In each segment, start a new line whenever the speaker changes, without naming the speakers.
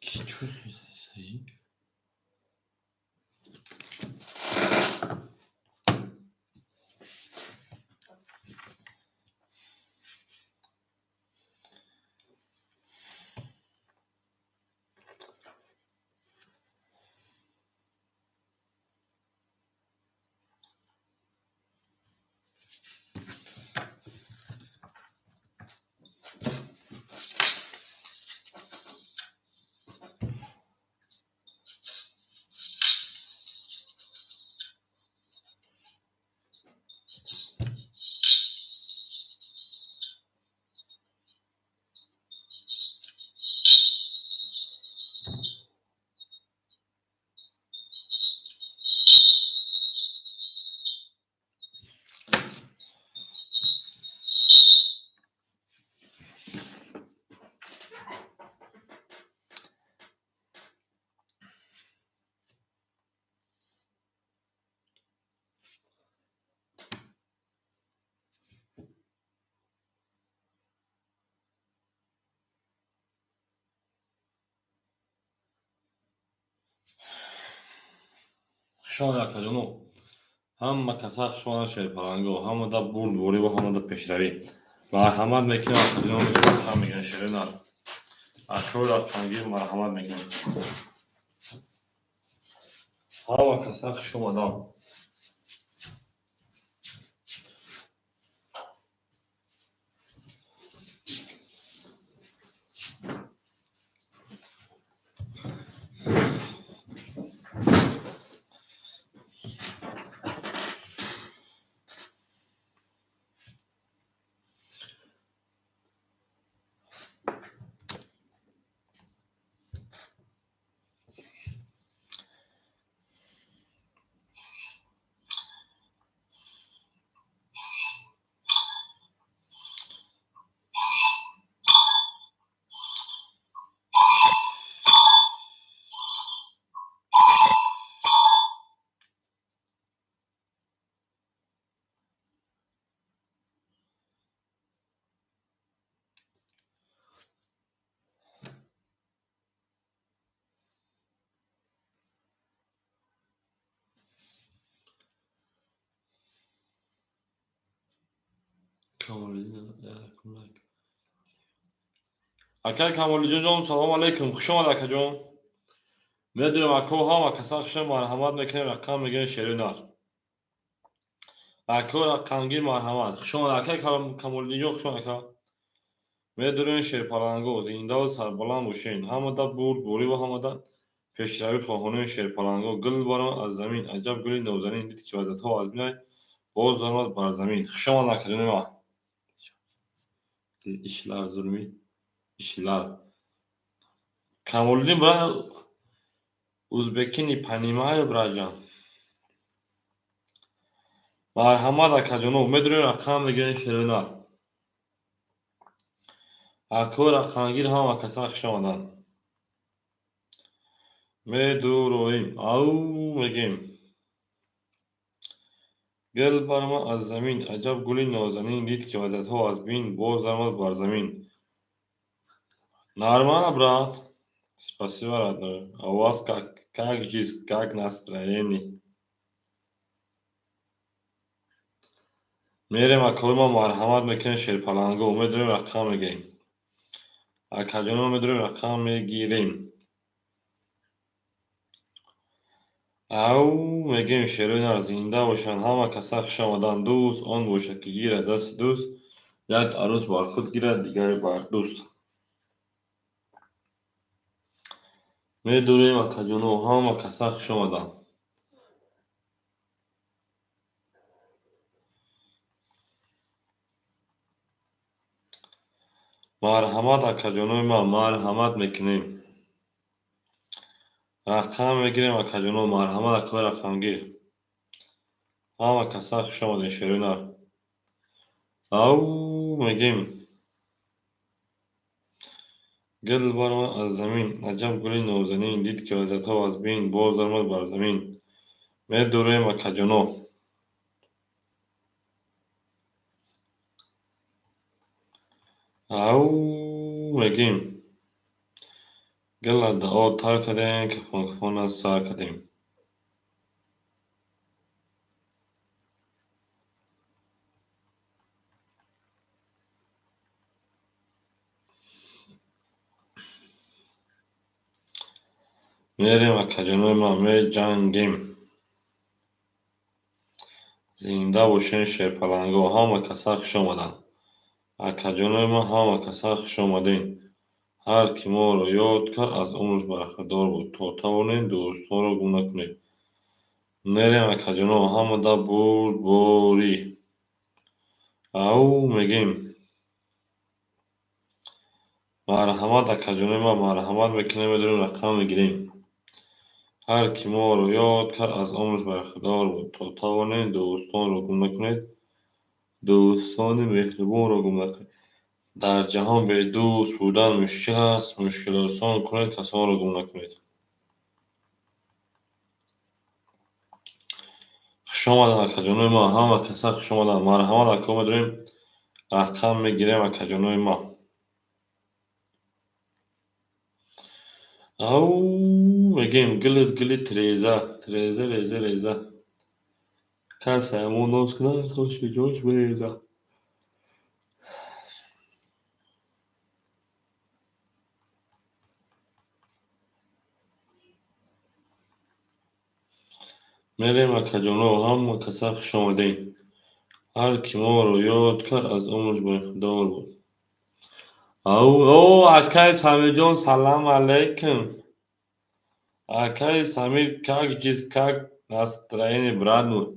Ки чӯ саид? Хушомад, акаҷоно. Ҳама каса хушомад, шерпаланго. Ҳамада бурдборӣ ва ҳамада пешравӣ. Марҳамат мекунем, акаҷоно, мегӯям, мегӯям, шери нар. Акои рақамгир, марҳамат мекунем. Ҳама каса хуш омадам. Акай Камолиддинҷон, салому алайкум. Хуш омад, акаҷон. Медонем, ако, ҳама каса хуш, марҳамат мекунем, рақам мегӯем, шери нар. Ако рақамгир, марҳамат. Хуш омад, акай Камолиддинҷон, хуш омад, ака. Медонем, шерпаланго, зиндаву сарбаланд бошен. Ҳамада бурдборӣ ва ҳамада пешравӣ хоҳонем, шерпаланго. Гул баромад аз замин, аҷаб гули нозанин, дид ки вазиятҳо аз бинай боз баромад бар замин. Хуш омад, акаҷони ман. Ishlar zulmi ishlar. Камолиддин, брат, узбеки не понимаю, братҷон. Марҳамат, акаҷоно, медонем, рақам мегирем, шерина. Ако рақамгир, ҳама каса хуш омаданд. Медуроим, ау мегем. Гул баромад аз замин, аҷаб гули нозанин, дид ки вазиятҳо аз бин боз баромад бар замин. Нормально, брат. Спасибо, родной. А у вас как жизнь, как настроение? Мерем, акои ма, марҳамат мекунем, шерпаланго, медонем, рақам мегирем. Акаҷоно, медонем, рақам мегирем. Ау мегӯем, шерои нар, зинда бошанд, ҳама каса хуш омаданд. Дӯст он бошад, ки гирад дасти дӯст, як арӯс бар худ гирад, дигаре бар дӯст. Медурем, акаҷоно, ҳама каса хуш омаданд. Марҳамат, акаҷонои ман, марҳамат мекунем. Рақам мегирем, акаҷоно, марҳамат, акои рақамгир. Ҳама каса хуш омадед, шерои нар. Ау мегӯем. Гул баромад аз замин, аҷаб гули нозанин, дид ки вазиятҳо аз бин боз баромад бар замин. Медурем, акаҷоно. Ау мегӯем. Гила дуо тар кардем, кафон-кафона сар кардем. Мерем, акаҷонои ман, меҷангем. Зинда бошен, шерпаланго, ҳама каса хуш омаданд. Акаҷонои ман, ҳама каса хуш омадем. Ҳар ки моро ёд кард, аз умраш бархӯрдор буд. То тавонед, дӯстонро гум накунед. Мерем, акаҷоно, ҳамада бурдборӣ. Ау, мегем. Марҳамат, акаҷонои ман, марҳамат мекунем, медорем, рақам мегирем. Ҳар ки моро ёд кард, аз умраш бархӯрдор буд. То тавонед, дӯстонро гум накунед. Дӯстони меҳрубонро гум накунед. Дар ҷаҳон бедӯст будан мушкил аст. Мушкил осон кунед, касонро гум накунед. Хуш омаданд, акаҷонои ман, ҳама каса хуш омаданд. Марҳамат, ако, медорем, рақам мегирем, акаҷонои ман. Ау, мегем, гилит гили тиреза, тиреза, реза, реза. Касе ҳамон ноз кунад, хоши ҷош береза. Мерем, акаҷоно, ҳама каса хуш омадем. Ҳар ки моро ёд кард, аз умраш бархӯрдор буд. Ау, о, акай Самирҷон, салам алейкум. Акай Самир, как жизнь, как настроение, брат мой?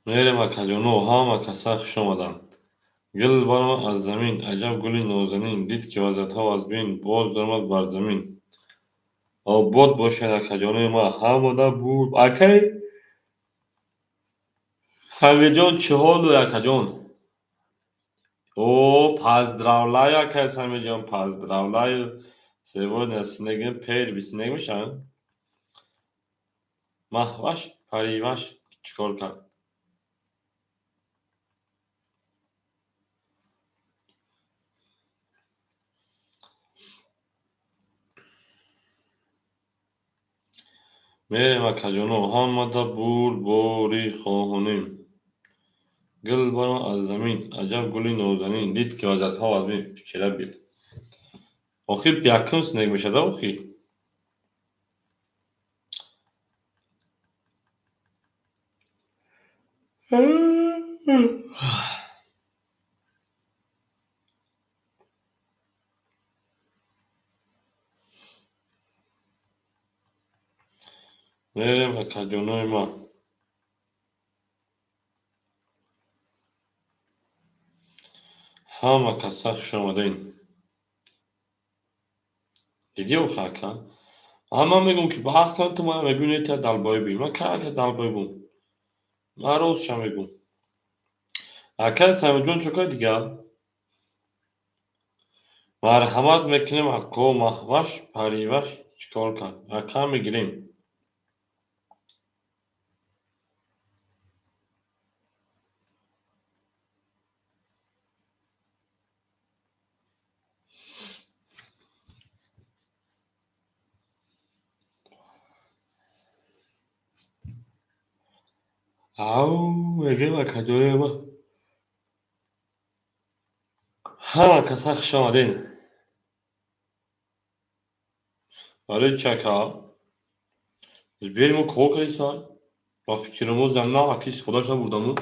Мерем, акаҷоно, ҳама каса хуш омаданд. Гил баромад аз замин, аҷаб гули нозанин, дид, ки вазиятҳо аз бин, боз даромад бар замин. Обод бошед, акаҷонои ман, ҳамада буд. Акай Самирҷон, чӣ ҳол дорӣ, акаҷон? О, поздравляю, акай Самирҷон, поздравляю. Сегодня снег, первый снег мешавад? Маҳваш, Париваш чӣ кор кард? Мерем, акаҷоно, ҳамада бурдборӣ хоҳонем. Гил баромад аз замин, аҷаб гули нозанин, дид, ки вазиятҳо аз бин, вчера был. Охир якум снег мешавад, охи? Мерем, акаҷонои ман. Ҳама каса хуш омадем. Дидӣ охи, ака? Ман мегӯм, ки ба ақлам ту мана мегӯӣ, не, та долбоёбӣ. Ман кай, ака, долбоёбум? Ман ростша мегӯм. Акай Самирҷон, чӣ кор дигар? Марҳамат мекунем, ако, Маҳваш, Париваш чӣ кор кард? Рақам мегирем. Ау, мегем, акаҷонои ман. Ҳама каса хуш омадем. Барои чӣ, ака? Бери мо кор кардисай? Ба фикри мо зан на, ака, истифодааш набурдаму.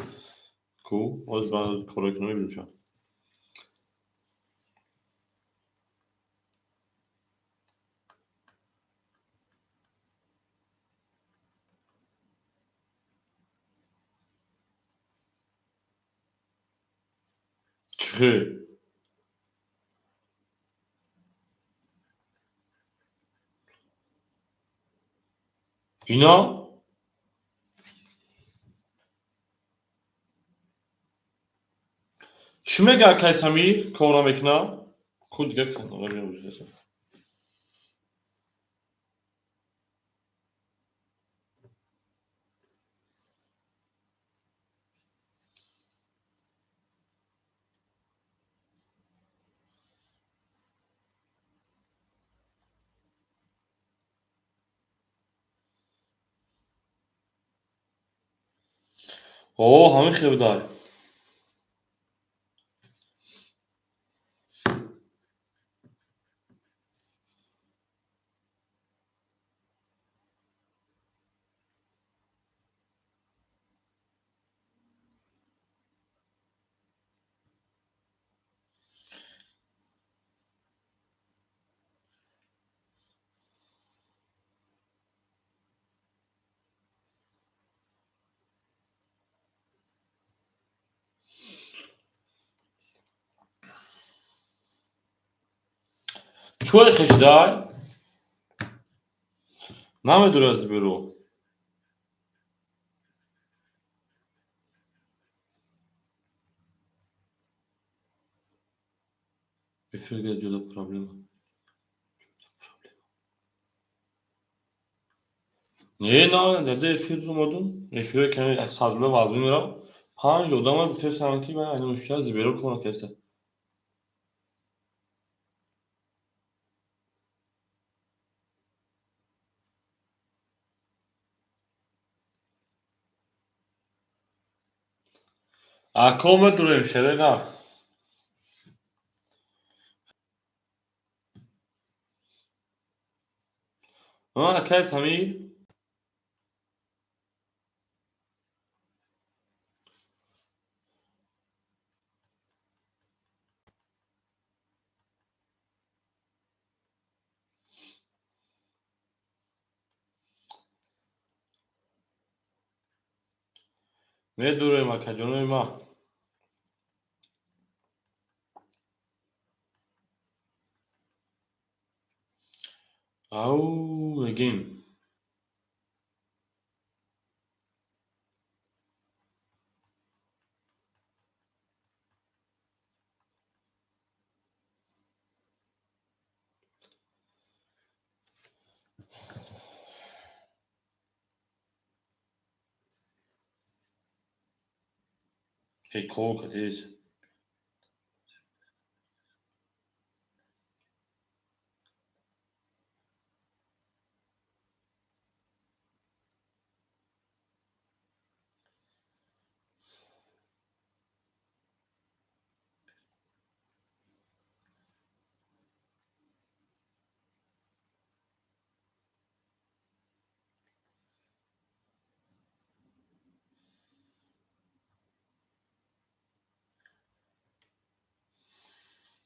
Ку, ҳозир коро кунам, мебинем ча. Чӣ хел? Ино? Чӣ мега, акай Самир? Кор намекунад? Ку дига канала меоҷаса. О, ҳамин хел будай. Чӯй хешдай? Намедурад зибиро. Эфирга ҷуда проблема. Не, на, наде эфир омадум. Эфиро ками садла вазмин мера. Панҷ одама гуфтесам, ки ман айна мушкил зибиро кор кеса. Ако медурем шере на. Акай Самир. Медурем акаҷонои ма. Ау мегем. Эй, кор кадес.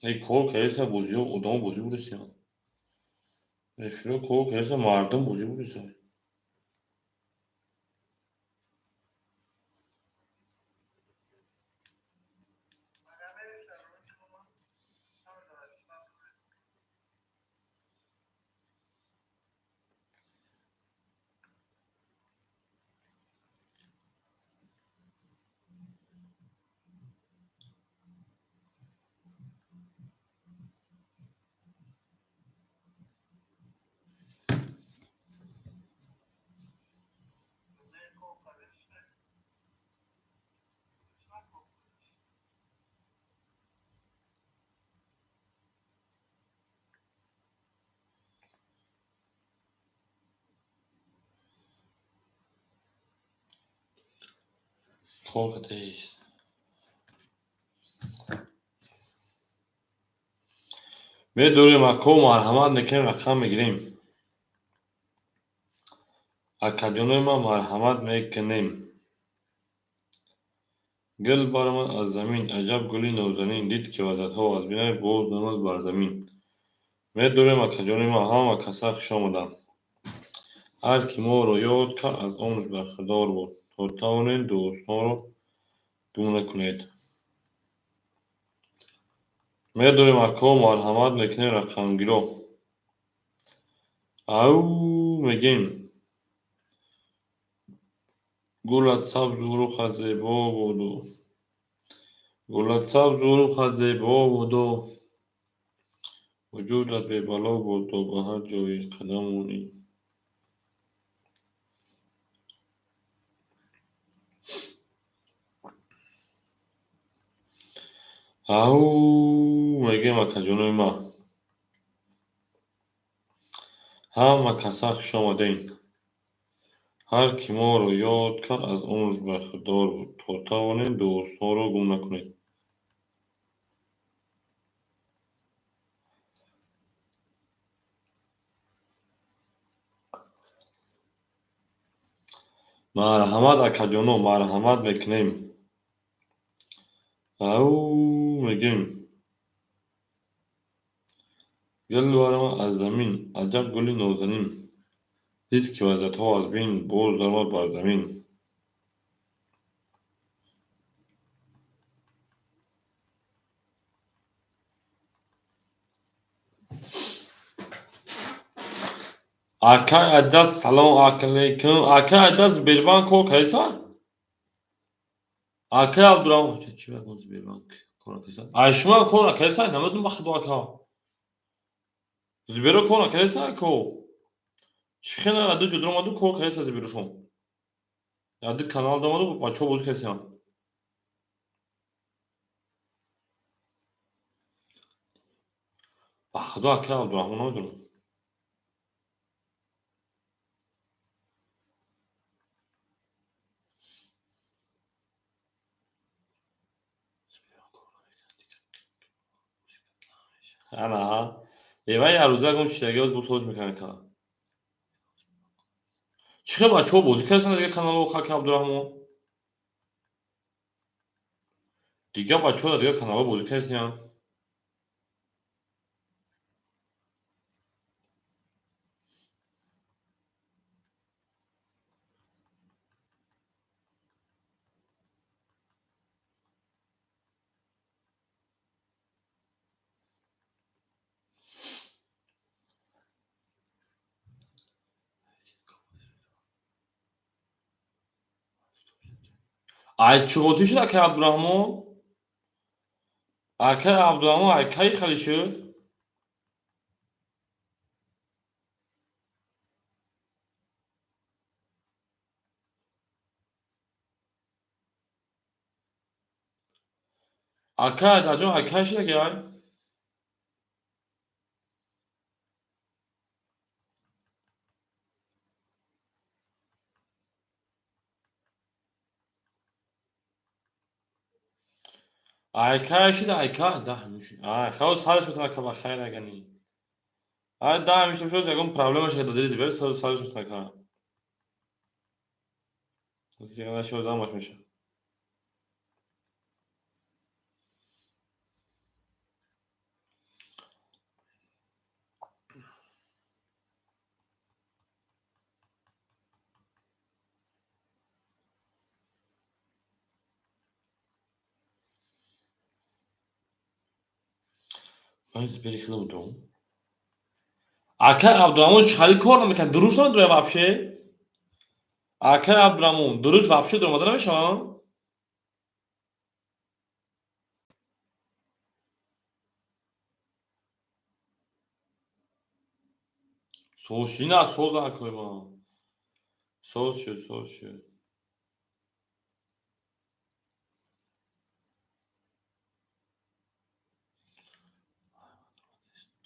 Эй, кор кадеса бозиё одамо бозӣ бурисиям. Эфиро кор кадеса мардум бозӣ буриса. Кор кадес. Медурем ако марҳамат мекунем, рақам мегирем. Акаҷонои ма марҳамат мекунем. Гул баромад аз замин, аҷаб гули нозанин, дид ки вазъиятҳо вазминай, боз наомад бар замин. Медурем акаҷонои ма, ҳама каса хуш омаданд. Ҳар ки моро ёд кард, аз онаш бархӯрдор буд. То тавонед дӯстонро гум накунед. Медурем ако марҳамат мекунем рақамгиро. Ау мегем. Гулат сабзу рухат зебо буду. Гулат сабзу рухат зебо буду. Вуҷудат бебало буду, ба ҳар ҷое қадам монӣ. Ау мегем акаҷонои ма. Ҳама каса хуш омадед. Ҳар ки моро ёд кард, аз умраш бархӯрдор буд. То тавонем, дӯстҳоро гум накунед. Марҳамат, акаҷоно, марҳамат мекунем. Ау мегӯем. Гул баромад аз замин, аҷаб гули нозанин. Дид, ки вазиятҳо аз бин, боз даромад бар замин. Акай Айдас, салом алейкум. Акай Айдас, Сбербанк кор кардеса? Акай Абдурахмон, чӣ мекунад Сбербанк кор накардеса? Ай шумо кор накардеса? Намедонам, ба худо, ака. Сберо кор накардеса, ако? Чӣ хела аду ҷо даромаду кор кардеса Сберошон? Аду канал даромаду бачаҳо бозӣ кардесиям. Ба худо, акай Абдурахмон, намедонам. Ана, эвай ярӯза ягон чидаги боз соз мекунад ака. Чӣ хел бачаҳо бозӣ кардесанд дигар каналҳо, ака Абдурахмон? Дигар бачаҳо дар дигар каналҳо бозӣ кардесиям. Ай чӣ хотир шуд, акай Абдурахмон? Акай Абдурахмон, ай кай хеле шуд? Акай Айдарҷон, ай кай шуд, акай? Ай кай шуд, ай кай? Даҳ мешуд. Ай, хело сарш метавон, ака, ба хайр агани. Ай 10 мешуд, шуд, ягон проблема шуд, дадири зибер сарш метавон, ака. Зиғ нашуд, ҳамаш мешавад. Ман зибери хеле будум. Акай Абдурахмон чӣ хеле кор намекард? Дуруст намедурад вообще? Акай Абдурахмон, дуруст вообще дуромада намешавад? Соз шуд, ина соз, акой ман. Соз шуд, соз шуд.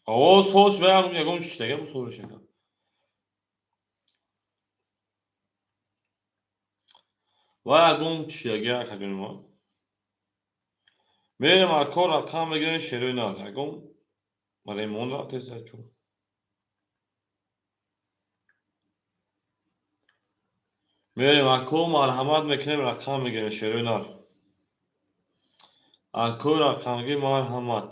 О, соз шуд, ягон чиз бу соз мешавад. Ва ягон чидаги, акаҷони мо. Мерем, ако, рақам мегирем, шерои нар. Ягон ремон рафтеса чун. Мерем, ако, марҳамат мекунем, рақам мегирем, шерои нар. Ако, рақамгир, марҳамат.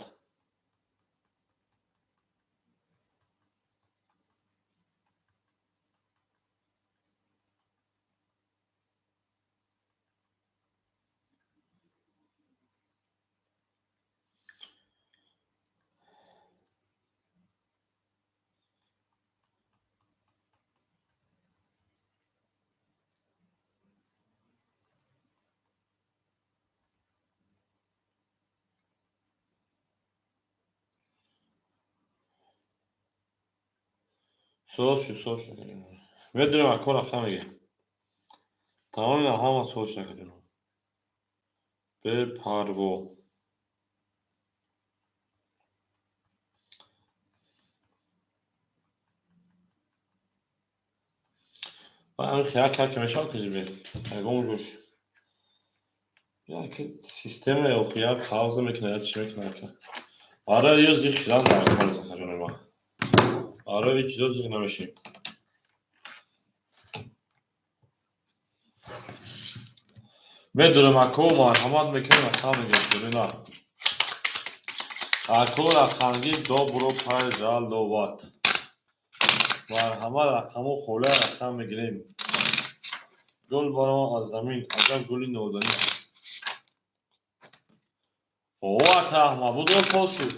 Соз шуд, соз шуд. Медонем, ако, рақам мегирем. Тамом, ина ҳама соз шуд, акаҷоно. Бепарво. Ҳамин як як мешавад ки зибе. Ягон ҷош. Як система охи як пауза мекунад, як чӣ мекунад ака. Барои ё зиқ шудан дар кор аст, акаҷони ман. Барои ҳеҷ чизо зиқ намешем. Медонам ако марҳамат мекунем, рақам мегирем шурина. Ако рақамгир добро пожаловать. Марҳамат, рақаму хола рақам мегирем. Гул барома аз замин, аҷаб гули нозанин. О, ака Аҳмад, будро соз шуд.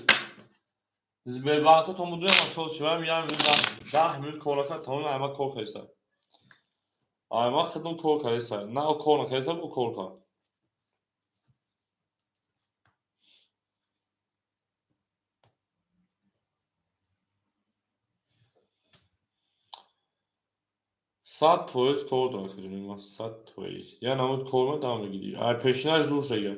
Сбербанко то мудуям соз шуд. Ҳам як минут, 10 минут кор накард, тамоми айма кор кардиса. Айма худам кор кардиса. На кор накардиса, бу кор кард. 100% кор дорад, акаҷони ман, 100%. Як намуд кор медам мегирӣ. Ай пешинаш зур шага.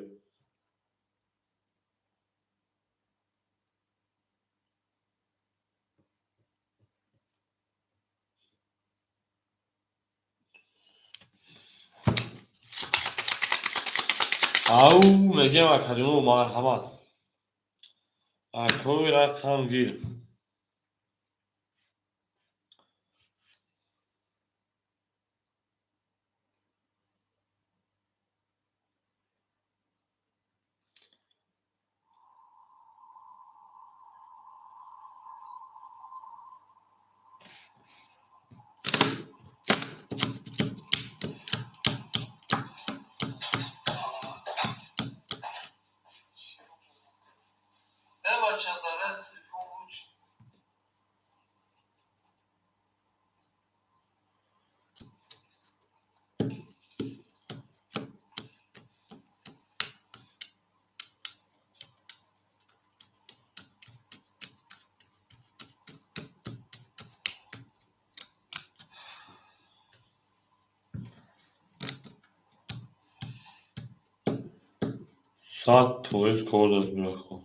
Ау, мегем акаҷоно, марҳамат. Акои рақамгир. 100% кор дорад бирахо.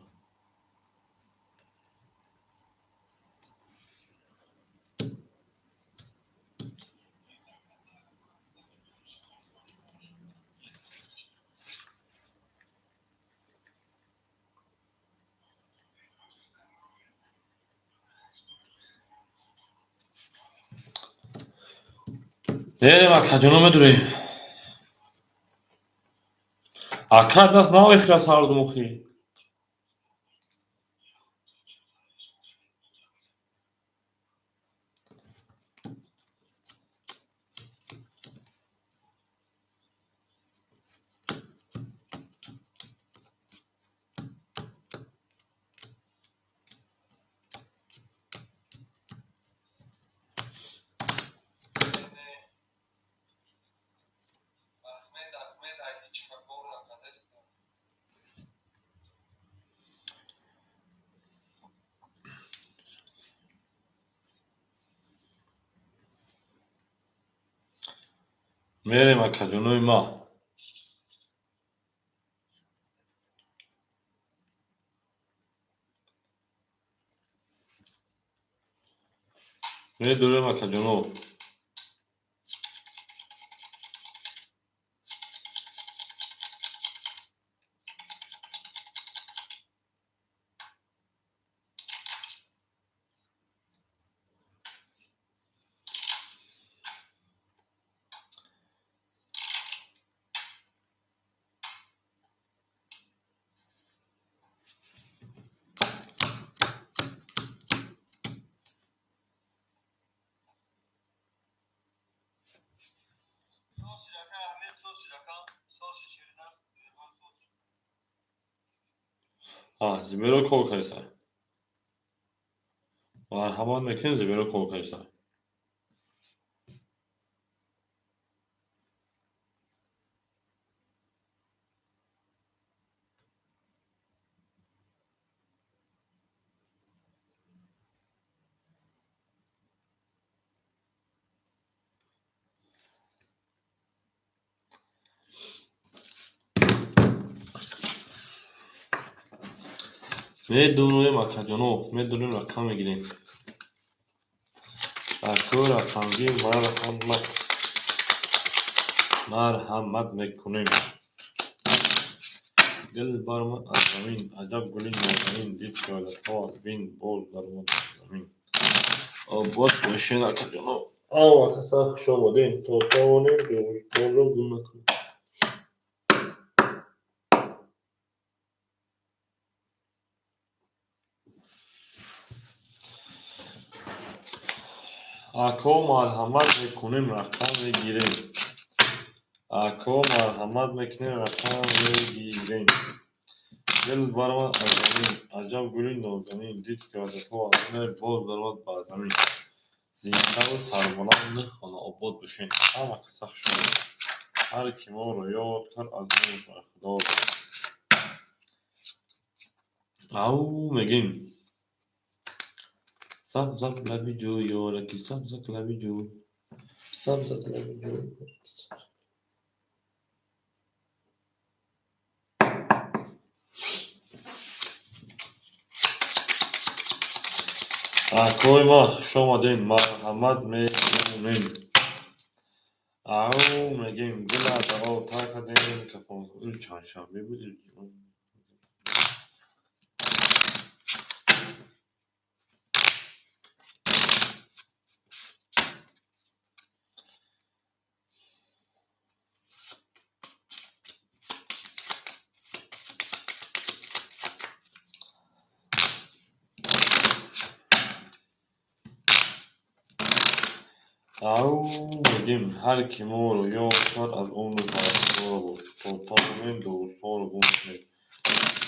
Мерем акаҷоно, медурем. Ака даст навехира сардумохӣ. Мерем акаҷонои ма. Медурем акаҷоно. Зиберо кор кардиса. Марҳамат мекунем, зиберо кор кардиса. Медурем акаҷоно, медурем, рақам мегирем. Ако рақамгир, марҳамат. Марҳамат мекунем. Гул баромад аз замин, аҷаб гули нозанин, дид фиолатҳо аз бин, боз даромад аз замин. Обод бошед, акаҷоно. Ҳама каса хуш омадем, то тавонем дӯстонро гум накунем. Ако марҳамат мекунем, рақам мегирем. Ако марҳамат мекунем, рақам мегирем. Гул баромад аз замин, аҷаб гули нозанин, дид фиолатҳо аз бин, боз даромад ба замин. Зиндаву сарбаланду хонаобод бошед. Ҳама каса хуш омадед. Ҳар ки моро ёд кард, аз мо бархӯрдор. Ау мегем. Сабзак лаби ҷӯй, ёраки, сабзак лаби ҷӯй. Сабзак лаби ҷӯй. Акои ман хуш омадед, марҳамат мекунем. Ау мегем, гула дар об тар кардем, кафон. Ил чандшанбе буд, ил Ау мегем, ҳар ки моро ёд кард, аз умр бархӯрдор бош. То тавонем дӯстонро гум накунед.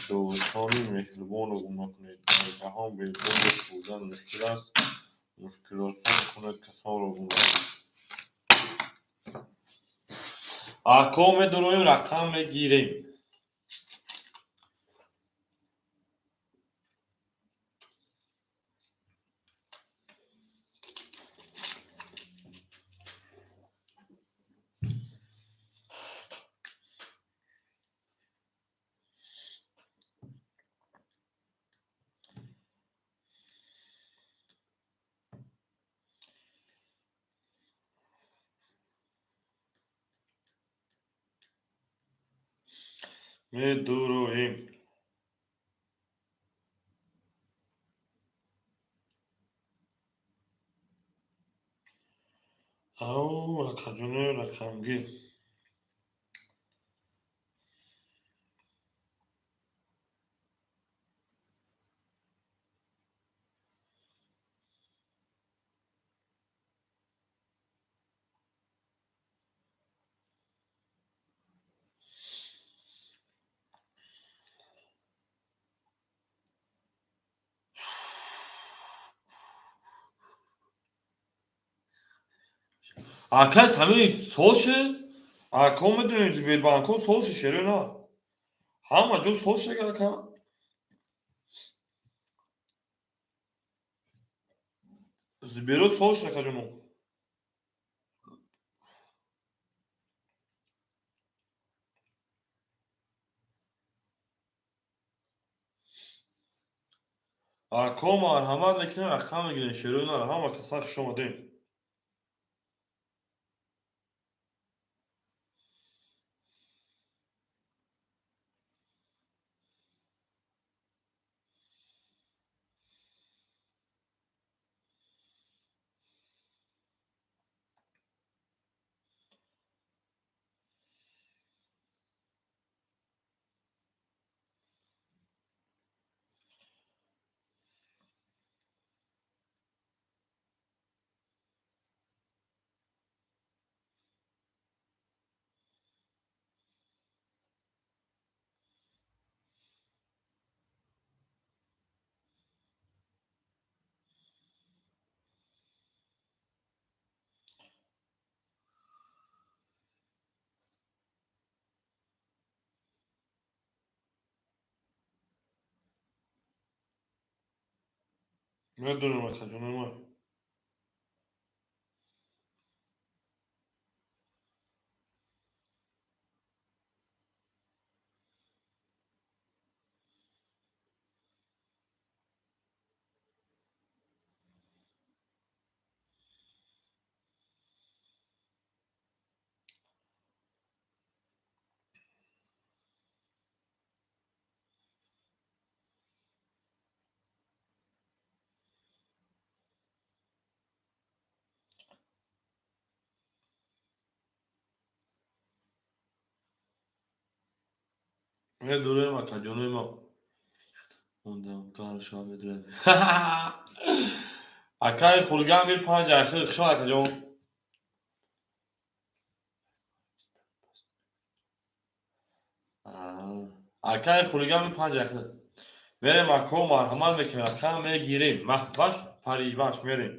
Дӯстони меҳрубонро гум накунед. Дар ҷаҳон бедӯст будан мушкил аст. Мушкилосон кунед касонро гум накунед. Ако медуроем, рақам мегирем. Медуроем. Ау рақамҷонои рақамгир. Акас ҳамин сол шуд? Ако медонем Сбербанкҳо сол шуд, шеро на. Ҳама ҷо сол шуд, ака. Сберо сол шуд, акаҷоно. Ако марҳамат мекунем, рақам мегирем, шеро на. Ҳама каса хуш омадем. Медонам, акаҷонои ман. Медурем, акаҷонои ма. Мондам, гар шава медурем. Акаи хулиган мир панҷ ахир, хушон акаҷон. Акаи хулиган мир панҷ ахир. Мерем ако, марҳамат мекунем, рақам мегирем. Маҳваш, париваш мерем.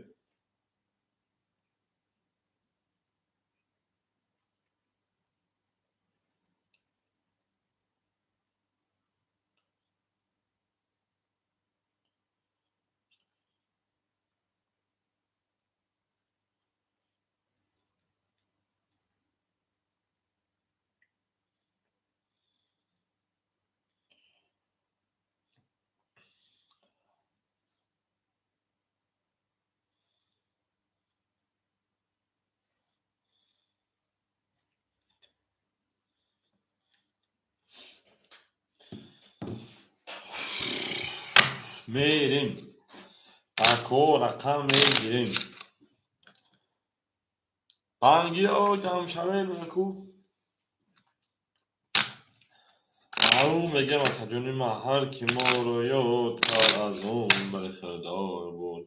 Мерем. Ако рақам мегирем. Бангиё ҷамъ шавем аку. Ау мегем акаҷони ма, ҳар ки моро ёд кард аз он бархӯрдор буд.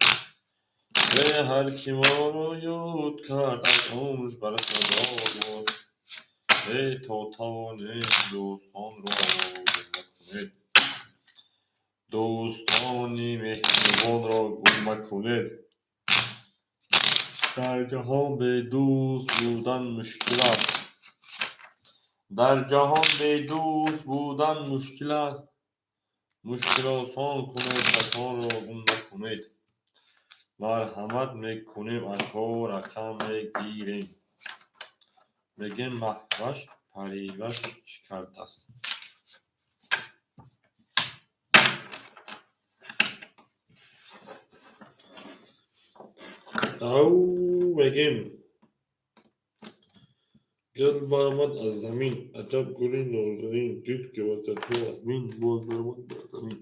Ҳар ки моро ёд кард аз умрш бархӯрдор буд. То тавонем дӯстонро гум накунед. Дӯстони меҳрубонро гум накунед. Дар ҷаҳон бедӯст будан мушкил аст. Дар ҷаҳон бедӯст будан мушкил аст. Мушкил осон кунед, касонро гум накунед. Марҳамат мекунем, ако рақам мегирем. Мегем Маҳваш париваш чӣ кардааст? Ау мегем. Гул баромад аз замин, аҷаб гули нозанин, дид ки вазиятҳо аз мин, боз баромад бар замин.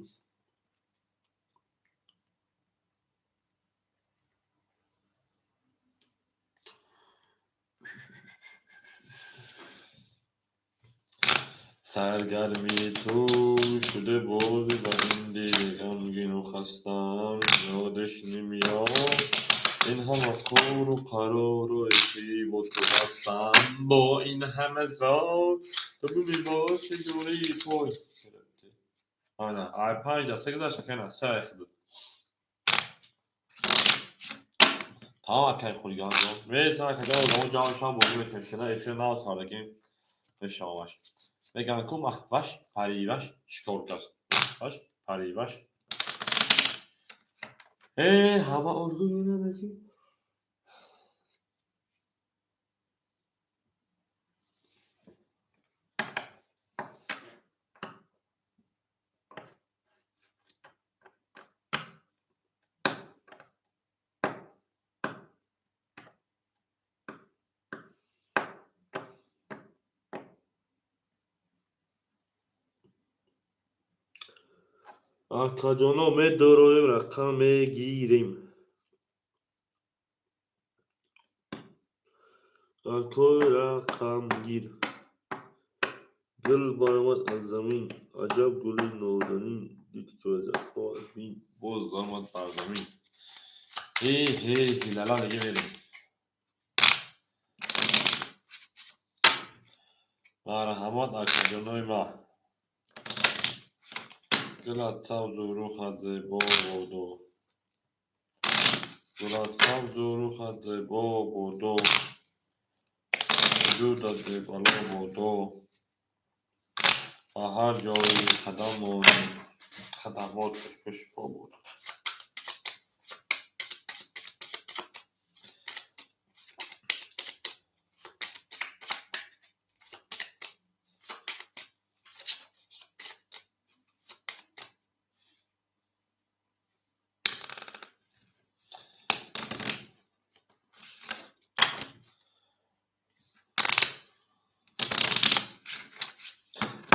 Саргармии ту шуда бозӣ ба ин дили ғамгину хастаам, ёдаш намеёд. Ин ҳама кору қаророе ки бо ту бастам, бо ин ҳама зод ту мебоши гули пой. Ана, ай панҷ даста гузашт, акай на, се ай буд. Тамом акай хулиганҷон. Мересем акаҷон, одамо ҷамъ шаванд, бозӣ мекунем. Шина эфир нав сардагим мешавамаш. Мегӯянд ку Маҳваш париваш чӣ кор кард? Маҳваш париваш. Ҳама орзу доранд ки акаҷоно медороем, рақам мегирем. Акои рақамгир. Гул баромад аз замин, аҷаб гули нозанин, дид ки вазиятҳо аз мин, боз баромад бар замин. Ҳилала меге мерем. Марҳамат акаҷонои ма. Гулат сабзу рухат зебо бодо. Гулат сабзу рухат зебо бодо. Вуҷудат бебало бодо. Ба ҳар ҷои қадам монӣ, хадамоташ пешпо бодо.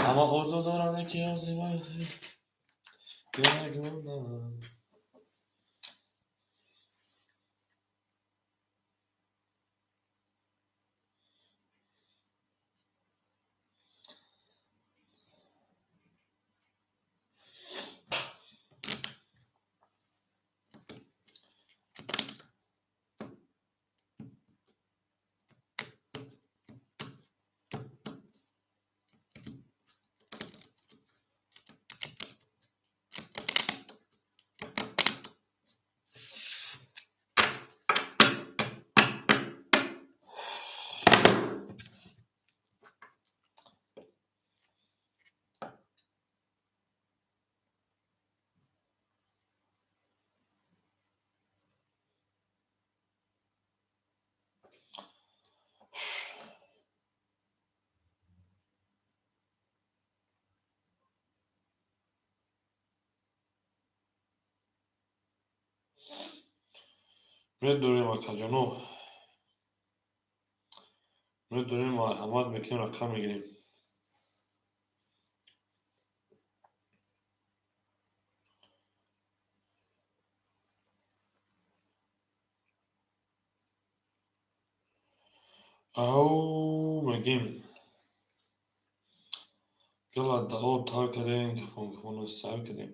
Ҳама орзу доранд ки ягона. Медонем, акаҷоно. Медонем, марҳамат мекунем, рақам мегирем. Ау, мегим. Гала да об тар кардем, кафон кафона сар кардем.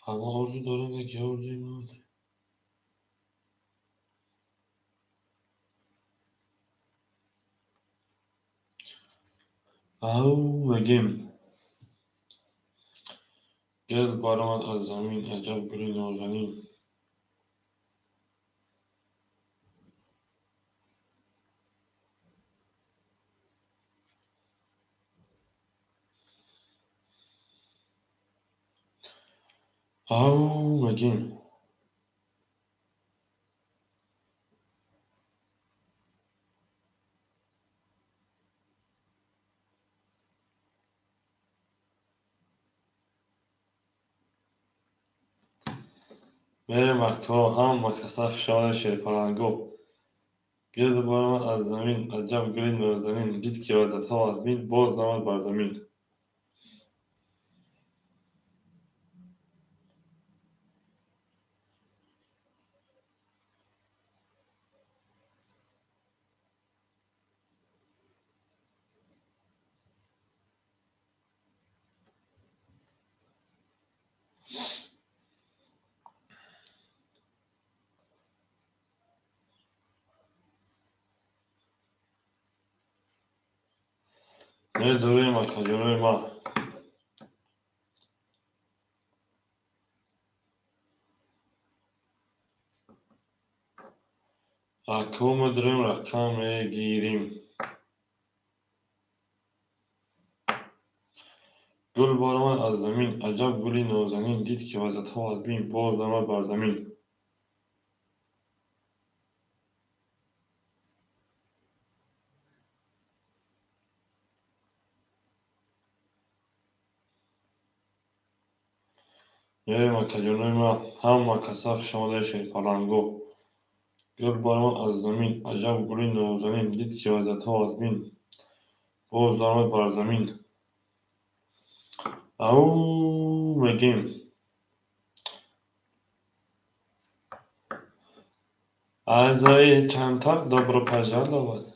Ҳама орзу доранд, яке орзуи ман. Ау, мегим. Гел баромад аз замин, аҷаб гули нозанин. Ау, мегим. Мерем, ака, ҳама каса хушомадед, шерпаланго. Гел баромад аз замин, аҷаб гули нозанин. Дид ки вазатҳо аз бин, боз намад бар замин. Медорем, акаҷонои ман. Ако медорем, рақам мегирим. Гул баромад аз замин, аҷаб гули нозанин. Дид ки вазатҳо аз бин, боз намад бар замин. Мерем, акаҷонои ман, ҳама каса хушомадед, шерпаланго. Гул баромад аз замин, аҷаб гули нозанин. Дид ки вазатҳо аз бин, боз намад бар замин. Ау, мегим. Аъзои чандтақ, добро пожаловать.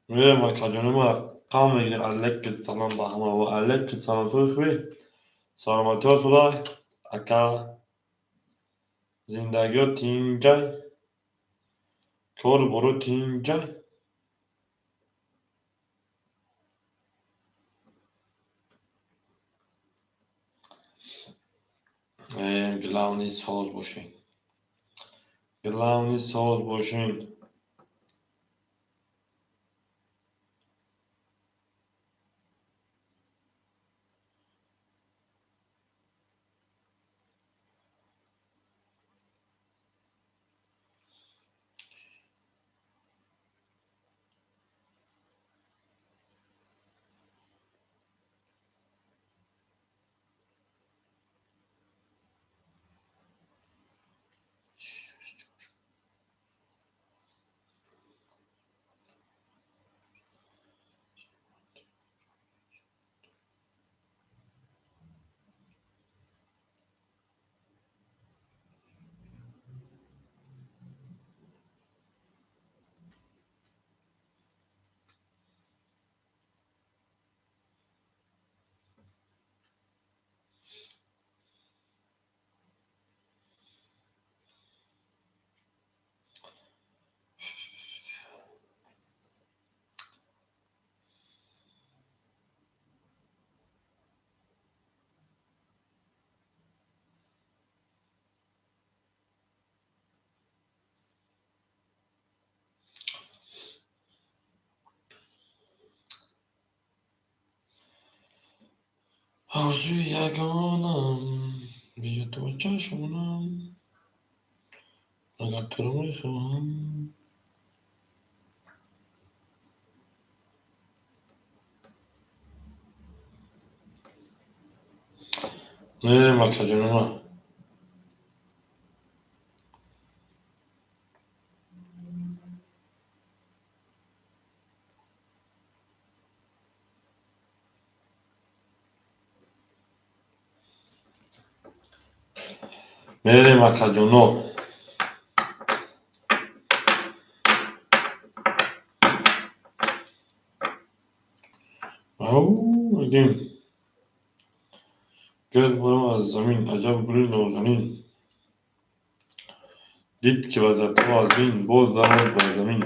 Мерем, акаҷонои ман, рақам мегирем. Алайкум салом ба ҳама ва алайкум салом. Суи хуи. Саломатиҳо сулай, ака. Зиндагиҳо тинҷай. Кору боро тинҷай. Главный соз бошен. Главный соз бошен. Орзуи ягонам, биё ту ба чашмонам, агар туро мехоҳам. Мерем, акаҷонума. Мерем, акаҷоно. Ау, мегем. Гул баром аз замин, аҷаб гули нозанин. Дид, ки вазадҳо аз бин, боз даромад бар замин.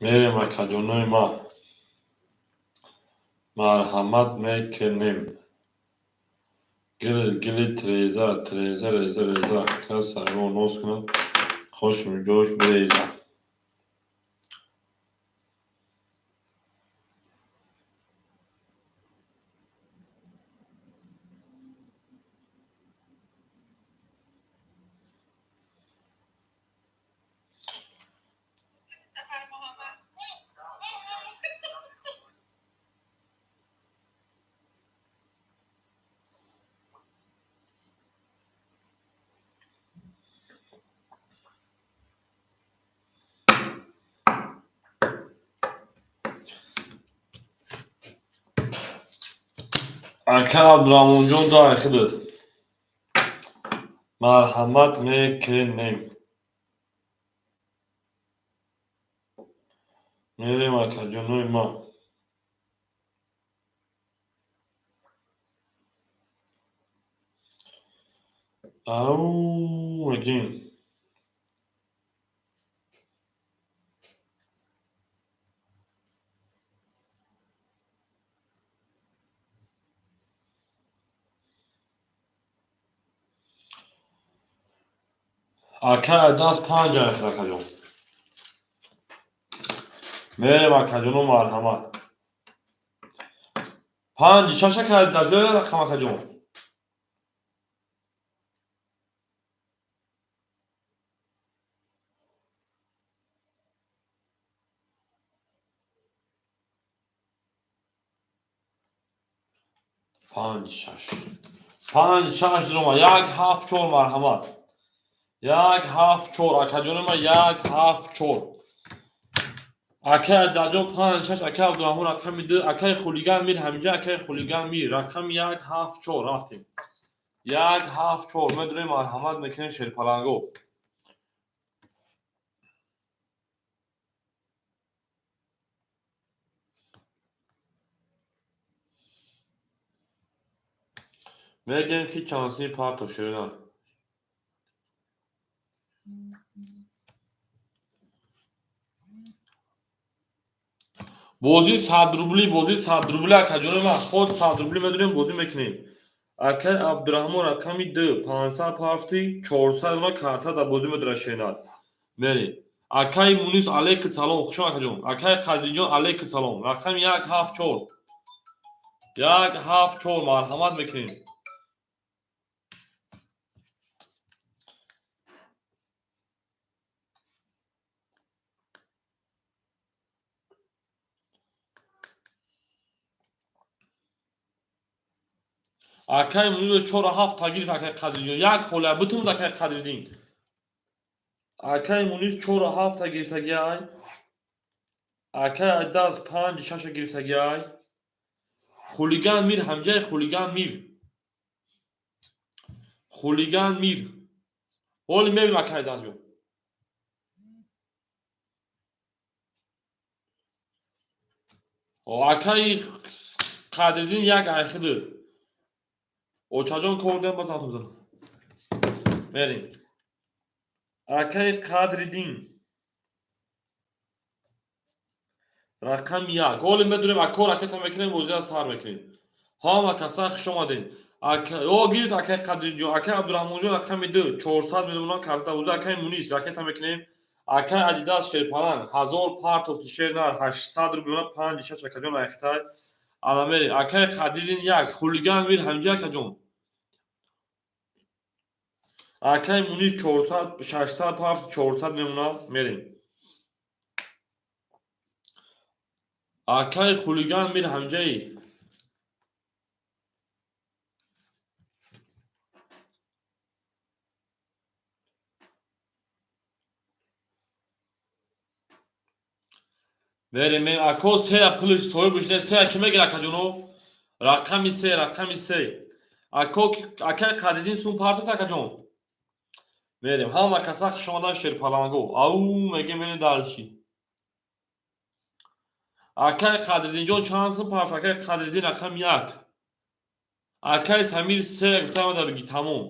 Мерем, акаҷонои ма. Марҳамат мекунем. Гил гили тиреза, тиреза реза реза. Кас ҳайвон ноз кунад, хошми ҷош биреза. Ака Абдураҳмонҷон, ду айхидат. Марҳамат мекунем. Мерем, акаҷонои ма. Ау, мегем. Ака даст панҷ айхид, акаҷон. Мерем, акаҷоно, марҳамат. Панҷи шаш ака даст рақам, акаҷон. Панҷ шаш. Панҷ шаш дурома. Як ҳафт чор, марҳамат. Як ҳафт чор, акаҷони ма, як ҳафт чор. Акай Даҷон панҷ шаш, акай Абдураҳмон рақами ду, акай Хулиган Мир ҳаминҷа, акай Хулиган Мир рақами як ҳафт чор рафтем. Як ҳафт чор медурем, марҳамат мекунем, шерпаланго. Мегӯем, ки чансини парто ширина. Бозӣ 100 рубли, бозӣ 100 рубли, акаҷони ман, худ 100 рубли медонем, бозӣ мекунем. Акай Абдураҳмон рақами ду, 500 пафти, 400 уна карта дар бозӣ медорад шенад. Мерем. Акай Мунис, алейка салом, хушон, акаҷон. Акай Қадриҷон, алейка салом. Рақами як ҳафт чор. Як ҳафт чор, марҳамат мекунем. Акай Мунис чору ҳафт гирифт, акай Қадриҷон. Як холя бутумуд, акай Қадриддин. Акай Мунис чору ҳафта гирифтагиай. Акай Айдаз панҷ шаша гирифтагиай. Хулиган Мир ҳамҷай, Хулиган Мир. Хулиган Мир. Ҳоли мебинем акай Даҷон. Акаи Қадриддин як айхидир. Очаҷон кор дем базан тузан. Мерем. Акаи Қадриддин. Рақами як. Ҳоли медурем, ако ракета мекунем, бозия сар мекунем. Ҳама каса хуш омадем. О гирифт акаи Қадриддинҷон, акаи Абдураҳмонҷон рақами 2, 400 миллион карта бозӣ, акаи Мунис ракета мекунем. Акаи Адидас шерпаланг 1000 партофти шер нар 800 рубл 5 6 акаҷон айхтай. Ана мерем. Акаи Қадриддин як, Хулиган Мир ҳамҷа акаҷон. Акаи Мунис 400 600 парт 400 мемона мерем. Акаи Хулиган Мир ҳамҷаи. Мерем, мерем. Ако сея пулиш соҳиб шуда, сея ки мегира акаҷоно? Рақами се, рақами се. Ако акаи Қадриддин сум партофт акаҷон. Мерем. Ҳама каса хуш омадан шерпаланго. Ау мегем мерем дальше. Акаи Қадриддинҷон чанд сум партофт? Акаи Қадриддин рақами 1. Акаи Самир се гуфта омада биги тамом.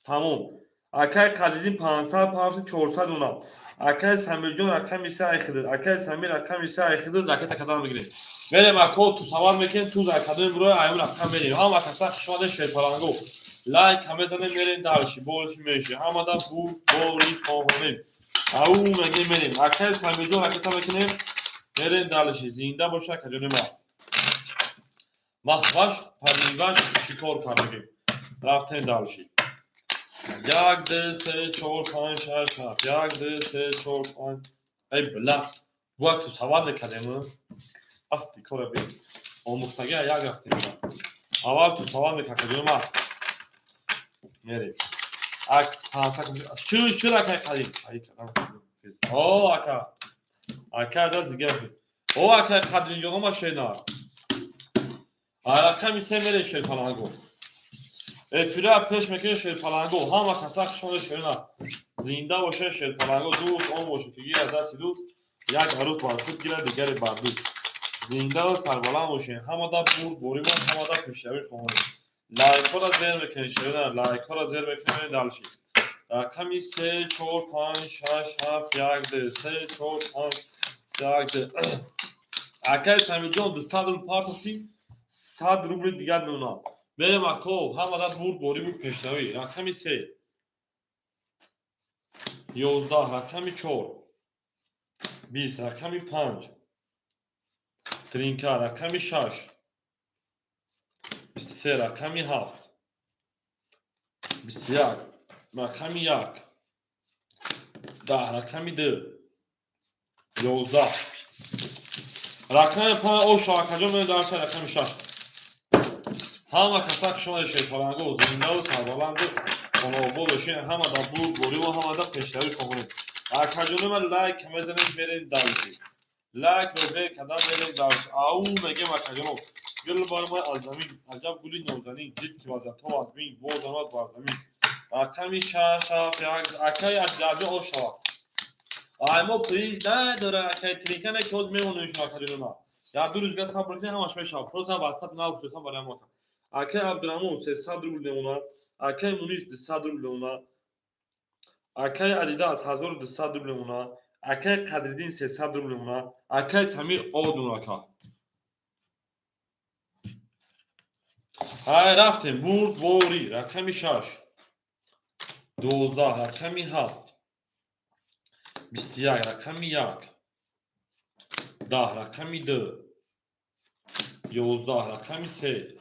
Тамом. Акаи Қадриддин 500 партофт 400 мона. Акаи Самирҷон рақами се айхидир. Акаи Самир рақами се айхидир, ракета кадан мегирем. Мерем ако ту савар мекунем, туз академи буроя аюм рақам мерем. Ҳама каса хуш омадед шерпаланго. Лайк мезанем, мерем дальше, больше меньше. Ҳамада бори хоҳонем. Ау мегем мерем. Акаи Самирҷон ракета мекунем, мерем дальше. Зинда боша акаҷони ма. Маҳваш париваш шикор кардагем. Рафтем дальше. 1, 2, 3, 4, 5, 6, 7. 1, 2, 3, 4, 5. Эй, бла. Бояд ту савар мекардем. Афти кора бин. Омӯхтагӣ як рафтем. Аввал ту савар мекардем ма. Мерем. Ак 500 чӣ чӣ акай қадим? Ай кадам. О ака. Ака даст дигар. О акай Қадринҷон ома шена. Рақами се мере шерпаланго. Эфира пеш мекунем шерпаланго. Ҳама каса хуш омадед шерна. Зинда боша шерпаланго. Дӯст он боша ки гирад дасти дӯст, як арӯс бар худ гирад, дигаре бар дӯст. Зинда ва сарбаланд бошед. Ҳамада бурд боримон, ҳамада пешравӣ хоҳонем. Лайкҳоро зер мекунем шерна, лайкҳоро зер мекунем дальше. Рақами 3, 4, 5, 6, 7, 1, 2, 3, 4, 5, 1, 2. Акаи Самирҷон 200 рубл партофтӣ, 100 рубли дигар мемонад. Мерем ако, ҳамада бурд бориму пешравӣ. Рақами 3. 11, рақами 4. 20, рақами 5. Тринка, рақами 6. 23, рақами 7. 21, рақами 1. 10, рақами 2. 11. Рақами 5 оша акаҷон мерем дальше рақами 6. Ҳама каса хуш омадед шерпаланго, зиндаву сарбаланду хонаобод бошед. Ҳамада бурд бориву ҳамада пешравӣ хоҳонем. Акаҷони ман лайк мезанем, мерем дальше. Лайкро зер кардан мерем дальше. Ау мегем акаҷоно. Гул баромад аз замин, аҷаб гули нозанин, дид ки вазъиятҳо аз бин, боз омад бар замин. Рақами 6, 7, 1, акаи Аҷаҷон ош шавад. Ай мо приз надора, акаи тринка не ки ҳозир мемонем шумо акаҷони ман. Як ду рӯзга сабр кунед, ҳамаш мешавад. Просто WhatsApp навфурстам барои мо. Акаи Абдураҳмон 300 рубл мемонад, акаи Мунис 200 рубл мемонад, акаи Адидас 1200 рубл мемонад, акаи Қадриддин 300 рубл мемонад, акаи Самир од мемонад ака. Ай рафтем, бурд борӣ, рақами 6. 12, рақами 7. 21, рақами 1. 10, рақами 2. 11, рақами 3.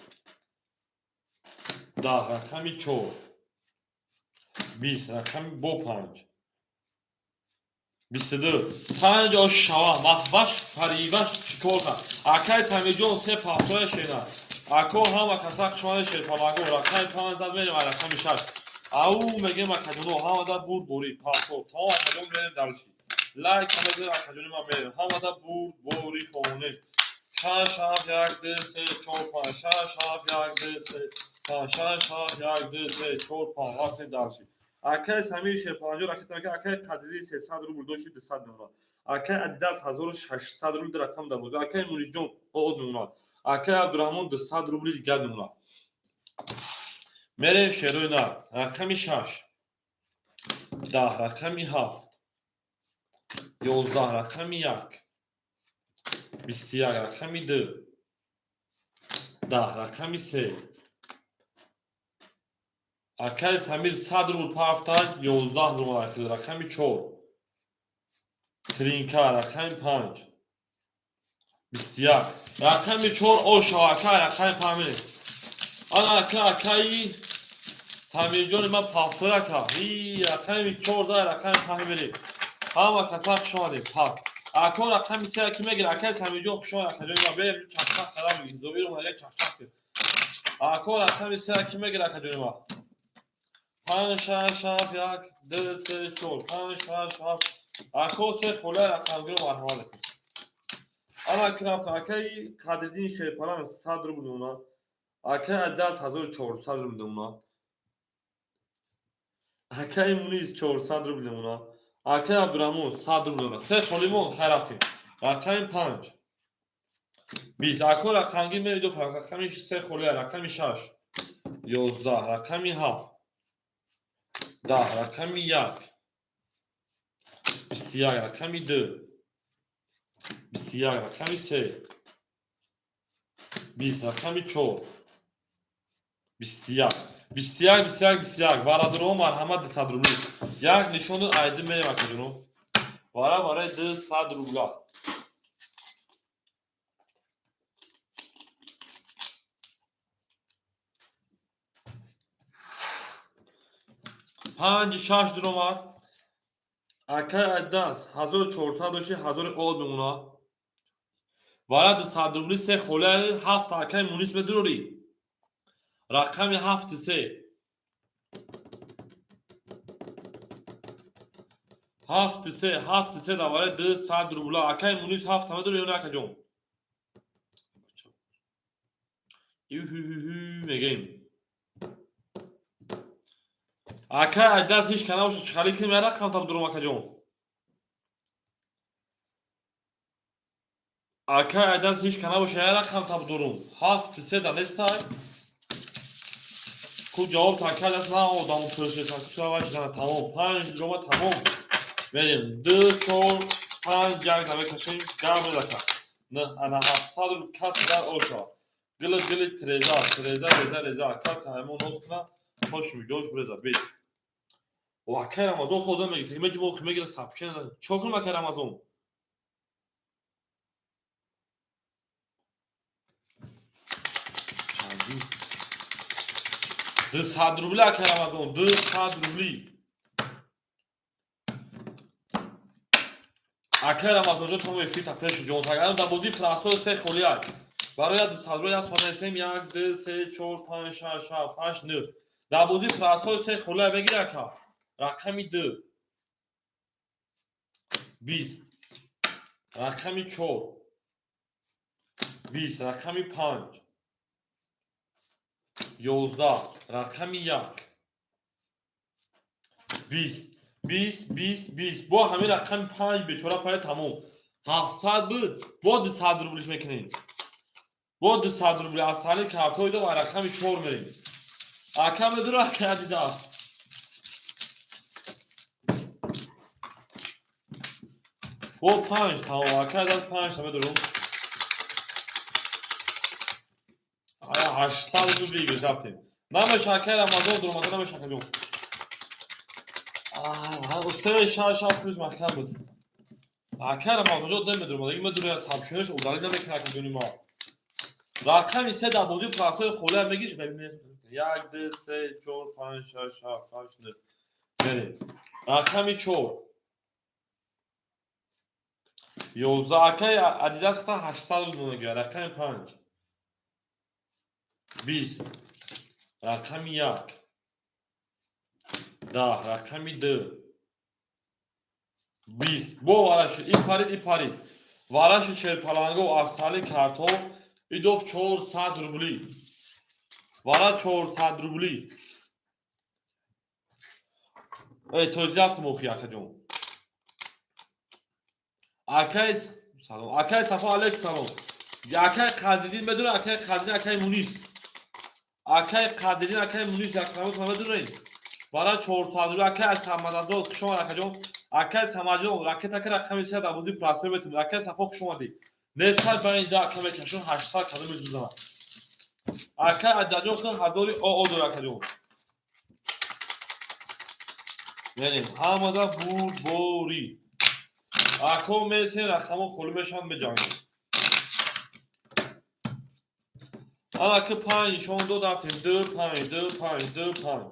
10, рақами 4. 20, рақами бо 5. 22. 5 ош шава, маҳваш париваш чикор кард? Акаи Самирҷон се пафтоя шена. Ако ҳама каса хуш омадед шерпаланго, рақами 5 зад мерем ай рақами 6. Ау мегем акаҷоно, ҳамада бурд борӣ, пафто. То акаҷон мерем дальше. Лайк мезанем акаҷони ман мерем. Ҳамада бурд борӣ хоҳонем. 6, 7, 1, 2, 3, 4, 5, 6, 7, 1, 2, 3, Панҷ, шаш, ҳафт, як, ду, се, чор, панҷ. Рафтем дальше. Акай Самири Шерпаланҷо ракета мекард. Акай Қадири 300 рубл дошти, 200 мемонад. Акай Адидас 1600 рубл рақам дар бозӣ. Акай Мунисҷон од мемонад. Акай Абдураҳмон 200 рубли дигар мемонад. Мерем шерои нар. Рақами шаш, 10, рақами ҳафт, 11, рақами як, 21, рақами ду, 10, рақами се. Акай Самир 100 рубл пафтад, 11 рубл. Рақами чор, тринка, рақами панҷ, 21, рақами чор ошава. Акай, рақами панҷ. Ана ака, акаи Самирҷони ман пафтор, ака. Рақами чор да, рақами панҷ мерем. Ҳама каса хуш омадед. Пас ако рақами се ки мегир. Акаи Самирҷон, хуш омад, акаҷони ман. Берем, чахчах кардам, зовир омад, чахчах кир. Ако рақами се ки мегир, акаҷони ман? Панҷ, шаш, ҳафт, як, ду, се, чор, панҷ, шаш, ҳафт. Ако се холаи рақамгиро марҳамат мекунем. Ана ки рафтам. Акаи Қадриддини Шерпалан 100 рубл мемонад. Акаи Адас 1400 рубл мемонад. Акаи Мунис 400 рубл мемонад. Акаи Абдураҳмон 100 рубл мемонад. Се холимон. Хай, рафтем. Рақами панҷ, 20. Ако рақамгир меридо. Рақами се холия. Рақами шаш, 11, рақами ҳафт, 10, рақами як, 21, рақами ду, 21, рақами се, 20, рақами чор, 21, 21, 21, 21. Бародарон, марҳамат, 200 рубли. Як нишону айди мерем, акаҷоно. Вара барои 200 рубла. Панҷ, шаш дуромад. Акай Аддас 1400 дошти, ҳазори од мемонад. Вара 200 рубли, се холаи, ҳафт. Акай Мунис, медурорӣ? Рақами ҳафти се, ҳафти се, ҳафти се дар барои 200 рубла. Акай Мунис, ҳафта медури ё не, акаҷон? Мегӯем, акай Айдас, ҳеч ка набошад, чӣ халӣ кунем, я рақам там дурум, акаҷон. Акай Айдас, ҳеч ка набошад, я рақам там дурум. Ҳафти се да нестай ку? Ҷавоб акай Айдас на, одамо пурсида. Тамом, панҷ дурома, тамом. Мерем, ду, чор, панҷ, як намекашем, гап медака. Ана 700 рубл каси дар ошава. Гили гили треза треза реза реза. Каси ҳаймон ноз куна, хошми ҷош бреза. Бес. О, акай Рамазон худо мегир, меҷи мо мегира сабчен. Чо кунам, акай Рамазон? Чандин 200 рубли, акай Рамазон, 200 рубли. Акай Рамазонҷон, то эфирта пеши ҷонтагарам дар бозии простой се холияк. Барои як 200 рубли як соат несем. Як, ду, се, чор, панҷ, шаш, ҳафт, ҳашт, нӯҳ. Дар бозии простой се холия бегир, ака. Рақами ду, 20, рақами чор, 20, рақами панҷ, 11, рақами як, 20, 20, 20, 20. Бо ҳамин рақами панҷ бечора пари, тамом. 700 буд, бо 200 рублиш мекунем. Бо 200 рубли аз сали картоида ва рақами чор мерем. Ака медура, ака дидааст. Бо панҷ, тамом. Ака даст панҷ медурум. 800 рубл бигир, рафтем. Намеша, акай Рамазон дуромада, намеша, акаҷон. Се, шаш, ҳафт рӯз маҳкам буд. Акай Рамазонҷон намедурмад, медура, сабшунаш удалӣ намекунад, акаҷони ма. Рақами се дар бозии простой холия мегириш. Як, ду, се, чор, панҷ, шаш, ҳафт, ҳашт, нӯҳ. Мерем. Рақами чор, 11. Акай Адидас 800 рубл мегирад. Рақами панҷ, 20, рақами як, 10, рақами ду, 20. Бо вараши и парид, и парид. Вараши шерпаланго аз тали картон идоф 400 рубли. Вара 400 рубли. Эй, тозиаст мохи, акаҷон. Акай салом. Акай Сафо, алейк салом. Акай Қадриддин медонӣ, акай Қадриддин, акай Мунис. Акай Қадриддин, акай Мунис, як салом медонӣ? Вара 400 рубли. Акай Самадазод, хуш омад, акаҷон. Акай Самадҷон, ракета ки рақами се дар бозии простой метавонӣ. Акай Сафо, хуш омадӣ. Нестар байни да ака мекашон 800 кадом мезанад. Акай Адаҷон хон ҳазори оо дора, акаҷон. Мерем, ҳамада бурдборӣ. Ако месен рақамо холӣ мешаванд, меҷангем. Ана ки панҷ нишон дод, рафтем ду панҷ ду панҷ ду панҷ.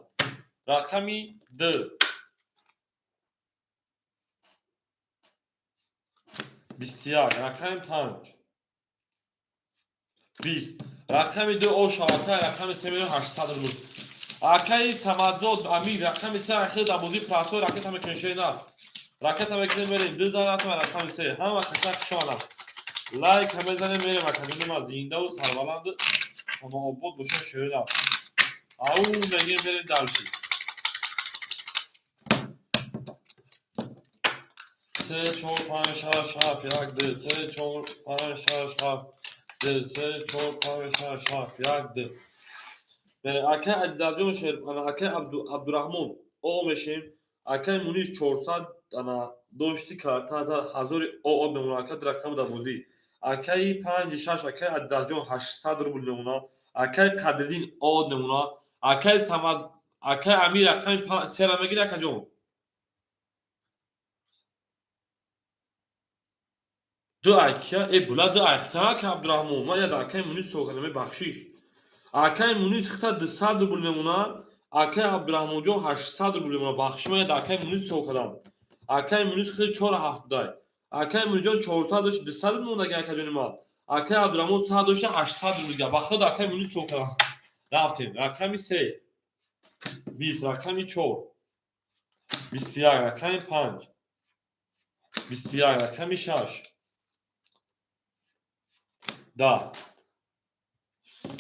Рақами ду. 21, рақами панҷ. 20. Рақами ду о шавака, рақами се миллион 800 рубл. Акаи Самадзод Амир, рақами се ахир дар бозии простой ракета мекунем, шер на. Ракета мекунем, мерем. Ду зан рафтем рақами се. Ҳама каса хуш омаданд. Лайк мезанем, мерем, акаҷони ман, зиндаву сарбаланд, обод бошад, шер на. Ау мегем, мерем дальше. Се, чор, панҷ, шаш, ҳафт, як, ду, се, чор, панҷ, шаш, ҳафт, ду, се, чор, панҷ, шаш, ҳафт, як, ду. Мерем. Акай Адидарҷон шер, ана акай Абдураҳмон о мешем. Акай Мунис 400 ана дошти карта ҳазори оо мемона, ака рақам дар бозӣ. Акаи панҷи шаш, акай Адидарҷон 800 рубл мемона. Акай Қадриддин о мемона. Акай Самад, акай Амир рақами сера мегири, акаҷон. Ду айкия, э була ду айхта, ака Абдураҳмон. Ман яд акай Мунис суол кардам, э бахшиш. Акай Мунис хита 200 рубл мемона. Акай Абдураҳмонҷон 800 рубл мемона. Бахшиш, ман яд акай Мунис суол кардам. Акай Мунис хита чор ҳафт будай. Акай Мунисҷон 400 дошт, 200 рубл мондаги, акаҷони ман. Акай Абдураҳмон 100 дошта, 800 рубл га. Ба худ акай Мунис суол кардам. Рафтем. Рақами се. 20, рақами чор. 21, рақами панҷ. 21, рақами шаш. 10.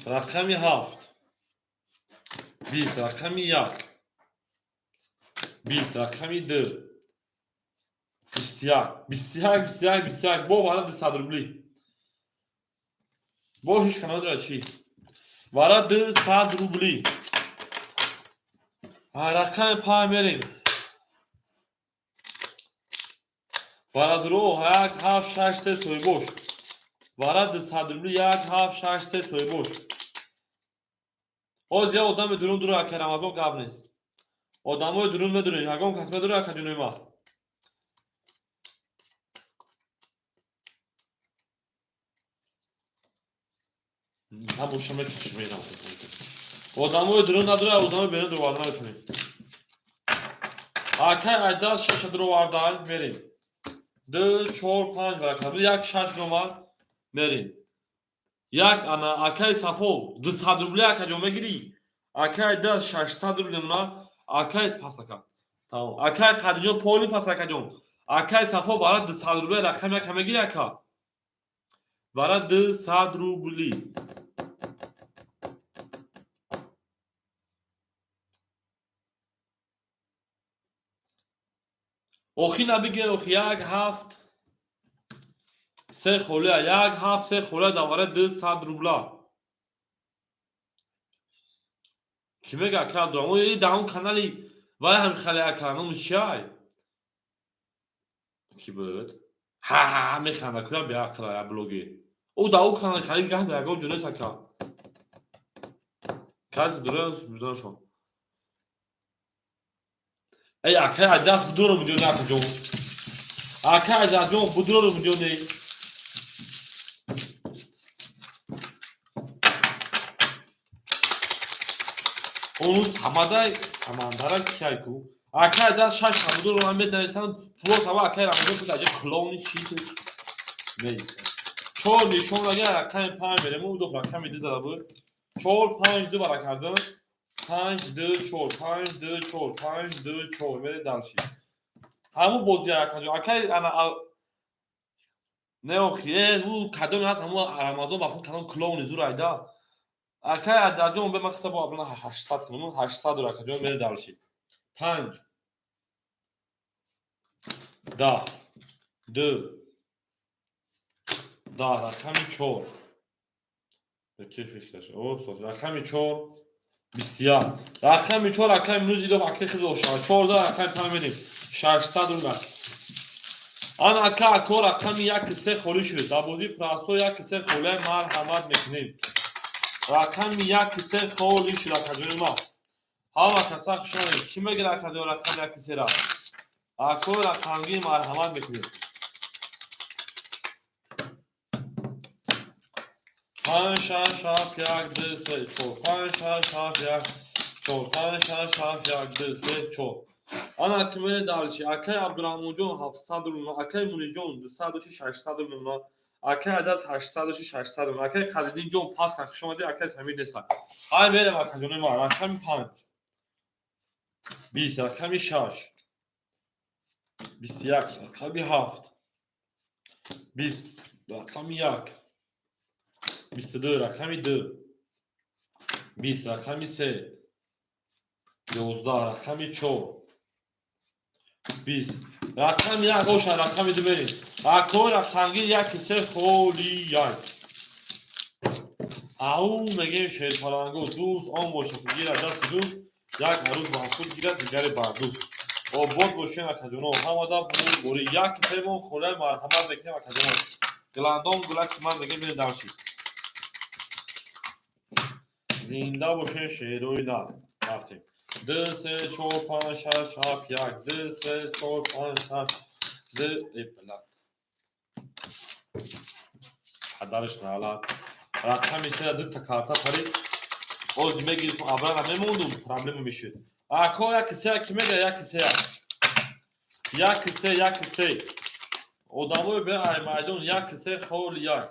Рақами ҳафт. 20, рақами як. 20, рақами ду. 21. 21, 21, 21. Бо вара 200 рубли. Бо ҳеч кана надорад чӣ. Вара 200 рубли. Рақами панҷ мерем. Бародаро, як, ҳафт, шаш, се соҳибош. Вара 200 рубли, як, ҳафт, шаш, се соҳибош. Ҳоз як одами дурун дура, ака Рамазон, гап нест. Одамои дурун медонед, ягон кас медонад, ака ҷонои ман? Набоша, мекашем, мерам. Одамои дурун надорад, одамои берун дуроварда наметонем. Акай айдас шаша дуроварда, мерем. Ду, чор, панҷ варака. Як шаш номад, мерем. Як ана акай Сафо 200 рубли, акаҷон, мегирӣ? Акай Айдас 600 рубли мемона. Акай пас, ака. Тамом. Акай Қадриҷон поли пас, акаҷон. Акай Сафо вара 200 рубли, рақами яка мегирӣ, ака? Вара 200 рубли. Охи набигир, охи як ҳафт се холия, як ҳафт се холия дар вара 200 рубла. Кӣ мега, ака Абдураҳмон? Э дар он канали вай ҳам хеле, ака, номаш чиай? Кӣ буд? Ҳа ҳа ҳа механда куя беақла я блогер. Ӯ дар ӯ канали харид гап дар ягон ҷо нест, ака. Каси дура бизаншон. Эй акай Айдас будуро мидёне, акаҷон. Акай Айдасҷон будуро мидёне. Ону Самадай Самандара кияй ку? Акай Айдас шаш будуро ҳам меднависанд. Пуло сава акай Рамазон ту даҷа клоуни чӣ ту? Меистад. Чор нишон ага рақами панҷ мерем. Ӯ дух рақами ду зада буд. Чор, панҷ, ду вара кардам. Панҷ, ду, чор, панҷ, ду, чор, панҷ, ду, чор. Мерем дальше. Ҳамун бозӣ, акаҷон. Акай ана не охи, э ӯ кадоме ҳаст, ҳамун Рамазон ба фикр кадом клоуни зур айда. Акай Адаҷон бе ман хита бо абна 800 кунам, 800 рубл акаҷон мере дальше. 5 10 2 10 рақами 4. Ки фикраш? О, соз. Рақами 4 21. Рақами 4 акай имрӯз идов акай хеле дошта. 14 рақами 5 мерем. 600 рубл. Ана ака ако рақами 1 3 холӣ шуд. Дар бозии прасо 1 3 холия марҳамат мекунем. Рақами 1 3 холӣ шуд акаҷони ма. Ҳама каса хуш омадед. Кӣ мегирад акаҷон рақами 1 3 ра? Ако рақамгир марҳамат мекунем. 5 6 7 1 2 3 4 5 6 7 1 4 5 6 7 1 2 3 4. Ана ки мере дальше. Акай Абдурахмонҷон 700 рубл, акай Мунирҷон 200 600 рубл, акай Адаз 800 600 рубл, акай Қадиддинҷон пас хуш омадед, акай Самир неста. Ай мерем акаҷони ма. Рақами 5 20, рақами 6 21, рақами 7 20, рақами 1 22, рақами 2 20, рақами 3 11, рақами 4 20, рақами 1 оша, рақами 2 мерем. Акои рақамгир 1 3 холӣ 1. Ау мегем шерпаланго дӯст он бошад ки гирад дасти дӯст, як арӯз ба худ гирад, дигаре бар дӯст. Обод бошем акаҷоно, ҳамада бурдборӣ. 1 3 мон холия марҳамат мекунем акаҷоно. Гуландом гулаки ман мегем мерем дальше. Зинда бошем шерои нар. Рафтем. 2 3 4 5 6 7 1 2 3 4 5 6 2 э блядь. Падараш налат. Рақами 3 дута карта парид. Оз мегирифтум абрана мемондум, проблема мешуд. Ако 1 3 ки мега 1 3 1 3 1 3. Одамои бе ай майдон 1 3 холи 1.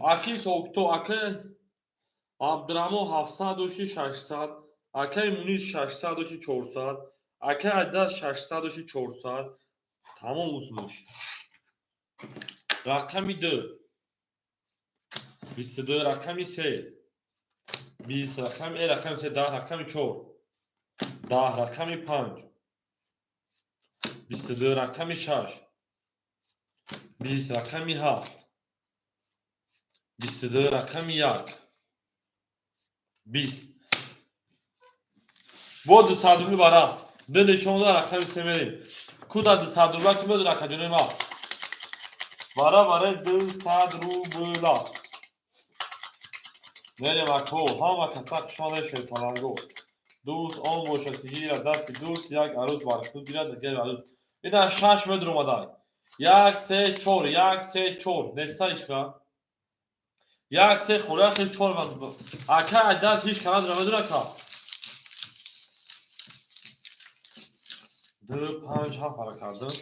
Аки Сокто, акай Абдураҳмон 700 дошти 600, акай Мунис 600 дошти 400, акай Адаз 600 дошти 400. Тамом усмош. Рақами 2 22, рақами 3 20, рақами рақами 3 10, рақами 4 10, рақами 5 22, рақами 6 20, рақами 7 22, рақами 1 20. Бо 200 рубли бара. Ду нишонда рақами 3 мерем. Куда 200 рубла ки медонад акаҷони ма? Бара бара 200 рубла. Мерем ако, ҳама каса хушона шерпаланго. Дӯст он бошад ки гирад дасти дӯст, як арӯз бар худ гирад, дигар арӯз. Ина 6 метр омадай. 1 3 4 1 3 4 неста ишка. 1 3 хӯра хел 4 ака Адаз ҳеч кара намедонад ка. 2 5 7 ҳара кардам.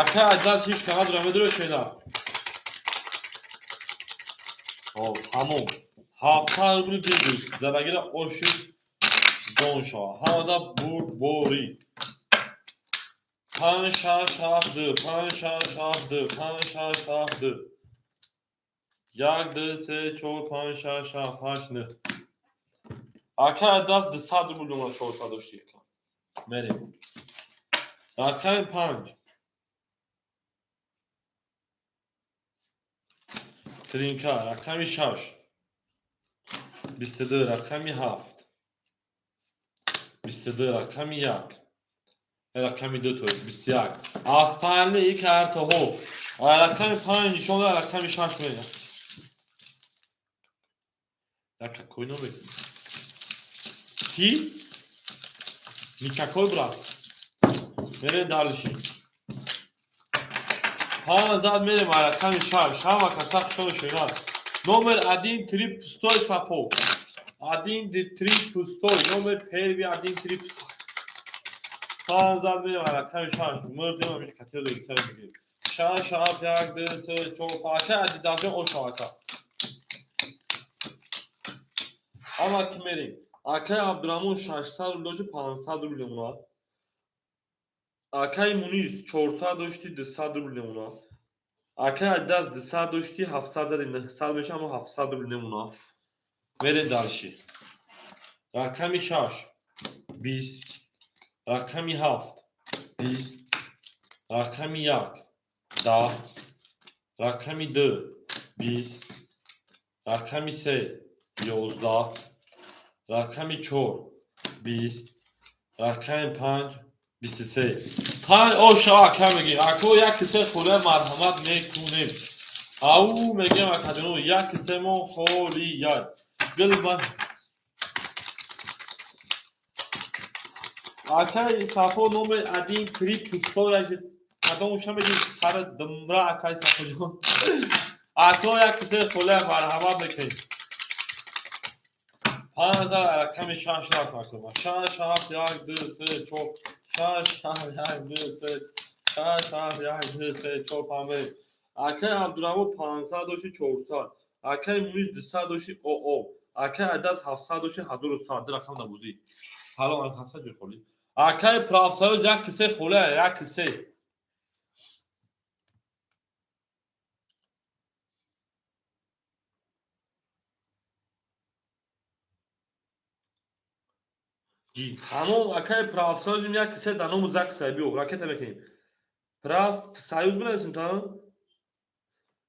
Ака Адаз ҳеч кара намедонад шена. Хоб, тамом. 700 рубли бигӯш. Задагира оши ҷон шава. Ҳамада бурдборӣ. 5 6 7 2 5 6 7 2 5 6 7 2 1 2 3 4 5 6 7 8 9. Ака Адаз 200 рубл омад 400 дошти ака. Мерем. Рақами 5 Тринка, рақами 6 22, рақами 7 22, рақами 1 рақами 2 то 21. Остальные картаҳо. Рақами 5 нишон дорад, рақами 6 мерем. Як какой номер? Ки? Никакой брат. Мерем дальше. 5 зад мерем рақами 6. Ҳама каса хушона шунад. Номер 1 3 пустой сафо. 1 3 пустой. Номер первый 1 3 пустой. 5 зад мерем рақами 6. Мурдем ами катиё дегисар мегирем. 6 7 1 2 3 4 5. Ака Адидаҷон оша ака. Ама ки мерем. Акай Абдураҳмон 600 рубл дошти 500 рубл мемонад. Акай Мунис 400 дошти 200 рубл мемонад. Акай Адидас 200 дошти, 700 зади, 900 меша, аммо 700 рубл немуна. Мерем дальше. Рақами 6 20, рақами 7 20, рақами 1 10, рақами 2 20, рақами 3 11, рақами 4 20, рақами 5 23. 5 оша ака мегем. Ако як кисе холия марҳамат мекунем. Ау мегем акаҷоно, як кисе мо холия. Гул акай Сафо номер 1 три пустоя кадомша меди сара дымра акай Сафоҷон. Ако як кисе холия марҳамат мекунем. 5 рақами 6 рафт акома. 6 7 1 2 3 4 6 7 1 2 3 6 7 1 2 3 4 5. Акай Абдураҳмон 500 дошти 400. Акай Мунис 200 дошти ОО. Акай Адас 700 дошти 1100. Ду рақам набозӣ. Салом алейкум, ҳасан ҷой холӣ. Акай Правсоюз як кисе холия, як кисе. Тамом акай Правсоюз як кисе дар ному зак сайбио. Ракета мекунем. Правсоюз бинависем та?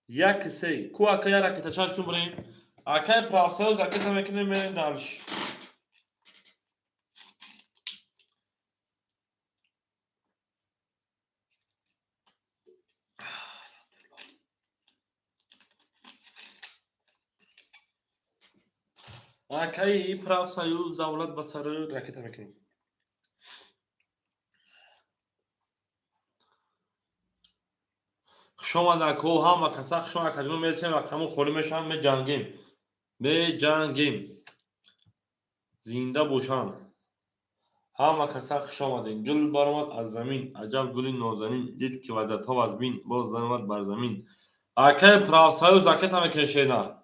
Як кисе. Ку акай як ракета чаш кун бурем. Акай Правсоюз ракета мекунем, мерем дальше. Акай Правсоюз давлат ба сари ракета мекунем. Хуш омад ако, ҳама каса хуш омад акаҷон, мерасем рақамҳо холӣ мешаванд, меҷангем. Меҷангем. Зинда бошанд. Ҳама каса хуш омадем. Гул баромад аз замин, аҷаб гули нозанин, дид ки вазиятҳо вазмин, боз заромад бар замин. Акай Правсоюз ракета мекунем шернар.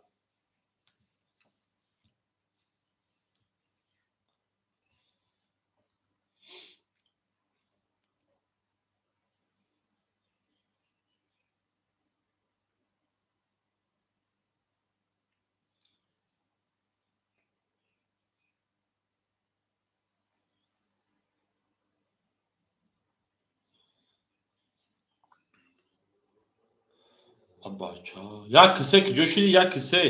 Бача, як кисе куҷо шуди? Як кисе.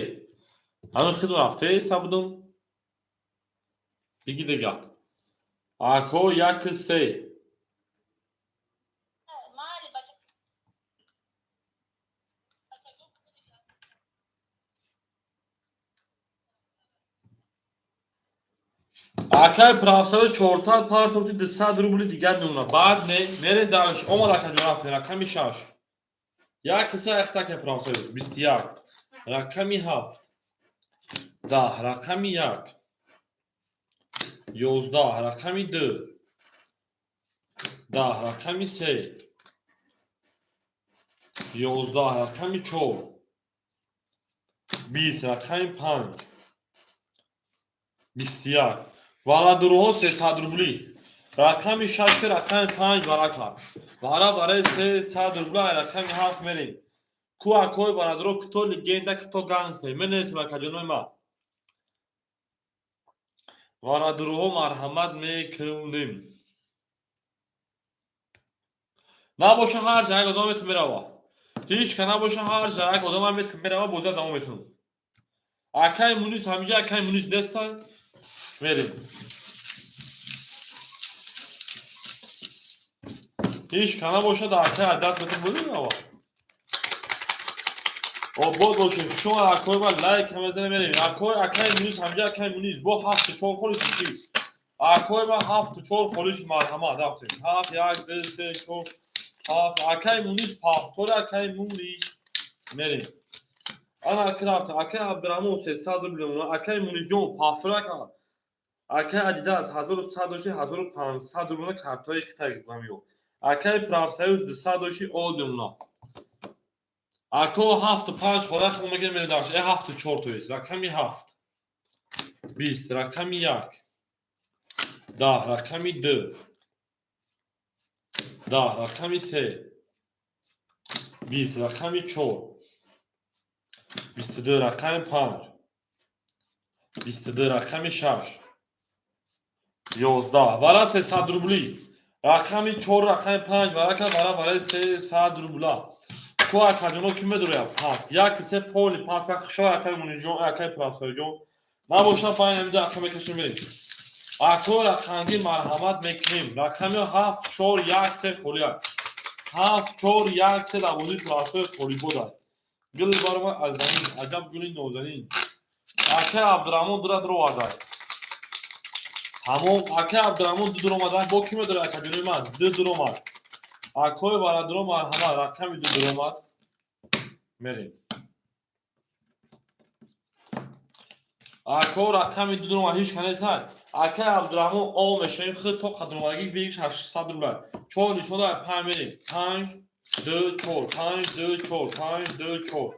Ҳанӯз хидм рафтеста будум. Биги дига. Ако як кисе. Акай Правсоюз 400 партофти 200 рубли дигар мемонад. Баъд не, мерем дальше. Омад акаҷон рафтем. Рақами 6. Як кисе ахтака Правсоюз 21. Рақами 7 10, рақами 1 11, рақами 2 10, рақами 3 11, рақами 4 20, рақами 5 21. Валадурҳо 300 рубли. Рақами 6 рақами 5 вара кард. Вара барои 300 рубла рақами 7 мерем. Ку акои бародаро, кто легенда, кто гангстер. Менависем акаҷонои ма. Варадурҳо марҳамат мекунем. Набоша ҳар ҷа як одам метун мерава. Ҳеҷ ка набоша ҳар ҷа як одам метун мерава, боза давом метунам. Акай Мунис ҳамиҷа акай Мунис нестан. Мерем. Ҳеҷ ка набошад, акай Адас метун боза мерава. Обод бошед. Шумо акои ма лайк мезанем, мерем. Акои акай Мунис ҳамиҷа акай Мунис бо 7 4 холиш чи? Акои ма 7 4 холиш марҳамат рафтем. 7 1 2 3 4 7 акай Мунис пафтор акай Мунис мерем. Ана ака рафтем. Акай Абдураҳмон 300 рубл мемонад. Акай Мунисҷон пафтор ака. Акай Адидас 1100 дошти 1500 рубл картҳои Хитай гамиё. Акай Правсоюз 200 дошти од мемонад. Ако 7 5 хола хо мегирем мерем дальше. 7 4 то есть. Рақами 7 20, рақами 1 10, рақами 2 10, рақами 3 20, рақами 4, 22, рақами 5, 22, рақами 6, 11, вара 300 рубли. Рақами 4, рақами 5, варака вара барои 300 рубла. Ку акаҷоно ки медуря пас як се поли пас як хушо акай Мунирҷон, акай Пурасоиҷон набошад, пайн ҳамида ака мекашем, мерем. Ако рақамгир марҳамат мекунем. Рақами 7, 4, 1, 3 холия. 7, 4, 1, 3 дарвозаи Пурасои холибода. Гул барома аз замин, аҷаб гули нозанин. Акай Абдураҳмон дура дуроварда. Тамом, акай Абдураҳмон ду дуромада. Бо ки медорад, акаҷонои ман? Ду дуромад. Акои барадуро марҳамат, рақами ду дуромад. Мерем. Ако рақами ду дуромад, ҳеҷ ка нест. Акай Абдураҳмон о мешавем, худ то қадромадагӣ бигиш 800 рубла. Чор нишон дорад, панҷ мерем. 5, 2, 4, 5, 2, 4, 5, 2, 4.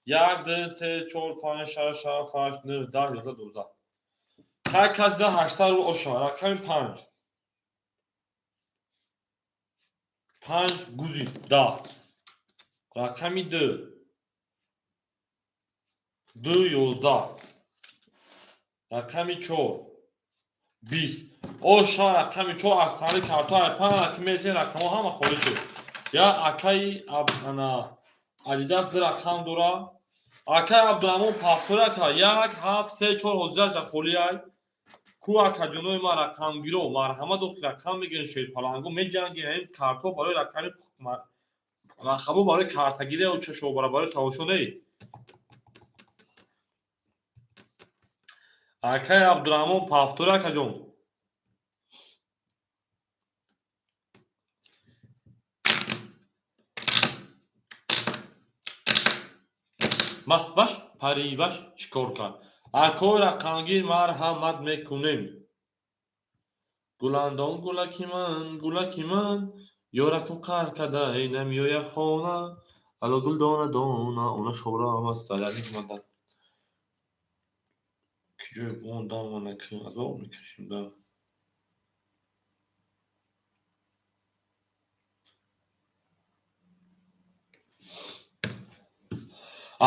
1, 2, 3, 4, 5, 6, 7, 8, 9, 10, 11, 12. Ҳар кас за 800 рубл ошава. Рақами 5. 5 гузи 10. Рақами 2. 2, 11. Рақами 4. 20. Оша рақами 4 аз тари карто ай панҷ ки месен, рақамҳо ҳама холӣ шуд. Я акаи ана Адидас ду рақам дора. Акаи Абдураҳмон пафтор ака 1, 7, 3, 4 ҳозираш дар холӣ ай. Ку акаҷонои ман рақамгиро марҳамат, охи рақам мегирем, шерпаланго меҷангем. Ҳамин карто барои рақами рақамҳо барои картагирӣ чашобара барои тамошо не. Акаи Абдураҳмон пафтор акаҷон. Маҳваш париваш чӣ кор кард? Акои рақамгир марҳамат мекунем. Гуландом гулаки ман, гулаки ман, ёракум қаҳр кардай, намеояд хона. Ало гул дона дона, она шобрам аст. Ки ҷое мондам, ки азоб мекашем да.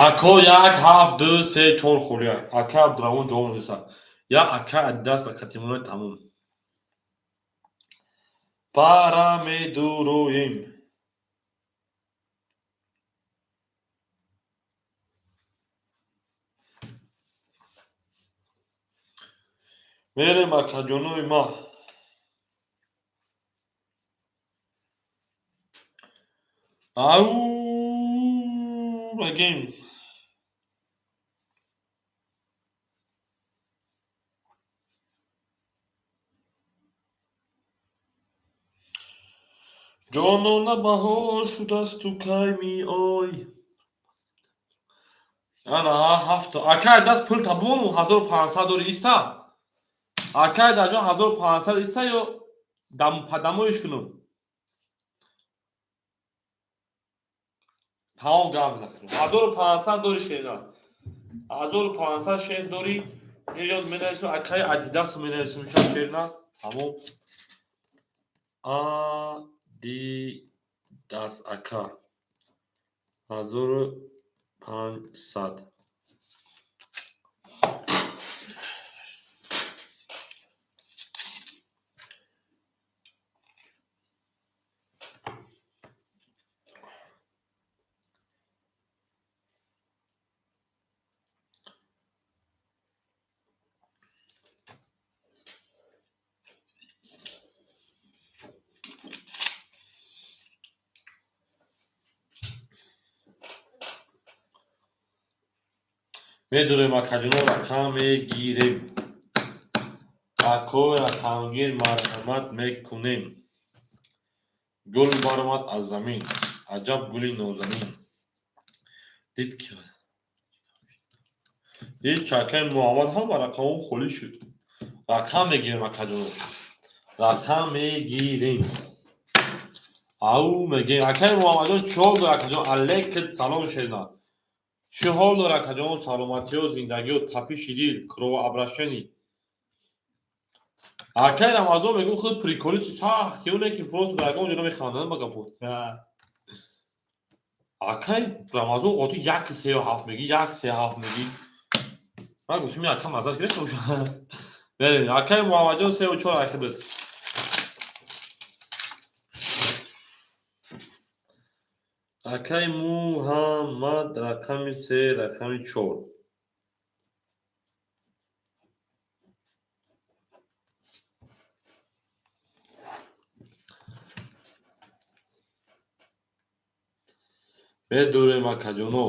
Ако як, ҳафт, ду, се, чор холия. Ака Абдураҳмон ҷавоб надоста. Я ака Адидас рақатимонаи тамом. Пара медуроем. Мерем, акаҷонои ма. Ау мегем. Ҷонона, баҳор шудасту кай меой? Ана ҳафто. Акай даст пул табону 1500 дори иста. Акай даҷон 1500 иста ё падамоиш кунум? Тамом, гап мезанем. 1500 дори шена. 1500 шеф дори. Ёд менависем, акай Адидас менависем шаб шерна. Тамом. Адидас ака. 1500. Медурем, акаҷоно, рақам мегирем. Акои рақамгир марҳамат мекунем. Гул баромад аз замин, аҷаб гули нозанин. Дид ки ҳеҷ акаи Муҳаммад ҳама рақамҳо холӣ шуд. Рақам мегирем, акаҷоно. Рақам мегирем. Ау мегирем. Акаи Муҳаммадҷон чӣ ҳол дорад, акаҷон? Алейкум салом, шерна. Чӣ ҳол дорад, акаҷон? Саломатиё, зиндагиё, тапиши дил, кровообращение. Акаи Рамазон мегӯ худ приколисти сахт, ки оне ки просто дар ягон ҷо намеханданд ба гапот. Акай Рамазон қоти 1 3 7 мегӣ, 1 3 7 мегӣ. Ман гуфтам ака мазаш гирифта боша. Мерем. Акай Муҳаммадҷон 3 ва 4 айхидат. Акай Муҳаммад рақами 3, рақами 4. Медурем акаҷоно.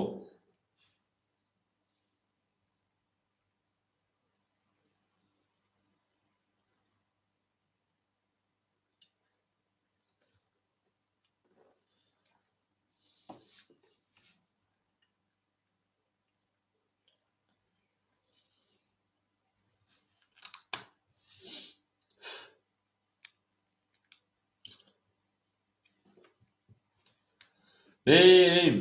Мерем.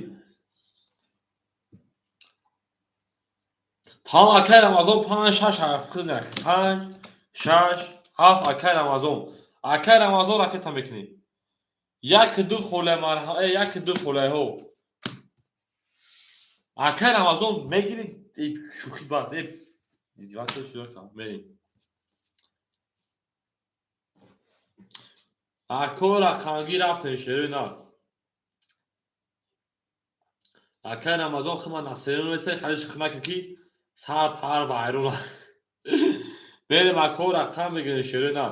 Тамом акай Рамазон 5 6 7 нах. 5 6 7 акай Рамазон. Акай Рамазон ракета мекунӣ. 1 2 хола марҳама, 1 2 холаҳо. Акай Рамазон мегирӣ шӯхӣ бас. Вақт шуда кам. Мерем. Ако рақамгӣ рафтем шерои на. Акай Рамазон хима насерон месай халиш хима ки сар пар вайрон. Мерем ако рақам мегирем шерои на.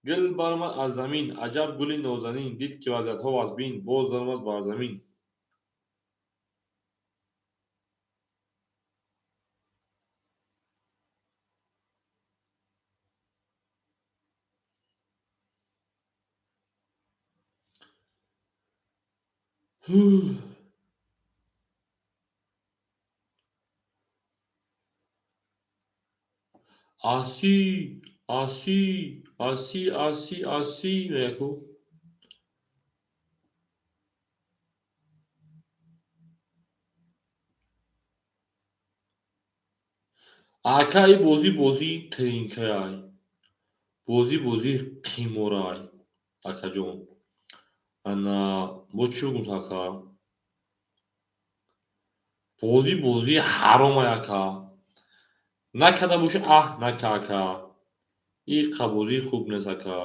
Гул баромад аз замин, аҷаб гули нозанин, дид ки вазъиятҳо вазбин, боз даромад бар замин. Аси, аси, аси, аси, аси меяку. Ака и бозӣ бозии тринкаай. Бозӣ бозии қиморай. Акаҷон. Ана бо чӣ бигӯм ака? Бозӣ бозии ҳаромай ака. Накарда бошӣ аҳ нака ака. Иқа бозии хуб нест ака.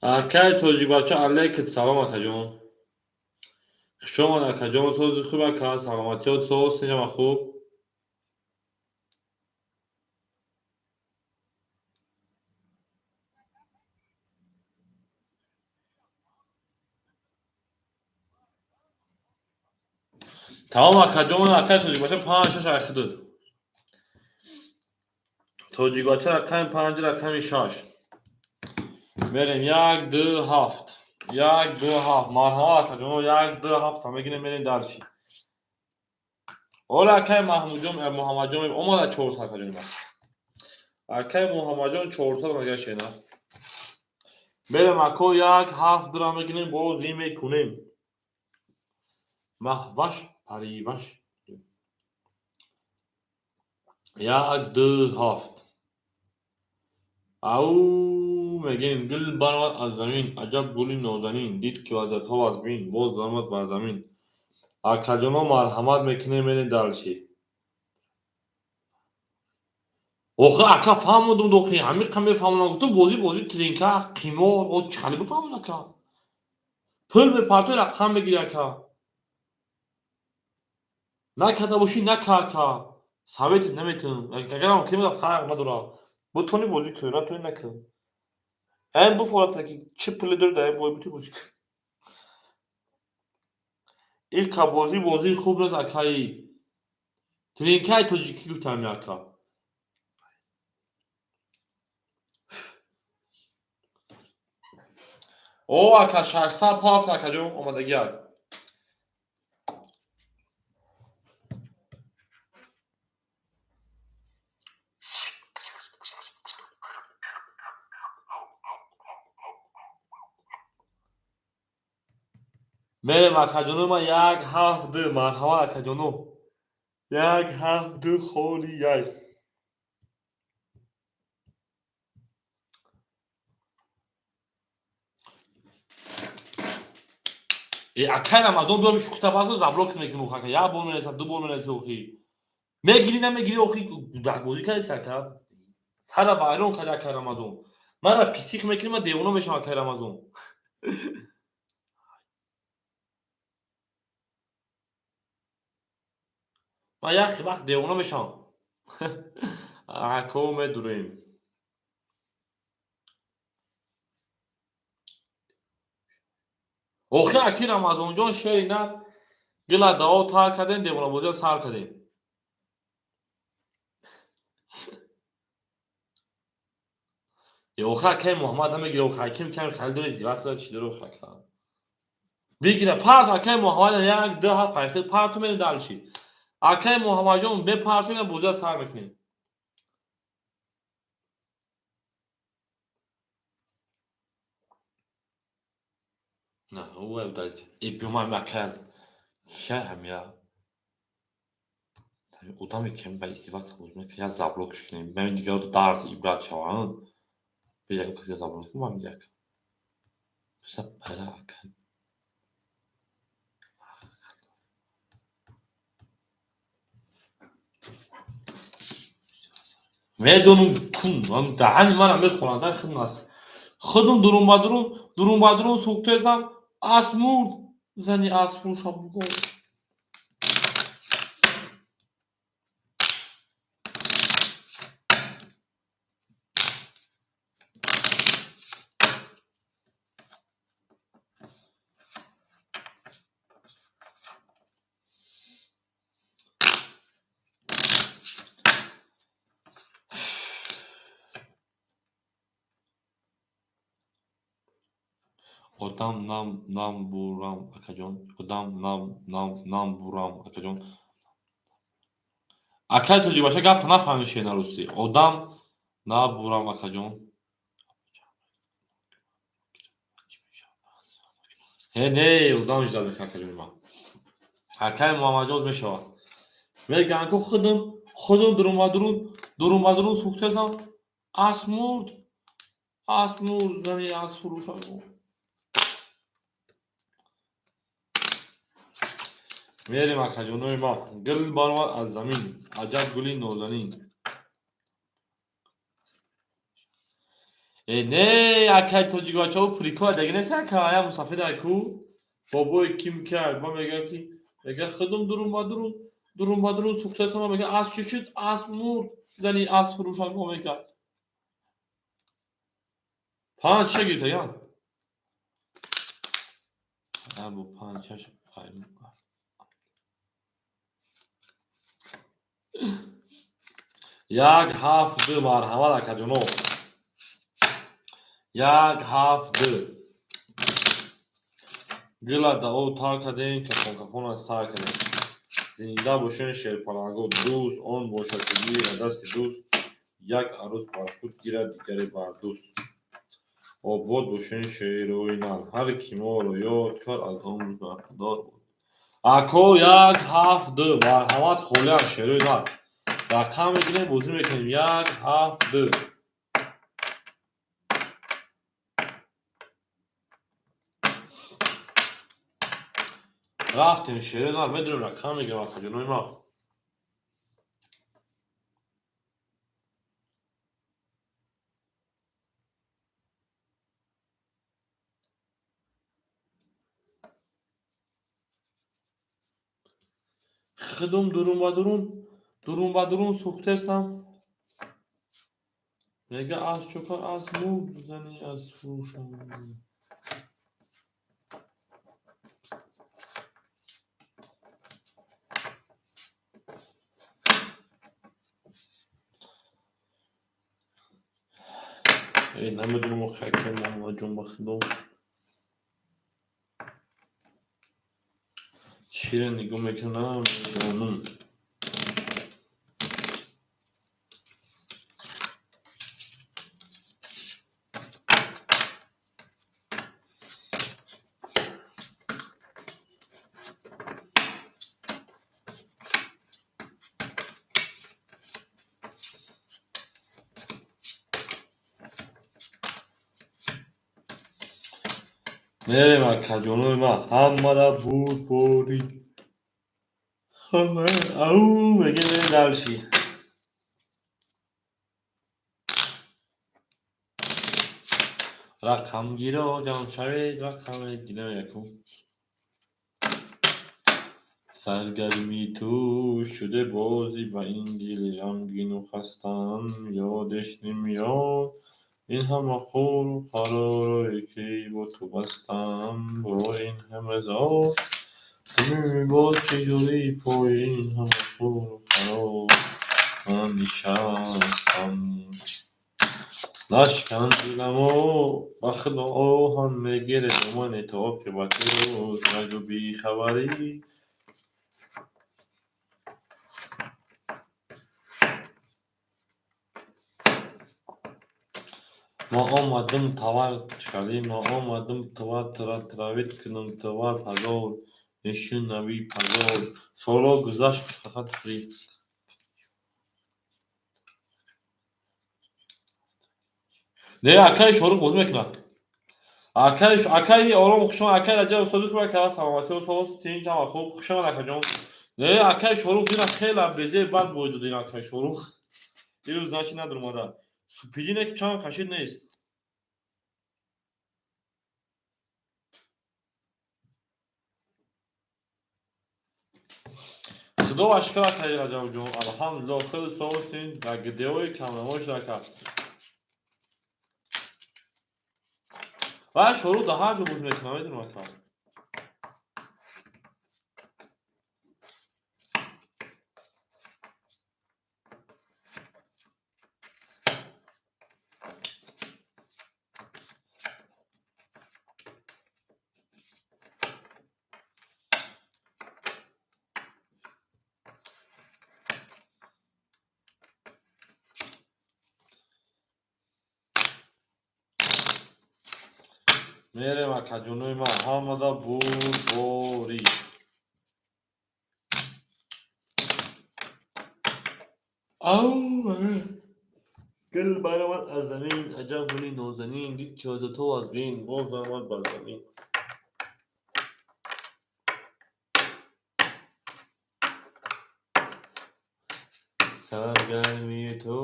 Акай тоҷикбача алайкат салом акаҷон. Хушомад акаҷон, сози хуб ака, саломатиёт соз, тинҷама хуб. Тамом акаҷон, акай тоҷикбача 5 6 айхидуд. Тоҷикбача рақами 5 рақами 6. Мерем 1 2 7. 1 2 7. Марҳама акаҷон, 1 2 7 мегирем мерем дарси. Ола акай Маҳмудҷон, Муҳаммадҷон омада 400 акаҷон. Акай Муҳаммадҷон 400 мага шена. Мерем ако 1 7 2 мегирем бозӣ мекунем. Маҳваш париваш. 1 2 7. Ау мегем гул баромад аз замин, аҷаб гули нозанин, дид ки вазъиятҳо вазбин, боз даромад бар замин. Акаҷоно марҳамат мекунем мерем дарси. Охи ака фаҳмудум дохи, ҳамиқа мефаҳмонам гуфтум бозӣ бозӣ тринка, қимор, о чӣ хали бифаҳмон ака. Пул мепартои рақам мегири ака. Накарда бошӣ нака ака. Советит наметунам. Агарам кунем фарқ надорад. Бутони бозӣ кунӣ, натони накун. Айн буфорат ки чӣ пуле дори дар ин бой бутӣ бозӣ кун. Иқа бозӣ бозии хуб нест акаи. Тринкаи тоҷикӣ гуфтам ака. О, ака 600 пафт акаҷон омадагиак. Мерем акаҷоно ма 1 7 2 марҳамат акаҷоно. 1 7 2 холи яй. Акай Рамазон дуами шухта базо заблок мекунем охи ака. Як бор мерасад, ду бор мерасад охи. Мегири намегири охи бозӣ кардеси ака. Сара вайрон карди акай Рамазон. Мара писих мекунӣ, ман девона мешавам акай Рамазон. Ман як вақт девона мешавам. Ако медурем. Охи аки Рамазонҷон шери нар гила дао тар кардем, девонабозиро сар кардем. Охи акаи Муҳаммад намегира, охи аким ками халил дори издиват чи дори охи ака. Бигира парт акаи Муҳаммад 1 2 7 8 парту мерем дальше. Акаи Муҳаммадҷон мепарту бозиро сар мекунем. На, ӯ удалить. Э, биёмам акай аз кия ҳамя. Одаме ки ба издиват боз мекунад, я заблокш кунем. Ман дигарро дарс ибрат шавам. Бе ягон кас заблок кунам як. Паса пара акай. Медонум кун, даҳани мана мехӯранд, худм аст. Худум дурун ба дурун, дурун ба дурун сӯхтесам, асп мурд. Зани асп фурӯша бугӯ. Одам нам нам бурам акаҷон. Одам нам нам нам бурам акаҷон. Акай тоҷикбаша гапта нафаҳмид шенарӯстӣ. Одам набурам акаҷон. Э не, одам иҷозат мекунад акаҷони ман. Акай Муҳаммадҷон мешавад. Мегӯянд ку худум худум дурун ба дурун, дурун ба дурун сӯхтесам, асп мурд. Асп мурд, зани асп фурӯша. Мерем акаҷонои ман. Гул баромад аз замин, аҷаб гули нозанин. Э не, акай тоҷикбачаҳо прикол дега нест ака, я мусафир ку. Бобои ким кард, ма мегӯям ки мега худум дурун ба дурун, дурун ба дурун сӯхтесам, мега асп чӣ шуд? Асп мурд. Зани асп фурӯша мегӯяд. 5 ча гирифта ян? Бу 5 6 5. 1 7 2 марҳамат акаҷоно. 1 7 2. Гила дао тар кардем, кафон кафона сар кардем. Зинда бошен шерпаланго, дӯст он бошад ки гирад дасти дӯст, як арӯс бар худ гирад, дигаре бар дӯст. Обод бошен шерои нар, ҳар ки моро ёд кард аз он рӯз бархӯрдор буд. Ако 1 7 2 марҳамат холиан шерои нар. Рақам мегирем, бозӣ мекунем. 1 7 2. Рафтем шерои нар, медонем рақам мегирем акаҷонои ман. Худум дурун ба дурун, дурун ба дурун сӯхтесам. Мега асп чӯкар, асп мурд, зани асп фурӯша. Намедонам охи акай Муҳаммадҷон ба худо. Чиро нигоҳ мекунам, намедонам. Мерем акаҷонои ман, ҳамара бурдборӣ. Ау, мегем мерем дальше. Рақамгиро ҷамъ шавед, рақам мегирам якум. Саргармии ту шуде бозӣ ба ин дили ғамгину хастам, ёдеш намеёд ин ҳама қулу қаророе ки бо ту бастам, бо ин ҳама зор ту мебоз чӣ ҷури пои ин ҳама қулу қарор ман нишастам. Нашкан диламо, ба худо оҳам мегире домани то оқибати рӯз, нагӯ бехабарӣ. Ма омадам товар чикалӣ, ма омадам товар травить кунам, товар позор, нешунави позор. Солҳо гузашт, фақат фри. Не, акаи Шорух бозӣ мекунад. Акаи Ором хушомад, акаи Раҷаб Содиқ ака, саломатӣ соз, тинҷ ҳама хуб, хушомад акаҷон. Не, акаи Шорух дина хеле безеб бад бой дод ин акаи Шорух. Ирӯз значи надурмада. Супидине чанд қашид нест. Худо ва шукр акаи Раҷабҷон, алҳамдулиллоҳ, хеле соз, дар гидеои камнамо шуда ака. Ва Шорух дар ҳар ҷо боз мекунад, медонам ака. Мерем акаҷонои ман, ҳамада бурдборӣ. Ау, гул баромад аз замин, аҷаб гули нозанин, дид ки то аз бин, боз омад бар замин. Саргармии ту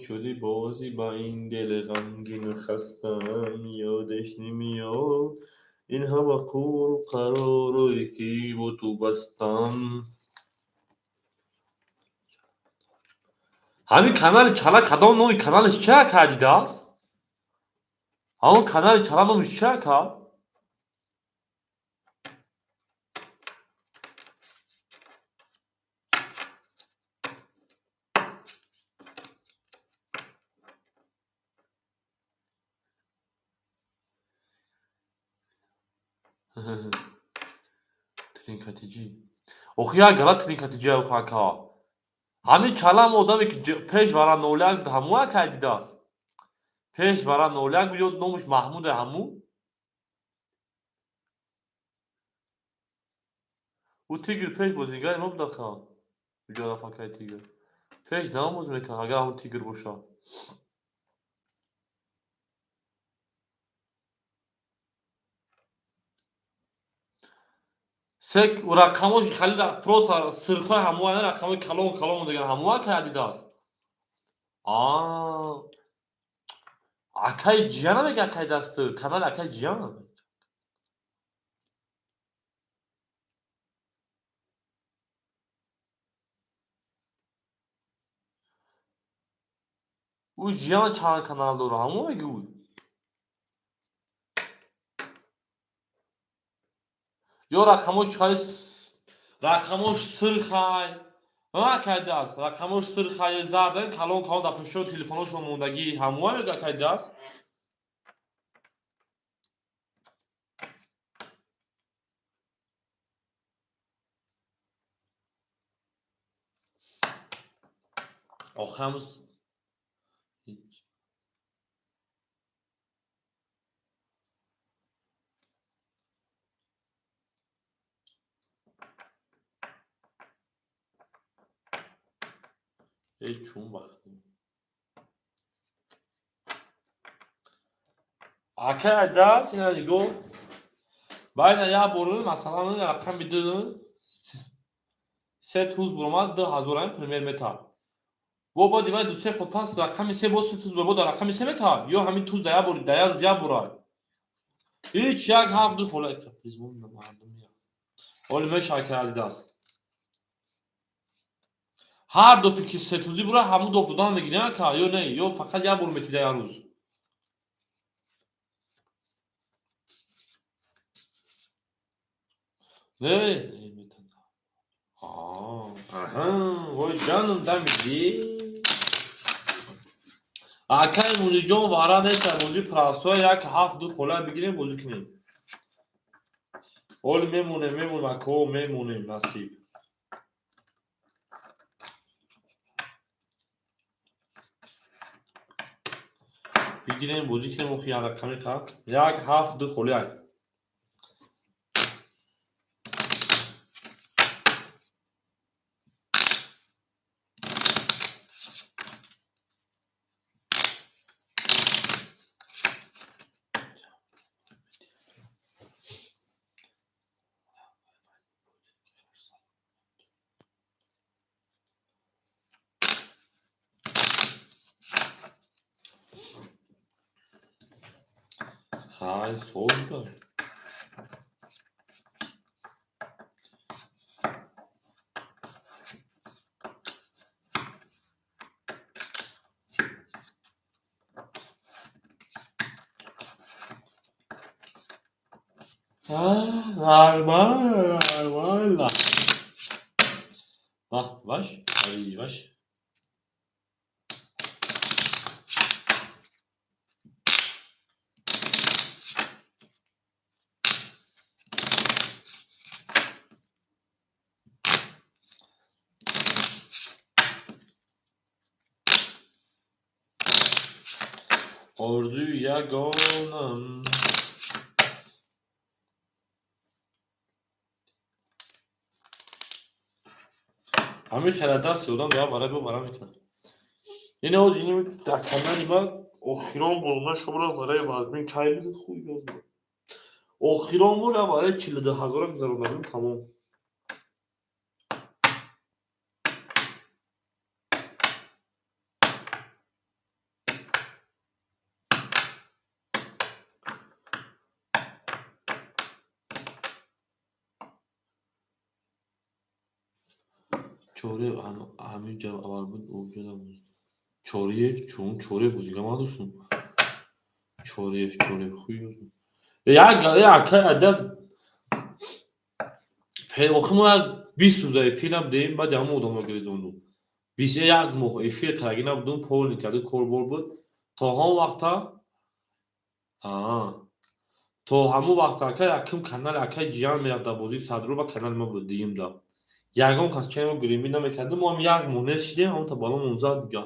шуди бозӣ ба ин дили ғамгину хастам, ёдеш намеёд ин ҳама қулу қаророе ки бо ту бастам. Ҳамин канали Чала кадом номи каналиш чи ака дидааст? Ҳамон канали Чала номиш чи ака? Тринкатиҷӣ. Охи як гала тринкатиҷӣ охи ака. Ҳамин Чала ҳам одаме ки пеш вара 01 буд, ҳамун ака дидааст? Пеш вара 01 буд ё номаш Маҳмуде ҳамун? Ӯ тигр пеш бозигари мо буд ака. Куҷо рафт акаи тигр? Пеш намо боз мекард, агар ҳамун тигр бошад. Се рақамош хали просто сирхои ҳамуа, рақамои калон калон дигар ҳамуа ака дидааст? Аа, акаи Ҷиян мега акаи дасту, канали акаи Ҷиян. Ӯ Ҷиян чанд канал дорад, ҳамон меги ӯ? Ё рақамош хали рақамош сирхай, акаи даст, рақамош сирхай зард, калон калон дар пеши телефоношон мондагӣ, ҳамуа мега акаи даст? Охи ҳамуз эй чун вақт. Акай даст ина нигоҳ. Байна як бор масалан рақами ду се туз буромад 2000 ам пример мета. Бо баъди вай ду-се ход пас рақами се боз се туз буромад дар рақами се мета ё ҳамин туз да як бор да як рӯз як бора. Ҳеч як ҳафт ду фола оли мешавад ки даст. Ҳар дафъе ки сетузӣ бура ҳамун доф додан мегирем ака ё не ё фақат як бор метида як рӯз. Не, не метана. Аҳа, вой ҷаном дамиди. Акай Муниҷон вара нест бозӣ прасоя як ҳафт ду хола бигирем бозӣ кунем. Оли мемонем, мемонем ако мемонем насиб. Бигирем бозӣ кунем охи як рақами қа. Як ҳафт ду холи ай. Хай солда. Нормально, нормально. Ваш, ай, ваш. Орзуи ягонам. Ҳамин хела дасти одам як барай бо бара метавонад. Ин оз ин дар канали ман охирон бор нашумра барои вазмин кай буд хуй ёзна. Охирон бор я барои 42 000 гузарондабудем тамом. Чориев ҳамин ҷо аввал буд оҷо набуд. Чориев чун Чориев бозига ман доштум. Чориев Чориев хуй ёзна. Як акай даст охи мо як 20 рӯза эфир набудем, баъди ҳамон одамро гирезондум. Бист як моҳ эфир кардаги набудум, полный карда корбор буд. То ҳамон вақта то ҳамон вақта ака якум канали акай ҷиян мерафт дар бозии садро ба канали ма буд дуюм да. Ягон кас чаймо гримӣ намекардем, мо ҳам як моҳ нест шидем, ҳамон та баломон зад дига.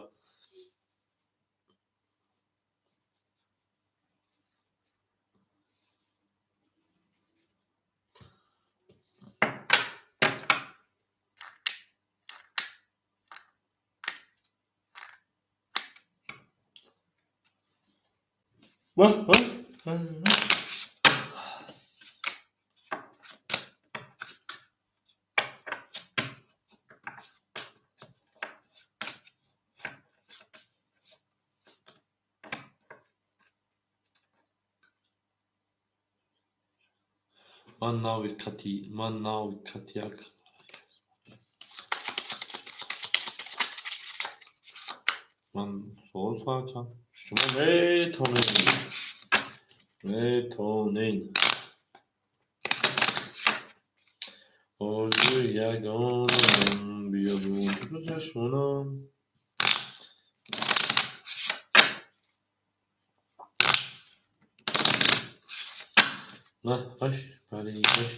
Ман нави кати, ман нави катияк. Ман суол сӯал шумо метонед. Метонед. Орзуи ягонам биё бимон ту чашмонам. На, аш, пари, аш.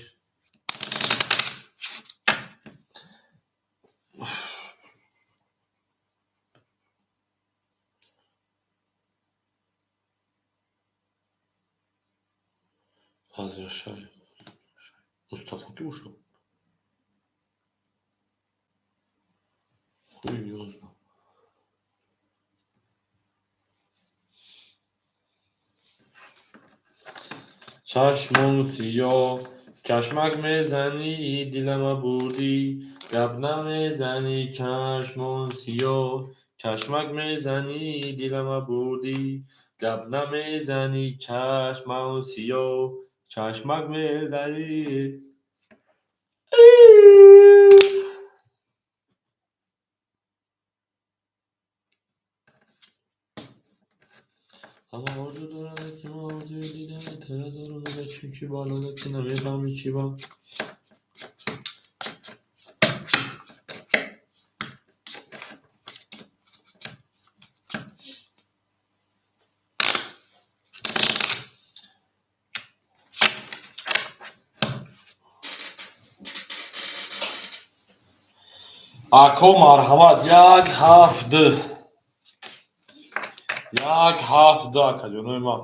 Возвращай. Мустафо ки бошад? Хуй его знает. Чашмон сиёҳ, чашмак мезанӣ, дилама бурдӣ, гап намезанӣ. Чашмон сиёҳ, чашмак мезанӣ, дилама бурдӣ, гап намезанӣ. Чашмон сиёҳ, чашмак мезанӣ. Ҳама орзу доранд, лекин ман орзуи дидани тара дорам. Мега чӣ бало, лекин намефаҳмӣ чӣ ба. Ако, марҳамат, 1 7 2, 1 7 2, акаҷонои ман.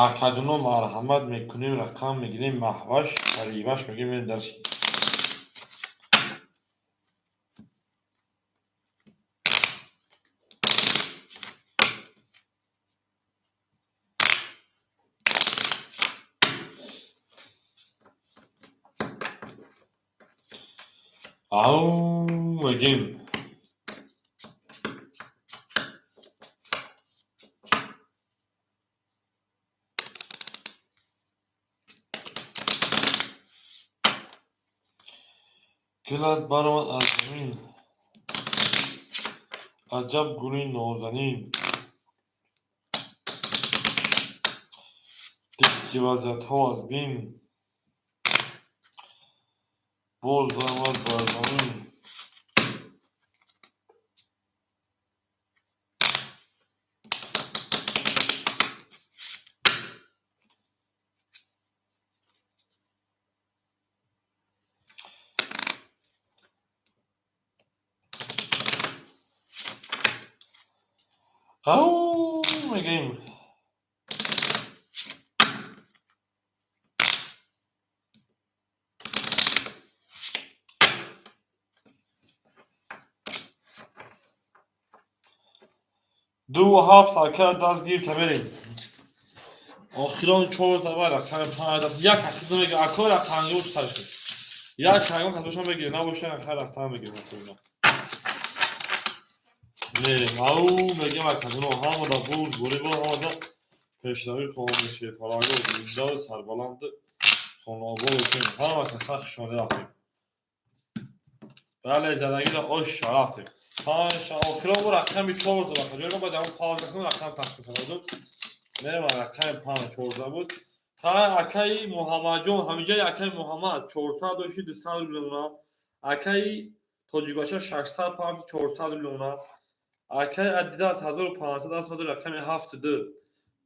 Акаҷоно, марҳамат мекунем, рақам мегирем, Маҳваш, Париваш мегирем дарси. Ау, мегем. Гулат баромад аз замин, аҷаб гули нозанин. Дид ки вазъиятҳо аз бин, боз даромад бар замин. Ау, мегем. 2 7, ака, даст гирифта мерем. Охирон чор заба рақами панҷ, як ҳақида мегир, ако, рақамги ташкил. Як ҳагон кадошон мегир, набошад, ака, рафтан мегирем акоина. Мерем. Ау, мегем, акаҷоно, ҳамада бурд, бурибо, ҳамада пешравӣ хоҳам мешед. Параго, зинда, сарбаланд, хонаобод бошем. Ҳама каса хушонӣ рафтем. Бале, задагиро ош рафтем. Панҷ, охирон бо рақами чор зада. Акаҷоно, бояд ҳамон пауза кунем, рақам тақсим кардам. Мерем, рақами панҷ чорза буд. Та акаи Муҳаммадҷон, ҳамиҷаи акаи Муҳаммад 400 дошти, 200 рубл мемонад. Акаи Тоҷикбача 600 панҷ, 400 рубл мемонад. Акаи Адидас 1500 аст, рақами 7 2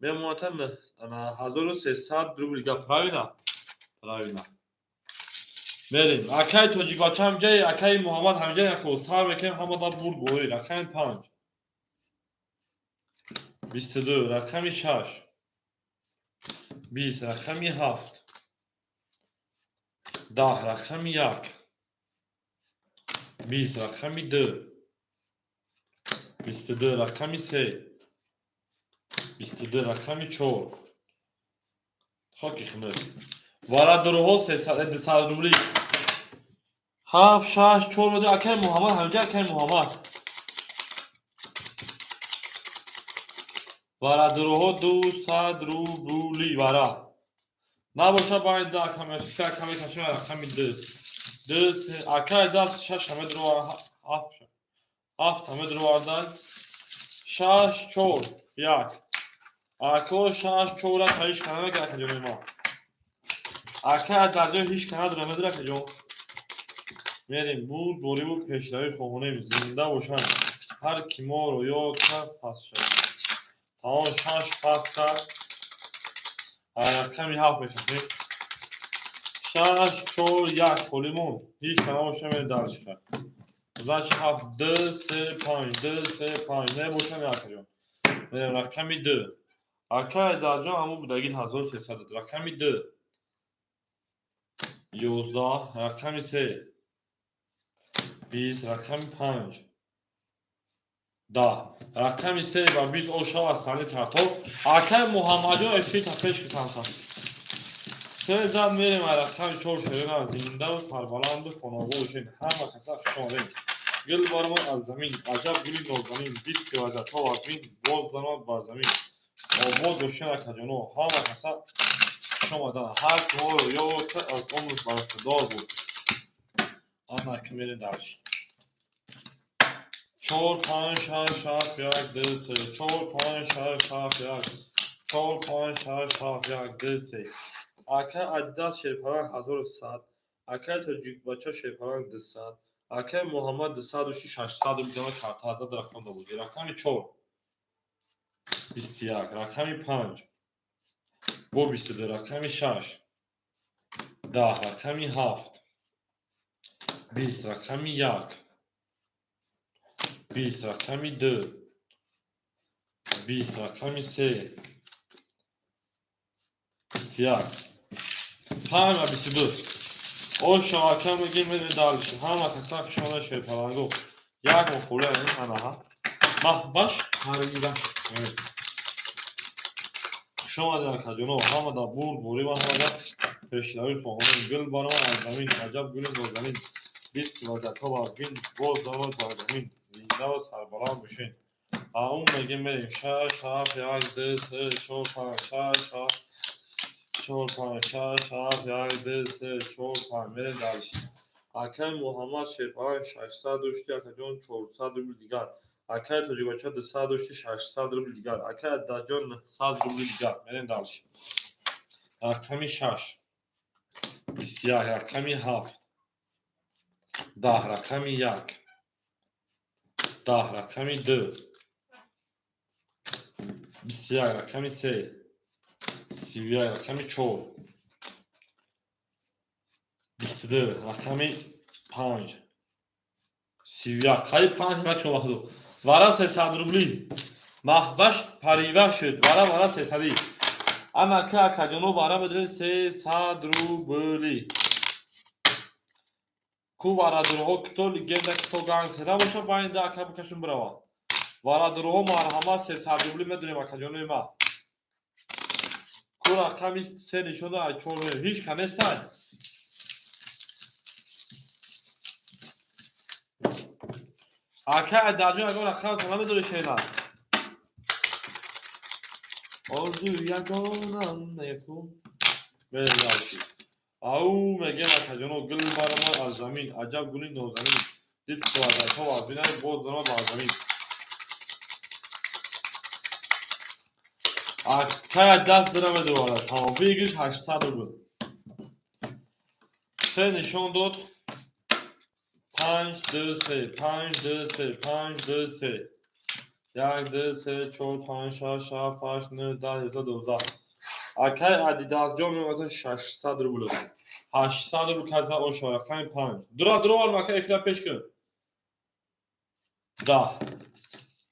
мемонад 1300 рубл. Гап правильно? Правильно. Мерем. Акаи Тоҷикбача ҳамиҷаи акаи Муҳаммад ҳамиҷаи ако сар мекунем, ҳамада бурд бори. Рақами 5 22, рақами 6 20, рақами 7 10, рақами 1 20, рақами 2 22, рақами 3 22, рақами 4. Хоки хунук. Варадурҳо 300 рубли. 7 6 4 буд. Акаи Муҳаммад ҳамиҷа, акаи Муҳаммад. Варадуроҳо 200 рубли вара. Набоша байни ду ака се ака мекашем, рақами ду. Ду, се, акай даст шаш ҳаме ҳафт, ҳафт ҳаме дуровардан. Шаш, чор, як. Ако шаш, чора та ҳеч кана мега, акаҷони ма. Ака дар ҷои ҳеч кана дура медура, акаҷон. Мерем бурд бориву пешравӣ хоҳонем, зинда бошанд. Ҳар ки моро ёд кард, пас шавад. Тамом, шаш пас кард. Рақами ҳафт мекашем. Шаш, чор, як холӣ монд. Ҳеч кана боша, мерем дальше кард. Значит, ҳафт, ду, се, панҷ, ду, се, панҷ. Небошам, акаҷон. Мерем рақами ду. Акай дарҷон ҳамун будагин 1300. Рақами ду. 11, рақами се. 20, рақами панҷ. 10. Рақами се ба 20 ошав аз тани картоф. Акай Муҳаммадҷон эфирта пеш китамса. Се зад, мерем ай рақами чор шерена, зиндаву сарбаланду хонобод бошед. Ҳама каса хуш омадед. Гул баромад аз замин, аҷаб гули нозанин, дид ки вазиятҳо вазмин, боз даромад бар замин. Обод бошед, акаҷоно, ҳама каса хуш омаданд. Ҳар ки моро ёд кард, аз умраш баракатдор буд. Ана ки мерем дальше. Чор, панҷ, шаш, ҳафт, як, ду, се. Чор, панҷ, шаш, ҳафт, як. Чор, панҷ, шаш, ҳафт, як, ду, се. Акай Адидас шерпаланг 1100. Акай Тоҷикбача шерпаланг 200. Акай Муҳаммад 200 дошти, 600 рубл дама карта зад, рақам дабозӣ. Рақами чор. 21. Рақами панҷ. Бо 22. Рақами шаш. 10. Рақами ҳафт. 20. Рақами як. 20. Рақами ду. 20. Рақами се. 21. Панҷ ва 22. Оша ака мегем, мерем дальше. Ҳама каса хуш омада, шерпаланго. Як мо холӣ анаҳа. Маҳваш парвиваш. Хуш омадед, акаҷоно. Ҳама дар бурд борӣ ва ҳама дар пешравӣ хоҳонем. Гул баромад аз замин, аҷаб гули нозанин. Дид ки вазиятҳо вазмин, боз даромад бар замин. Зиндаву сарбаланд бошед. Аун мегем, мерем шаш, ҳафт, як, ду, се, чор, панҷ, шаш, ҳафт, чор, панҷ, шаш, ҳафт, як, ду, се, чор, панҷ. Мерем дальше. Акай Муҳаммад шерпаланг 600 дошти, акаҷон, 400 рубл дигар. Акай Тоҷикбача 200 дошти, 600 рубл дигар. Акай Адаҷон 900 рубли дигар. Мерем дальше. Рақами шаш. 21. Рақами ҳафт. 10. Рақами як. 10. Рақами ду. 21. Рақами се. 31. Рақами чор. 22. Рақами панҷ. 31. Қариб панҷ макшон вақту. Вара 300 рубли. Маҳваш париваш шуд. Вара, вара сесадӣ. Ана ки акаҷоно вара медонед, 300 рубли. Ку варадурҳо, кто легенда, кто гангстер набоша, байни ду ака бикашум бирава. Варадурҳо, марҳамат, 300 рубли медонем, акаҷонои ма. Ку рақами се нишон ай чор ҳеч ка нестай. Ака Айдарҷон, ягон рақам та намедори, шена. Орзу ягонам якум. Мерем дальше. Ау мегем, акаҷоно, гул баромад аз замин, аҷаб гули нозанин. Дид ки вазиятҳо вазминай, боз даромад бар замин. Акая даст дира медоварад. Тамом, выигрыш 800 рубл. Се нишон дод. Панҷ, ду, се, панҷ, ду, се, панҷ, ду, се. Як, ду, се, чор, панҷ, шаш, ҳафт, ҳашт, нӯҳ, 10, 11, 12. Акай Адидасҷон меомад 600 рубл. 800 рубл каса оша, рақами панҷ. Дура дуровар, ака, эфира пеш кун. 10.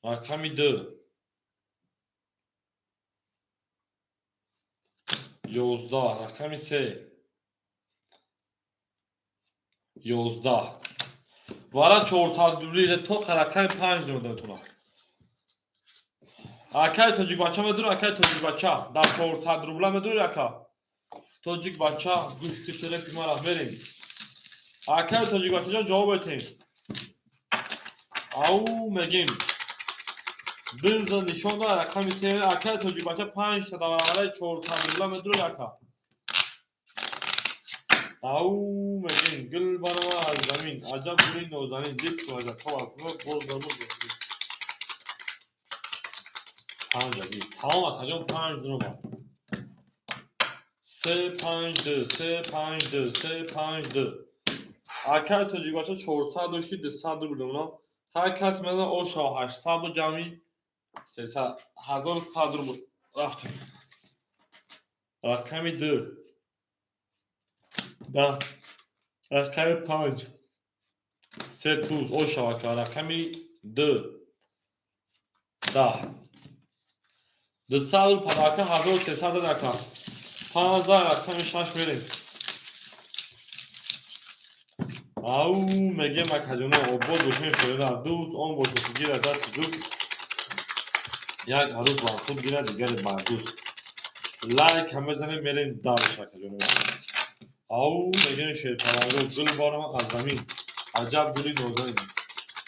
Рақами ду. 11. Рақами се. 11. Вара 400 рубли то рақами панҷ медонетона. Акай тоҷикбача медури, акай тоҷикбача дар 400 рубла медури, ака. Тоҷикбача, гӯш ки телефи мара, мерем. Акай тоҷикбачаҷон, ҷавоб этем. Ау мегем. Дилза нишон дод, рақами се. Акай тоҷикбача панҷта давравараи 400 рубла медурад, ака. Ау мегӯем, гул барова аз замин, аҷаб гули нозанин, дид боз дармуд. Панҷ аги. Тамом, акаҷон, панҷ дуромад. Се панҷ ду, се панҷ ду, се панҷ ду. Акай тоҷикбача 400 дошти, 200 рубл мемонад. Ҳар кас мезанад ошава 800 бо ҷамъи 1100 рубл. Рафтем. Рақами ду. Даҳ. Рақами панҷ. Се туз ошава ака. Рақами ду. Даҳ. 200 рубл падака, 1300 ака. 15, рақами шаш мерем. Ау мегем, акаҷоно, обод бошем, шоира дӯст он бошад, ки гирад дасти дӯст, як арӯз бар худ гирад, дигаре бар дӯст. Лайк ҳам мезанем, мерем дальше, акаҷоно. Ау мегем, шерпаланго, гул баромад аз замин, аҷаб гули нозанин.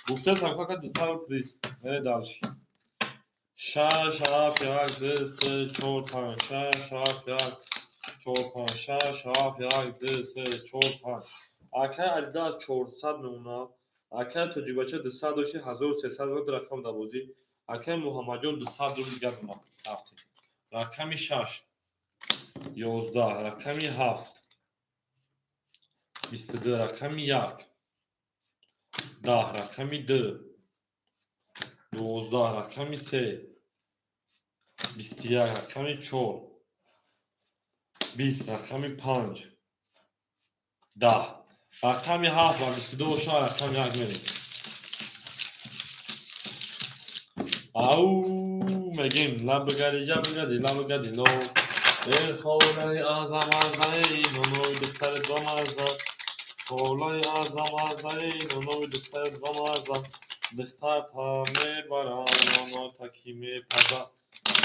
Гуфтаам кака, 200 рубл приз. Мерем дальше. Шаш, ҳафт, як, ду, се, чор, панҷ, шаш, ҳафт, як, чор, панҷ, шаш, ҳафт, як, ду, се, чор, панҷ. Акай Адидас 400 мемонад. Акай тоҷикбача 200 дошти, 1300 ду рақам дар бозӣ. Акай Муҳаммадҷон 200 рубл дигар мемонад. Рафтем. Рақами шаш. 11, рақами ҳафт. 22, рақами як. 10, рақами ду. 12, рақами се. 21, рақами чор. 20, рақами панҷ. 10. Рақами ҳафт ва 22 бошад, рақами як мерем. Ау мегем, лабгади ҷабгади лабгади ло. Э холаи азамазаи нонои духтари бамаза. Холаи азамазаи нонои духтари бамаза. Духтарта мебарам, ноно таки мепаза.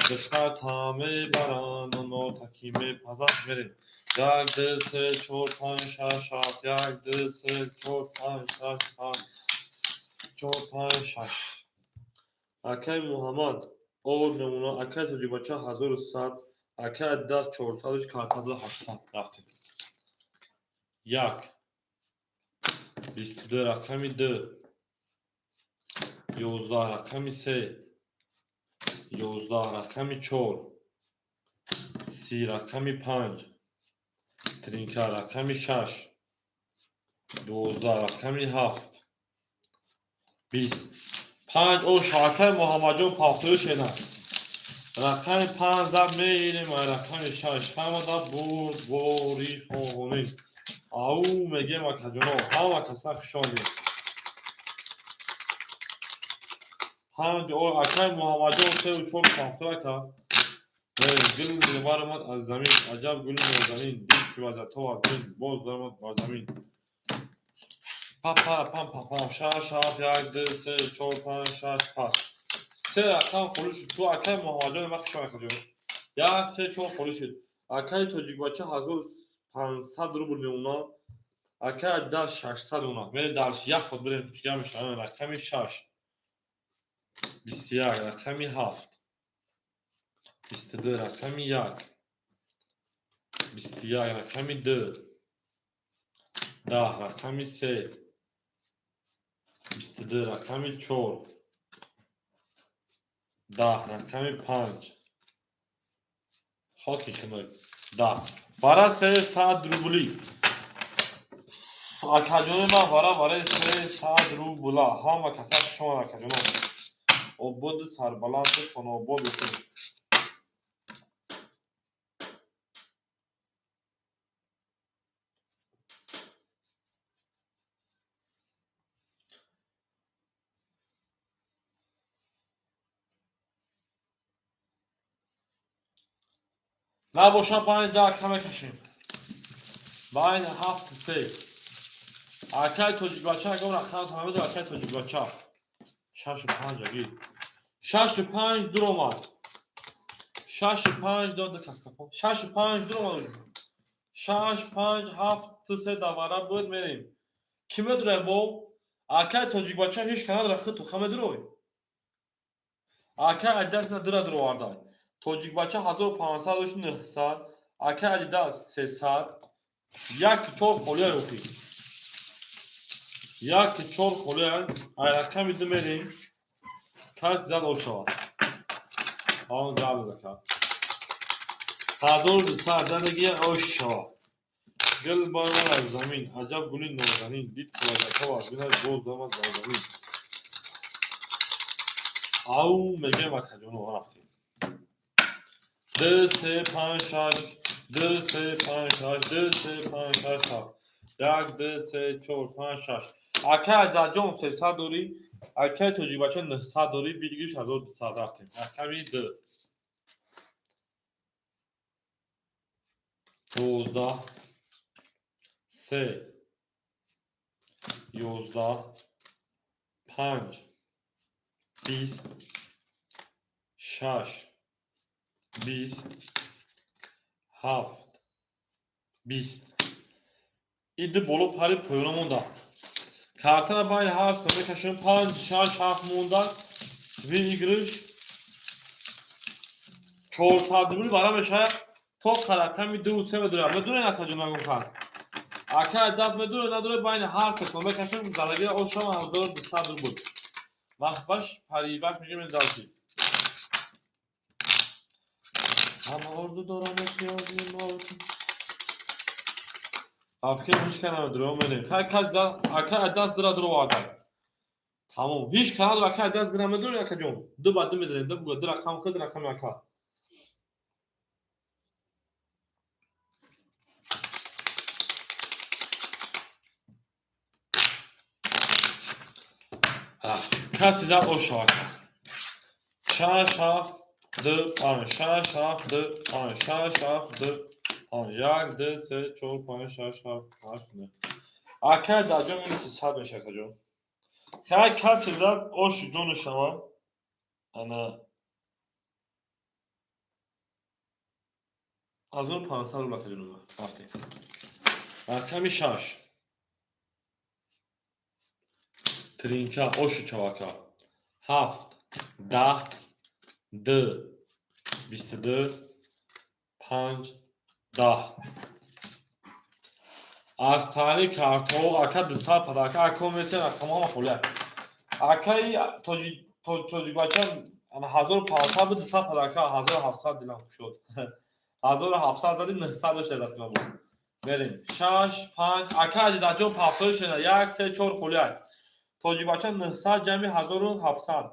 Духтарта мебарам, ноно таки мепаза. Мерем. Як, ду, се, чор, панҷ, шаш, ҳафт. Як, ду, се, чор, панҷ, шаш, ҳафт. Чор, панҷ, шаш. Акай Муҳаммад овод мемонад. Акай тоҷикбача 1100. Акай Адидас 400, картаза 800. Рафтем. Як. 22, рақами ду. 11, рақами се. 11, рақами чор. 30, рақами панҷ. Тринка, рақами шаш. 12, рақами ҳафт. 20. Панҷ ош, акай Муҳаммадҷон пафтои шена. Рақами панҷ зад, мерем рақами шаш. Ҳамада бурдборӣ хоҳонем. Ау мегем, акаҷоно, ҳама каса хушомадед. Панҷ акай Муҳаммадҷон сеу чор пафто ака. Гул баромад аз замин, аҷаб гули нозанин, дид ки вазато бин, боз даромад бар замин. Па пам па пам, шаш, ҳафт, як, ду, се, чор, панҷ, шаш, паст. Се рақам холӣ шуд. Ту акай Муҳаммадҷон ма хуш акаҷон. Як, се, чор холӣ шуд. Акай тоҷикбача 1500 рубл мемонад. Акай Адидас 600 мемонад. Мерем дальше, як ход берем, чига мешавад. Рақами шаш. 21, рақами ҳафт. 22, рақами як. 21, рақами ду. 10, рақами се. 22, рақами чор. 10, рақами панҷ. Хоки хунук. 10. Бара 300 рубли. Акаҷони ман бара барои 300 рубла. Ҳама каса хуш омад, акаҷоно. Ободу сарбаланду хонаобод бошед. Набошад, панҷ даҳ ака мекашем. Байни ҳафту се. Акай тоҷикбача, агар рақам намедо, акай тоҷикбача. Шашу панҷ аги. Шашу панҷ дуромад. Шашу панҷ дод каскафон. Шашу панҷ дуромад. Шаш, панҷ, ҳафту се давара буд, мерем. Кӣ медурай бо? Акай тоҷикбача ҳеч ка надора, худту ха медурой. Акай Адидас на дира дуровардай. Тоҷикбача 1500 дошт 900, акай Адидас 300, як чор холия охи. Як чор холия, ай рақами ду мерем, кас зад ошавад. Он гап зака. 1200 задаги ош шавад. Гул баромад аз замин, аҷаб гули нозанин, дид фалакака ва бинад боз омад бар замин. Ау мегӯем акаҷоно рафтем. 2, 3, 5, 6, 2, 3, 5, 6, 2, 3, 5, 6, 7. 1, 2, 3, 4, 5, 6. Акай Адаҷон 300 дорӣ, акай Тоҷикбача 900 дорӣ, билгиш 1200 рафтем. Рақами 2. 12, 3, 11, 5, 20, 6, 20, 7, 20. Иди боло пари поёна монда. Картара байни ҳар сто мекашем 5, 6, 7 монда. Выигрыш 400 рубл бара мешавад. То рақами 2 3 медорад. Медонед акаҷон нагум кас. Ака даст медорад, надорад байни ҳар се то мекашем залагира ошам 1200 рубл. Вақтбаш париваш мегирем дальше. Ҳама орзу дорам эҳтиёҷи Афкир ҳеҷ кас намедорам мерем. Хай кас ака даст дира дуроварда. Тамом. Ҳеҷ кас надорад ака даст дира медорад акаҷон. Ду ба ду мезанем. Ду ду рақам худ рақами ака. Каси зад ошо ака. 6, 7, 2, 5, 6, 7, 2, 5, 6, 7, 2, 5, 1, 2, 3, 4, 5, 6, 7, 8, 9. Ака даҷо минуси 100 меша акаҷон. Хай каси зад оши ҷону шава. Ана 1500 рубл акаҷон рафтем. Рақами 6. Тринка оши чавака. 7, 10, 2, 22, 5, 10. Аз таҳлили картҳо ака 200 падака ако месен рақамҳо ҳама холия. Акаи тоҷикбача 1500 буд 200 падака 1700 дилам кушод. 1700 зади 900 дошта дастима буд. Мерем. 6, 5, ака Адидаҷон пафтори шена 1, 3, 4 холия. Тоҷикбача 900 ҷамъи 1700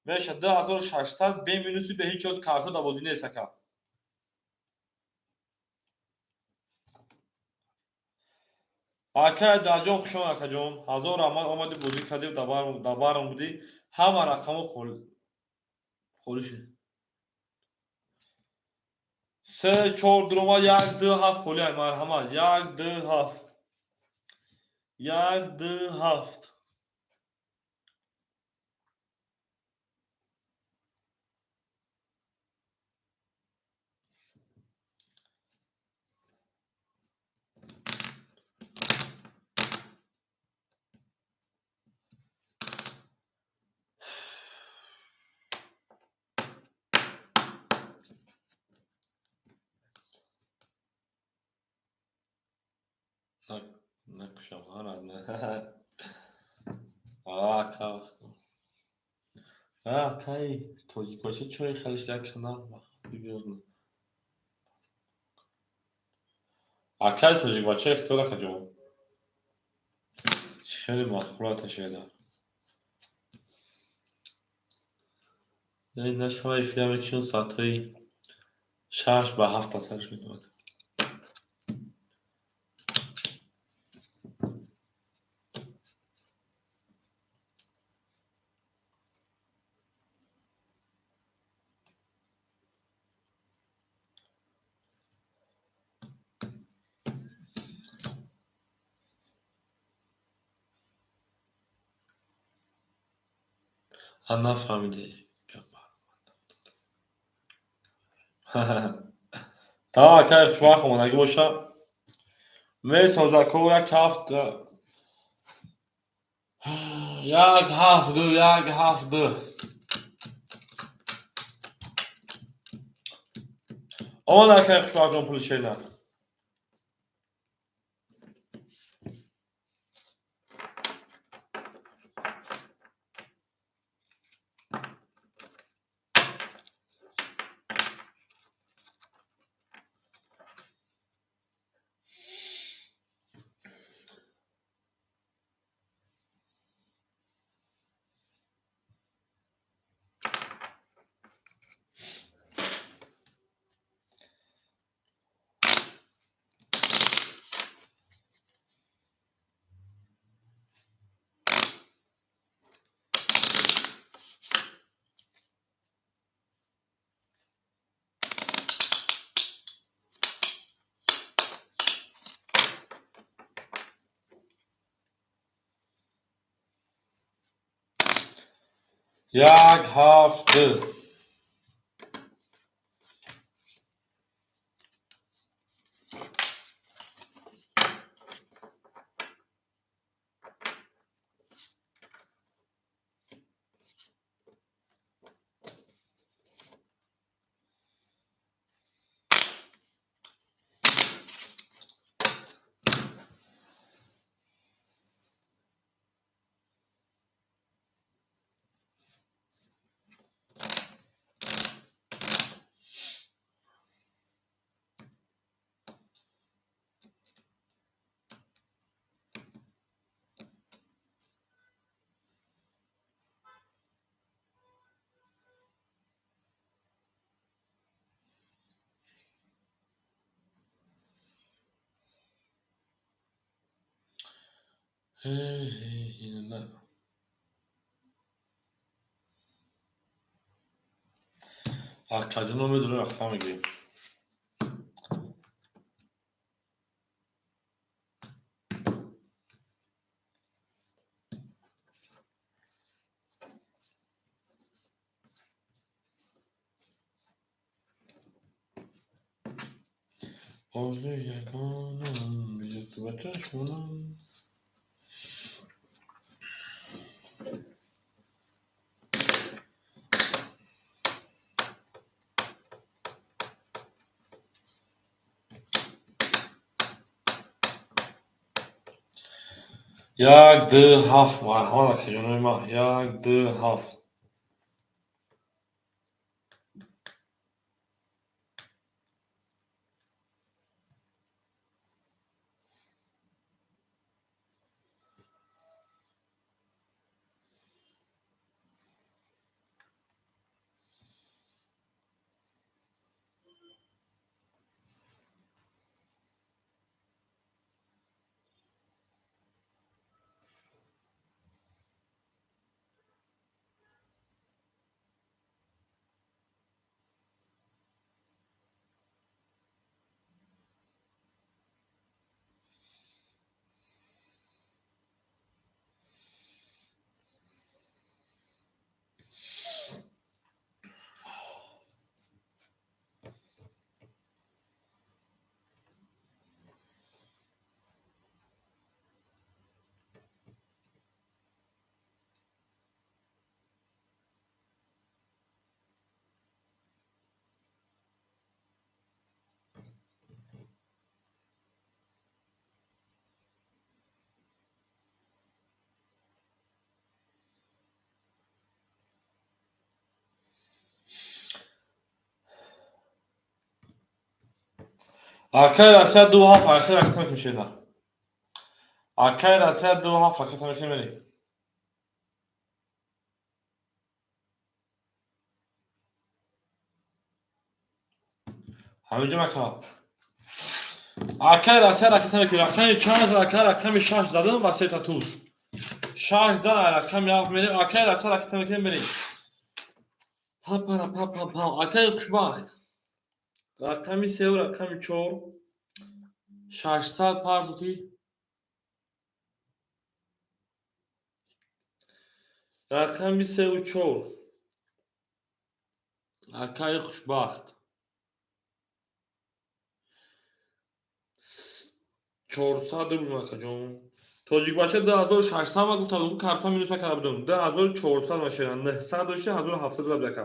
меша 2600 бе минуси бе ҳеҷ чиз картҳо дар бозӣ нест ака. Ака Даҷон хуш омад акаҷон. 1000 раҳмат омадӣ бозӣ кардӣ дар барам будӣ. Ҳама рақамҳо холӣ шуд. 3, 4 дуромад 1, 2, 7 холӣ марҳамат. 1, 2, 7. 1, 2, 7. Накушам, ака. Акай, тоҷикбача чой халиш як канал махфӣ биёзна. Акай тоҷикбача ихтиёр акаҷон. Чӣ хеле махфура ташеда. Нашава эфира мекушем соатҳои 6 ба 7 асарш мекунад. Нафаҳмидӣ гапа. Та акай хушбахт омадагӣ боша. Месозако як ҳафт 1 7 2 1 7 2. Омад, акай Хушбахтҷон, пули шерна. 1, 7, 2. Акаҷоно медонем, рафта мегирем. Орзуи ягонам биё ту ба чашмонам. 1, 2, 7. Марҳамат, акаҷонои ман. 1, 2, 7. Акай Россия 2, 7, акай ракета мекунем шена. Акай Россия 2, 7, ракета мекунем, мерем. Ҳаминҷо мака. Акай Россия ракета мекунем. Рақами чанд зад? Акай рақами 6 задам ва сета туз. 6 зад, рақами 7 мерем. Акай Россия ракета мекунем, мерем. Па па па па. Акай хушбахт. Рақами 3 ва рақами 4. 600 партоти. Рақами 3 ва 4. Акай хушбахт. 400 рубл, акаҷон. Тоҷикбача 2600 ма гуфтам, ку карта минус накарда будам. 2400 машина, 900 дошта, 1700 зад ака.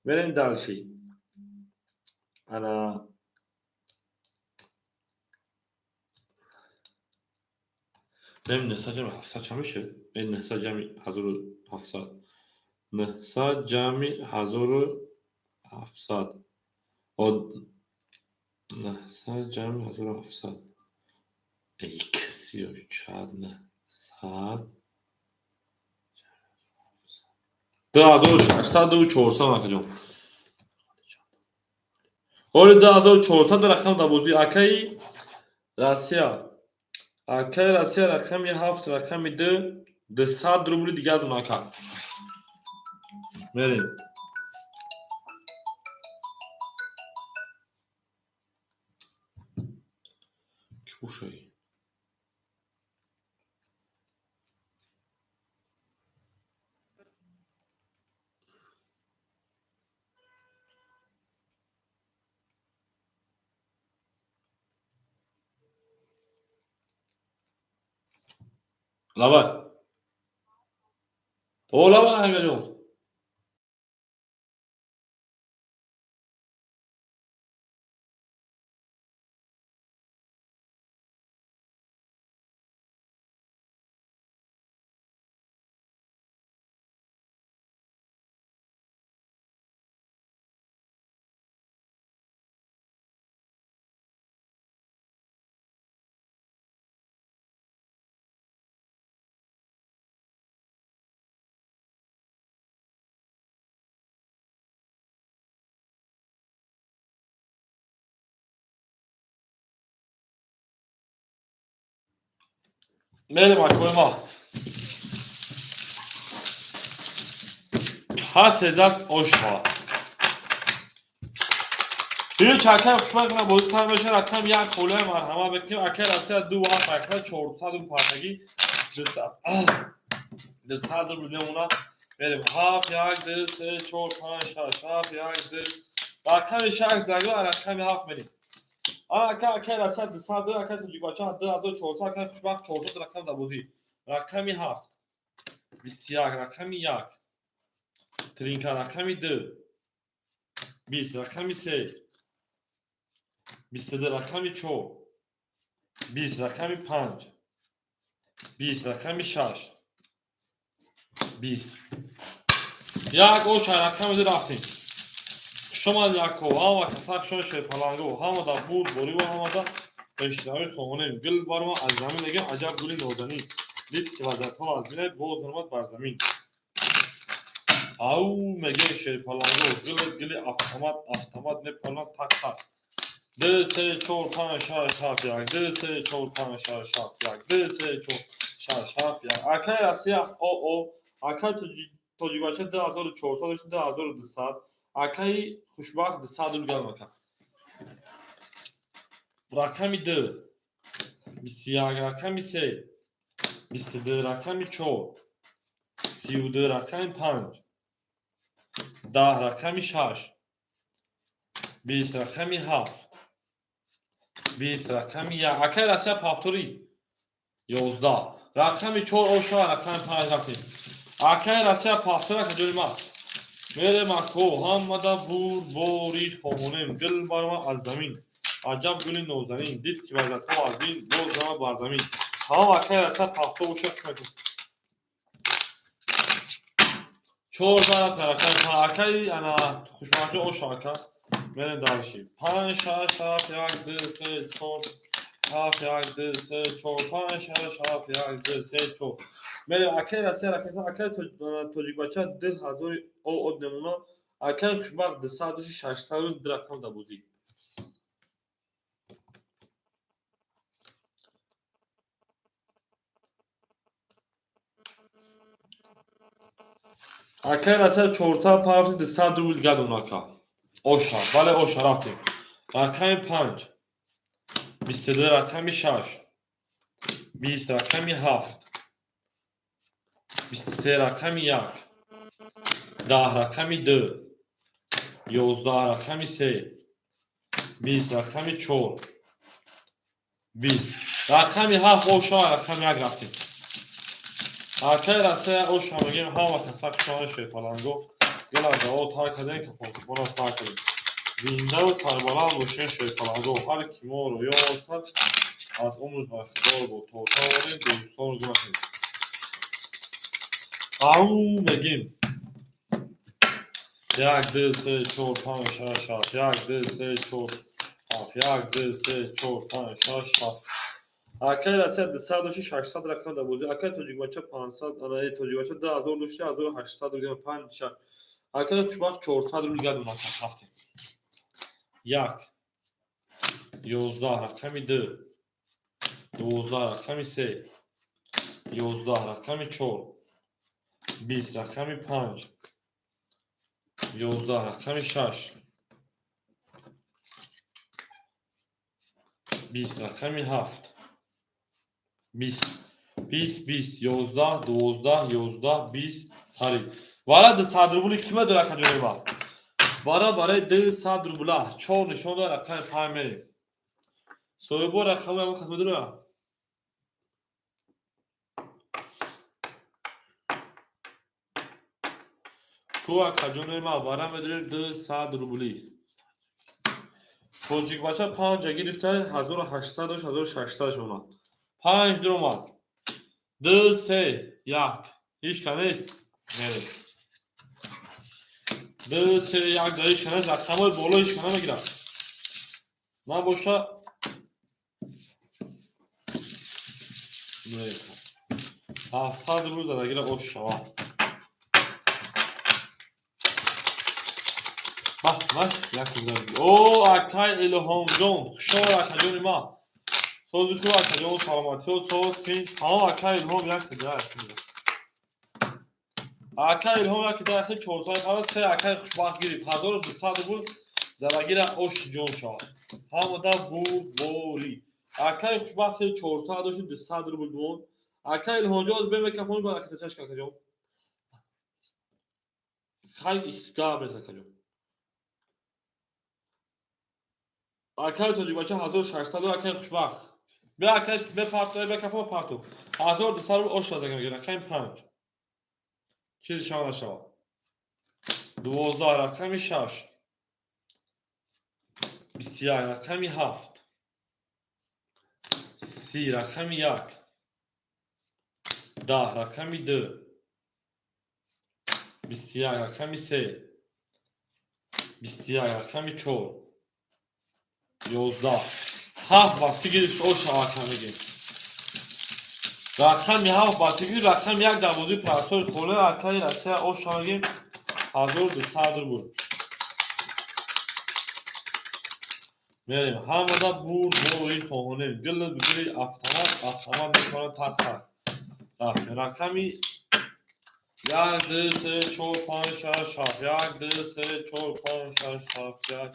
Мерем дальше. Ана бем 900 ҷамъи 700 чанд мешавад? 900 ҷамъи 1700. 900 ҷамъи 1700. 900 ҷамъи 1700. Эй, кисиё чад 900 2600 400 акаҷон. Оли 2400 рақам дар бозӣ. Акаи Россия. Акаи Россия рақами 7, рақами 2, 200 рубли дигар дона ака. Мерем. Ки бошаи? Лабай. О, лабай, акаҷон. Мерем акои ма. Касе зад ош шавад. Ҳеҷ акай хушбахт на бозӣ сар мешавад. Рақам як холия марҳамат бикунем. Акай Россия 2 7 акай 400 партагӣ 200 рубл мемонад. Мерем 7 1 2 3 4 5 6 7 1 2 рақами 6 загра рақами 7 мерем. Ака акай Россия 200 акай тоҷикбача 2400 акай хушбахт 400 рақам дар бозӣ. Рақами 7 21 рақами 1 тринка рақами 2 20 рақами 3 22 рақами 4 20 рақами 5 20 рақами 6 20 як оша рақами 2 рафтем. Шумо яко ҳама каса шон шерпаланго ҳама дар бурд бориву ҳама дар пешравӣ хоҳонем. Гул барма аз замин мегем аҷаб гули нозанин. Дид ки вазатҳо аз бинай боз омад бар замин. Ау мегем шерпаланго гул гули автомат автомат мепаланд так так. 2 3 4 5 6 7 1 2 3 4 5 6 7 1 2 3 4 6 7 1. Акай Россия о о акай тоҷикбача 2400 2200 акаи хушбахт 200 рубл гарм ака. Рақами 2 21 рақами 3 22 рақами 4 32 рақами 5 10 рақами 6 20 рақами 7 20 рақами 1. Акаи Россия повтори 11 рақами 4 оша рақами 5 рафтем. Акаи Россия повтори ака ҷони ман. Мерем ако ҳамада бурбори хоҳонем. Гул барма аз замин аҷаб гули нозанин. Дид ки вазатҳо аз бин боз омад бар замин. Тамом акаи Россия пафто боша хушмакун. 4 зарат рақами 5 акаи ана хушбахтҷон оша ака. Мерем дальше. 5 6 7 1 2 3 4 7 1 2 3 4 5 6 7 1 2 3 4. Мерем акаи Россия ракета акаи тоҷикбача 2000 о намуна акаи хушбахт 200 600 рақам дар бозӣ. Акаи Россия 400 пафти 200 рубл гадон ака. Оша, бале оша рафтем. Рақами 5 22 рақами 6 20 рақами 7 23 рақами 1 10 рақами 2 11 рақами 3 20 рақами 4 20 рақами 7 оша рақами 1 рафтем. Акаи Россия оша мегем ҳама каса хушона шерпаланго. Гила дао тар кардем кафон кафона сар кардем. Зиндаву сарбаланд бошен, шерпаланго. Ҳар ки моро ёд кард, аз умрш бархӯрдор бод. То тавонем дӯстонро гум накунем. Ау мегим. 1, 2, 3, 4, 5, 6, 7. 1, 2, 3, 4, 7. 1, 2, 3, 4, 5, 6, 7. Акай Россия 200 дошти, 600 рақам дар бозӣ. Акай Тоҷикбача 500, ана Тоҷикбача 2000 дошти, 1800 рубл, 5, 6. Акай Хушбахт 400 рубл гадум ака, рафтем. 1, 11 рақами 2, 12 рақами 3, 11 рақами 4, 20 рақами 5, 11 рақами 6, 20 рақами 7, 20, 20, 20, 11, 12, 11, 20, парид. Вара 200 рубли кима дора, акаҷони ма? Вара барои 200 рубла чор нишон дора, рақами 5 мерем. Соҳибо рақами ҳамон кас медора? Ку, акаҷони ма, вара медорем 200 рубли. Тоҷикбача панҷа гирифта, 1800 дошт, 1600 омад. Панҷ дуромад. Ду, се, як. Ҳеҷ ка нест? Мерем. Ду, се, як дар ҳеҷ ка нест. Рақамҳои боло ҳеҷ ка намегирад. Набоша 700 рубл задагира ош шавад. Бах, бах, як О, акай Илҳомҷон, хушомад, акаҷони ман. Сози хуб, акаҷон, саломатиҳо, соз, тинч. Тамом, акай Илҳом як да. Акай Илҳом як да, 453, акай Хушбахт гирифт. 1200 рубл задагира ош ҷон шавад. Ҳамада бурдборӣ. Акай Хушбахт 400 дошт, 200 рубл монд. Акай Илҳомҷон, аз бе микрофон ба аката чашка, акаҷон. Хай, гап нест, акаҷон. Акай Тоҷикбача 1600, акай Хушбахт. Бе, акай, бе парто, бе кафо парто. 1200 рубл ош задага мегирад. Рақами 5. Чиз шава нашава. 12 рақами 6. 21 рақами 7. 30 рақами 1. 10 рақами 2. 21 рақами 3. 21 рақами 4. 11. Ҳафт ба си гирифт, ош ака мегем. Рақами ҳафт ба си гирифт, рақами як дар бозии простори хола, акаи Россия ош мегем, 1200 рубл. Мерем, ҳамада бурд бори хоҳонем. Гил гили автомат, автомат мекунад тақ тақ. Рафтем. Рақами 1, 2, 3, 4, 5, 6, 7. 1, 2, 3, 4, 5, 6, 7, 1,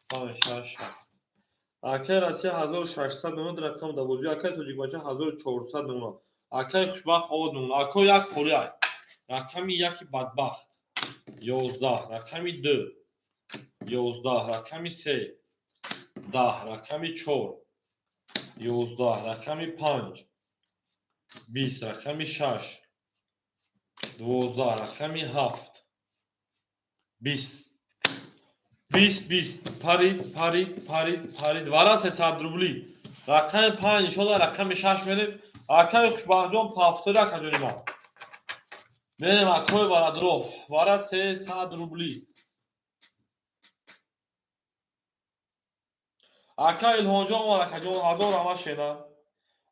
5, 6, 7. Акай Россия 1600 мемонад рақам дар бозӣ, акай Тоҷикбача 1400 мемонад. Акай Хушбахт овод мемонад. Ако як холӣ ай. Рақами яки бадбахт. 11, рақами 2. 11, рақами 3. 10, рақами 4. 11, рақами 5. 20, рақами 6. 12, рақами 7. 20. 20, 20, парид, парид, парид, парид. Вара 300 рубли. Рақами 5 иншолла, рақами 6 мерем. Акаи Хушбахтҷон, повтори, акаҷони ман. Мерем, акои варадро. Вара 300 рубли. Ака Илҳомҷон омад, акаҷон, ҳазор раҳмат шена.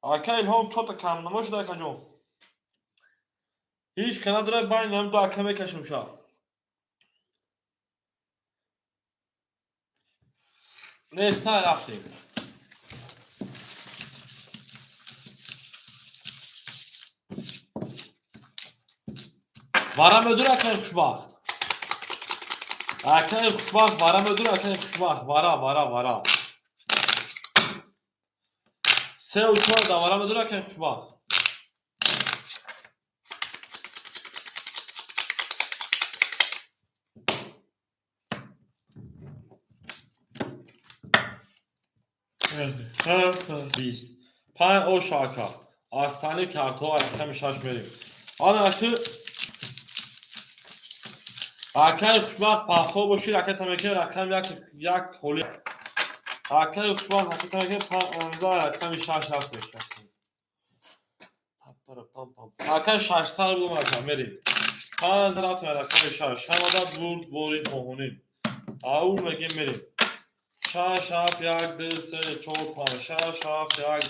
Ака Илҳом чота камнамо шуда, акаҷон. Ҳеҷ ка надорад, байни ҳам ду ака мекашем шаб. Неста, рафтем. Вара медур, акаи Хушбахт. Акаи Хушбахт, вара медур, акаи Хушбахт, вара, вара, вара. Сеу чор да вара медур, акаи Хушбахт. Бист. Панҷ ош, ака. Астани картҳо рақами шаш мерем. Ана ки Акаи хушбахт пахо бошид, ака тамекин рақам як холи. Акаи хушбахт ака тамекин 15 рақами 6 рафтем. Ака 600 рубл ака мерим. 5 рафтем рақами 6. Ҳамада бурд бори хоҳонем. Ау мегем мерим. 6 7 1 2 3 4 5 6 7 1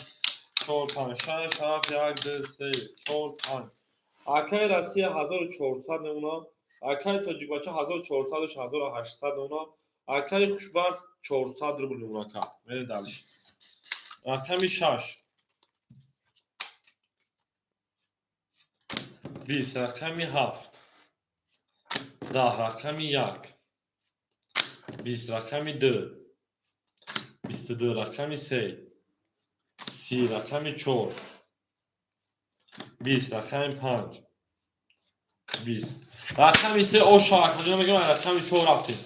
4 5 6 7 1 2 3 4 5. Акаи Россия 1400 намуна, акаи тоҷикбача 1400 1800 намуна, акаи хушбахт 400 рубл намуна ака. Мерем дальше. Рақами 6. 20 рақами 7. 10 рақами 1. 20 рақами 2. 22 рақами 3. 30 рақами 4. 20 рақами 5. 20 рақами 3 оша акаҷон мегӯям рақами 4 рафтем.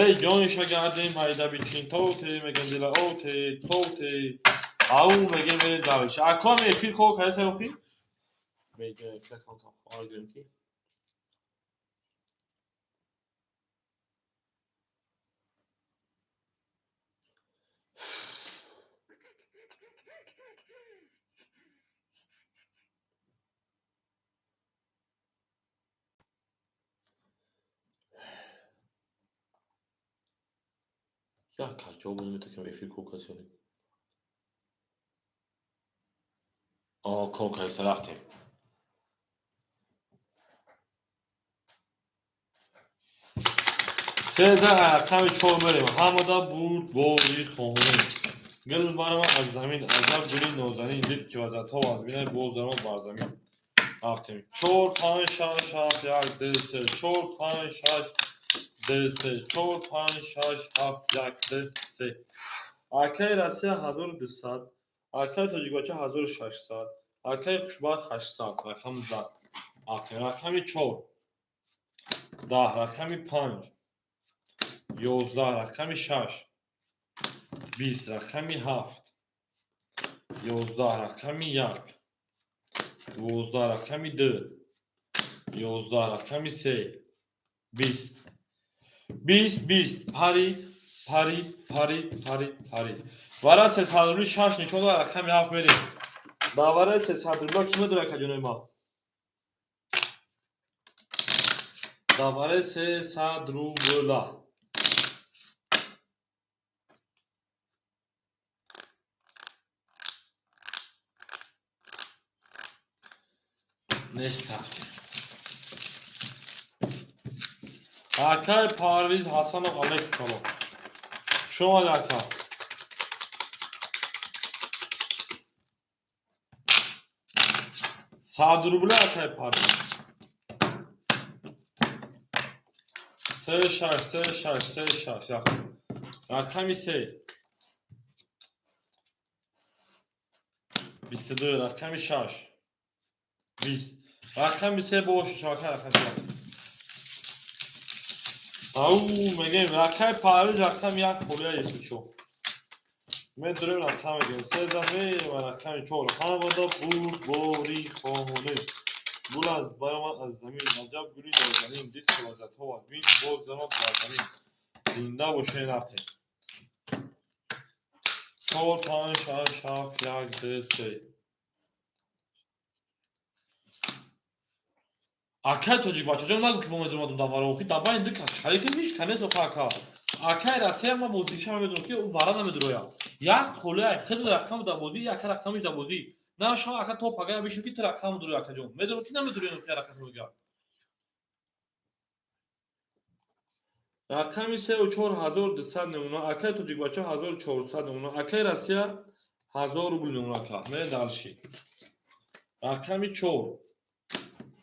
Эй ҷониша гардем майда бичин тоте мегӯям дила оте тоте. Ау мегӯем мерем дальше. Акам эфир кор кардеса охи? Мегӯям кам кам гирем ки. Як кас ҷавоб наметавонад ки эфир кор кардеса. Кор кардеса рафтем. 13 рақами 4 мерем. Ҳамада бурд бори хоҳонем. Гул барама аз замин, аҷаб гули нозанин, дид ки вазатҳо аз бинай боз даромад бар замин. Рафтем. 4 5 6 7 1 2 3 4 5 6 2 3 4 5 6 7 1 2 3. Акаи Россия 1200, акаи тоҷикбача 1600, акаи хушбахт 800. Рақам зад. Рафтем. Рақами 4. 10 рақами 5. 11 рақами 6. 20 рақами 7. 11 рақами 1. 12 рақами 2. 11 рақами 3. 20. 20 20 парид парид парид парид парид. Вара 300 рубли 6 нишон дорад рақами 7 мерем. Ба вараи 300 рубла ки медорад акаҷонои ма? Ба вараи 300 рубла. Нест рафтем. Акаи Парвиз Ҳасанов алайкум салом. Хуш омадед ака. 100 рубла акаи Парвиз. 3 6 3 6 3 6 рафтем. Рақами 3. 22 рақами 6. 20 рақами 3 бош шабака рақами 3. Ау мегӯем рақами Парвиз рақами 1 холия есучо. Медурем рақам мегӯем 3 ва рақами 4. Ҳамада бурд бори хоҳонем. Гул аз баромад аз замин, аҷаб гули нозанин, дид ки лаззатҳо аз бин боз даромад бар замин. Зинда бошед рафтем. 4 5 6 7 1 2 3. Акаи тоҷикбачаҷон нагӯ ки мо медуромадум дар вара охи дар байни ду кас шарики ҳеҷ ка нест охи ака. Акаи Россия ма бозиша медонам ки вара намедурояд. Як холия худ рақам дар бозӣ, яка рақамиш дар бозӣ. На шава ака то пагая бишин ки ту рақам дурои акаҷон. Медонам ки намедурои охи рақам мегӯяд. Рақами 3 ва 4200 намуна, акаи тоҷикбача 1400 намуна, акаи Россия 1000 рубл намуна ака. Мерем дальше. Рақами 4.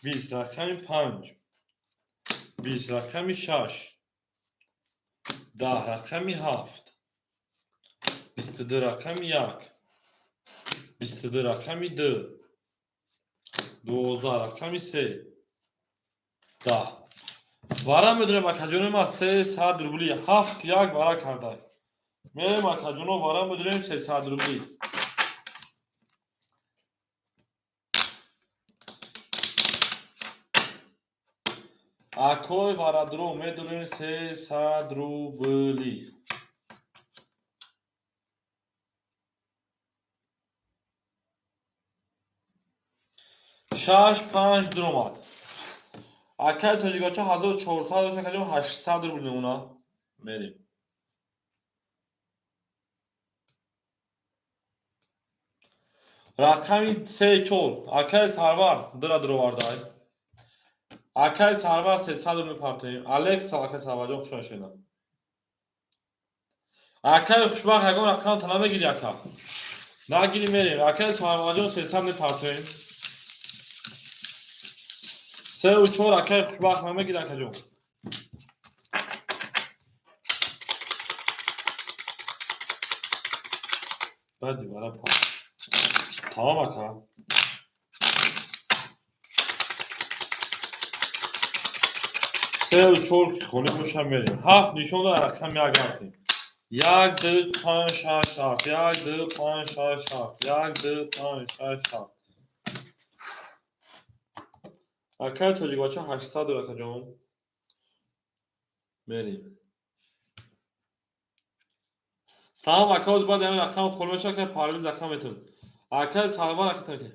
20 рақами 5. 20 рақами 6. 10 рақами 7. 22 рақами 1. 22 рақами 2. 12 рақами 3. 10. Вара медорем акаҷони ма 300 рубли. 7 1 вара карда. Мерем акаҷоно вара медорем 300 рубли. Акой варадро медурем 300 рубли. Шаш панҷ дуромад. Акай тоҷикбача 1400 дошт, акаҷон 800 рубл мемона. Мерем. Рақами се чор. Акай Сарвар дира дуровардай. Акай Сарвар 300 рубл мепартоем. Алекса, акай Сарварҷон, хуш омадед. Акай Хушбахт, ягон рақам та намегири, ака? Нагири, мерем. Акай Сарварҷон, 300 мепартоем. Сеу чор, акай Хушбахт намегири, акаҷон? Баъди вара па. Тамом, ака. Сеу чор ки холӣ боша, мерем. Ҳафт нишон дод, рақами як рафтем. Як, ду, панҷ, шаш, ҳафт. Як, ду, панҷ, шаш, ҳафт. Як, ду, панҷ, шаш, ҳафт. Акай тоҷикбача 800 дор, акаҷон. Мерем. Тамом, ака, оз баъд ҳамин рақам холӣ мешавад, акай Парвиз рақам метавонад. Акай Сарвар, ака таки.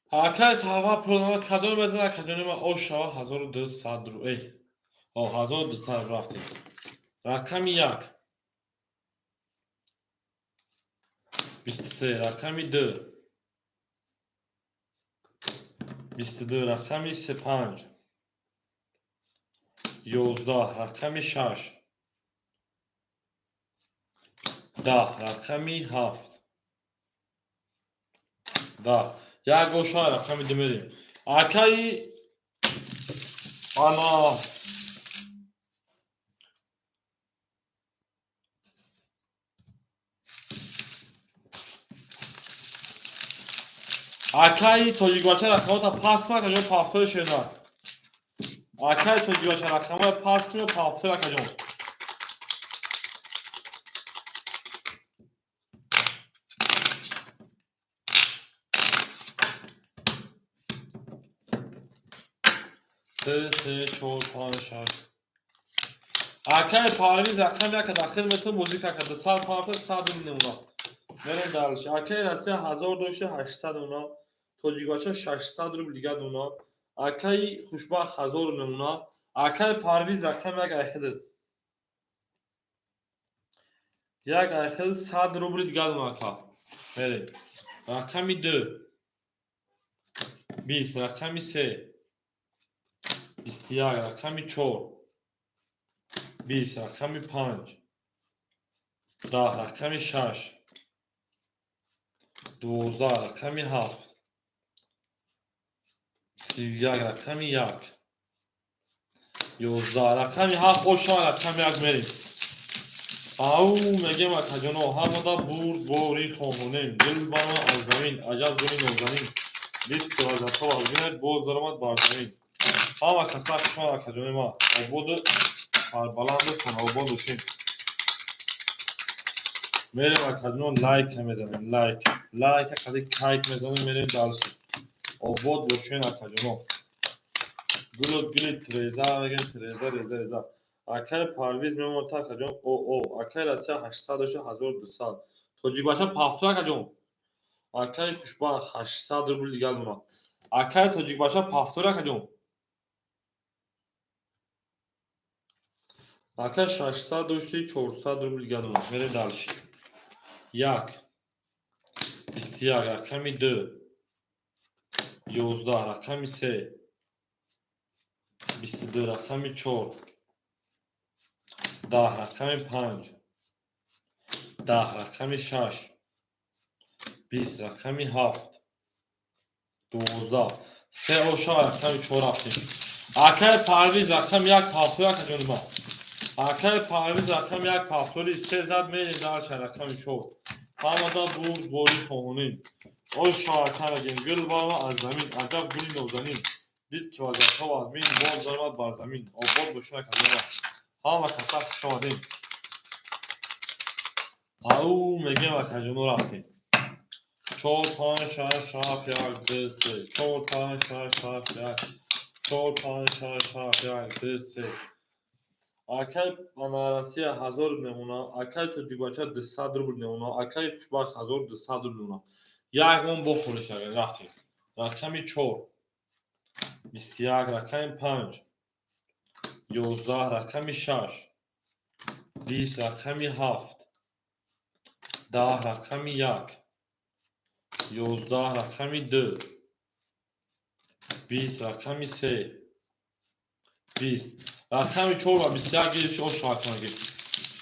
Акай Сарвар пулона кадом мезанад, акаҷони ман, ош шава 1200 ру. Эй. О, 1200 рафтем. Рақами як. 23, рақами ду. 22, рақами се панҷ. 11, рақами шаш. 10, рақами ҳафт. 10. Як оша, рақами ду мерем. Акаи ана акаи тоҷикбача рақамота паст кун, акаҷон, пафтори шена. Акаи тоҷикбача, рақамоя паст кун, пафтори, акаҷон. Ду, се, чор, панҷ, шаш. Акаи Парвиз рақами яка дахил метавон бозӣ кард. 200 пафта 100 мемона. Мерем дальше. Акаи Россия 1000 дошта, 800 мемона. Тоҷикбача 600 рубл дигар мемона. Акаи Хушбахт 1000 мемона. Акаи Парвиз рақами як айхидид. Як айхид 100 рубли дигар мемона, ака. Мерем. Рақами ду. 20, рақами се. 21, рақами чор. 20, рақами панҷ. 10, рақами шаш. 12, рақами ҳафт. 31, рақами як. 11, рақами ҳафт ошава, рақами як мерем. Ау мегем, акаҷоно, ҳамода бурд бори хоҳонем. Дил бана аз замин, аҷаб гули нозанин. Дид ки лаззатҳо аз бинад, боз даромад бар замин. Ҳама каса хушомад, акаҷони ман. Ободу сарбаланду хонаобод бошем. Мерем, акаҷон, лайка мезанем, лайк. Лайка қади кайк мезанем, мерем дальше. Обод бошен, акаҷоно. Гулу гули Тереза мегем, Тереза, реза, реза. Акай Парвиз мемонад, акаҷон, о, о. Акай Россия 800 дошта, 1200. Тоҷикбача пафту, акаҷон. Акай Хушбахт 800 рубл дигар мемонад. Акай тоҷикбача пафтур, акаҷон. Ака 600 дошти, 400 рубл дигар мемонад. Мерем дальше. Як. 21, рақами ду. 11, рақами се. 22, рақами чор. 10, рақами панҷ. 10, рақами шаш. 20, рақами ҳафт. 12. Се оша рақами 4 рафтем. Акай Парвиз рақами 1 71 аҷониба. Акай Парвиз рақами 1 пафтори се зад мерем дарша рақами 4. Ҳамада бурд бори хоҳонем. Оша ака мегем гул барма аз замин, аҷаб гули нозанин. Дид ки вазатҳо аз мин боз даромад бар замин. Обод бошед акаҷонба. Ҳама каса хуш омадем. Ау мегем акаҷоно рафтем. 4 5 6 7 1 2 3 4 5 6 7 1 4 5 6 7 1 2 3. Акай ана Россия 1000 мемона, акай Тоҷикбача 200 рубл мемона, акай Хушбахт 1200 рубл мемона. Як мон бо холиш агар рафтем. Рақами 4 21, рақами 5 11, рақами 6 20, рақами 7 10, рақами 1 11, рақами 2 20, рақами 3 20, рақами 4 ва 21 гирифт ош рақамаги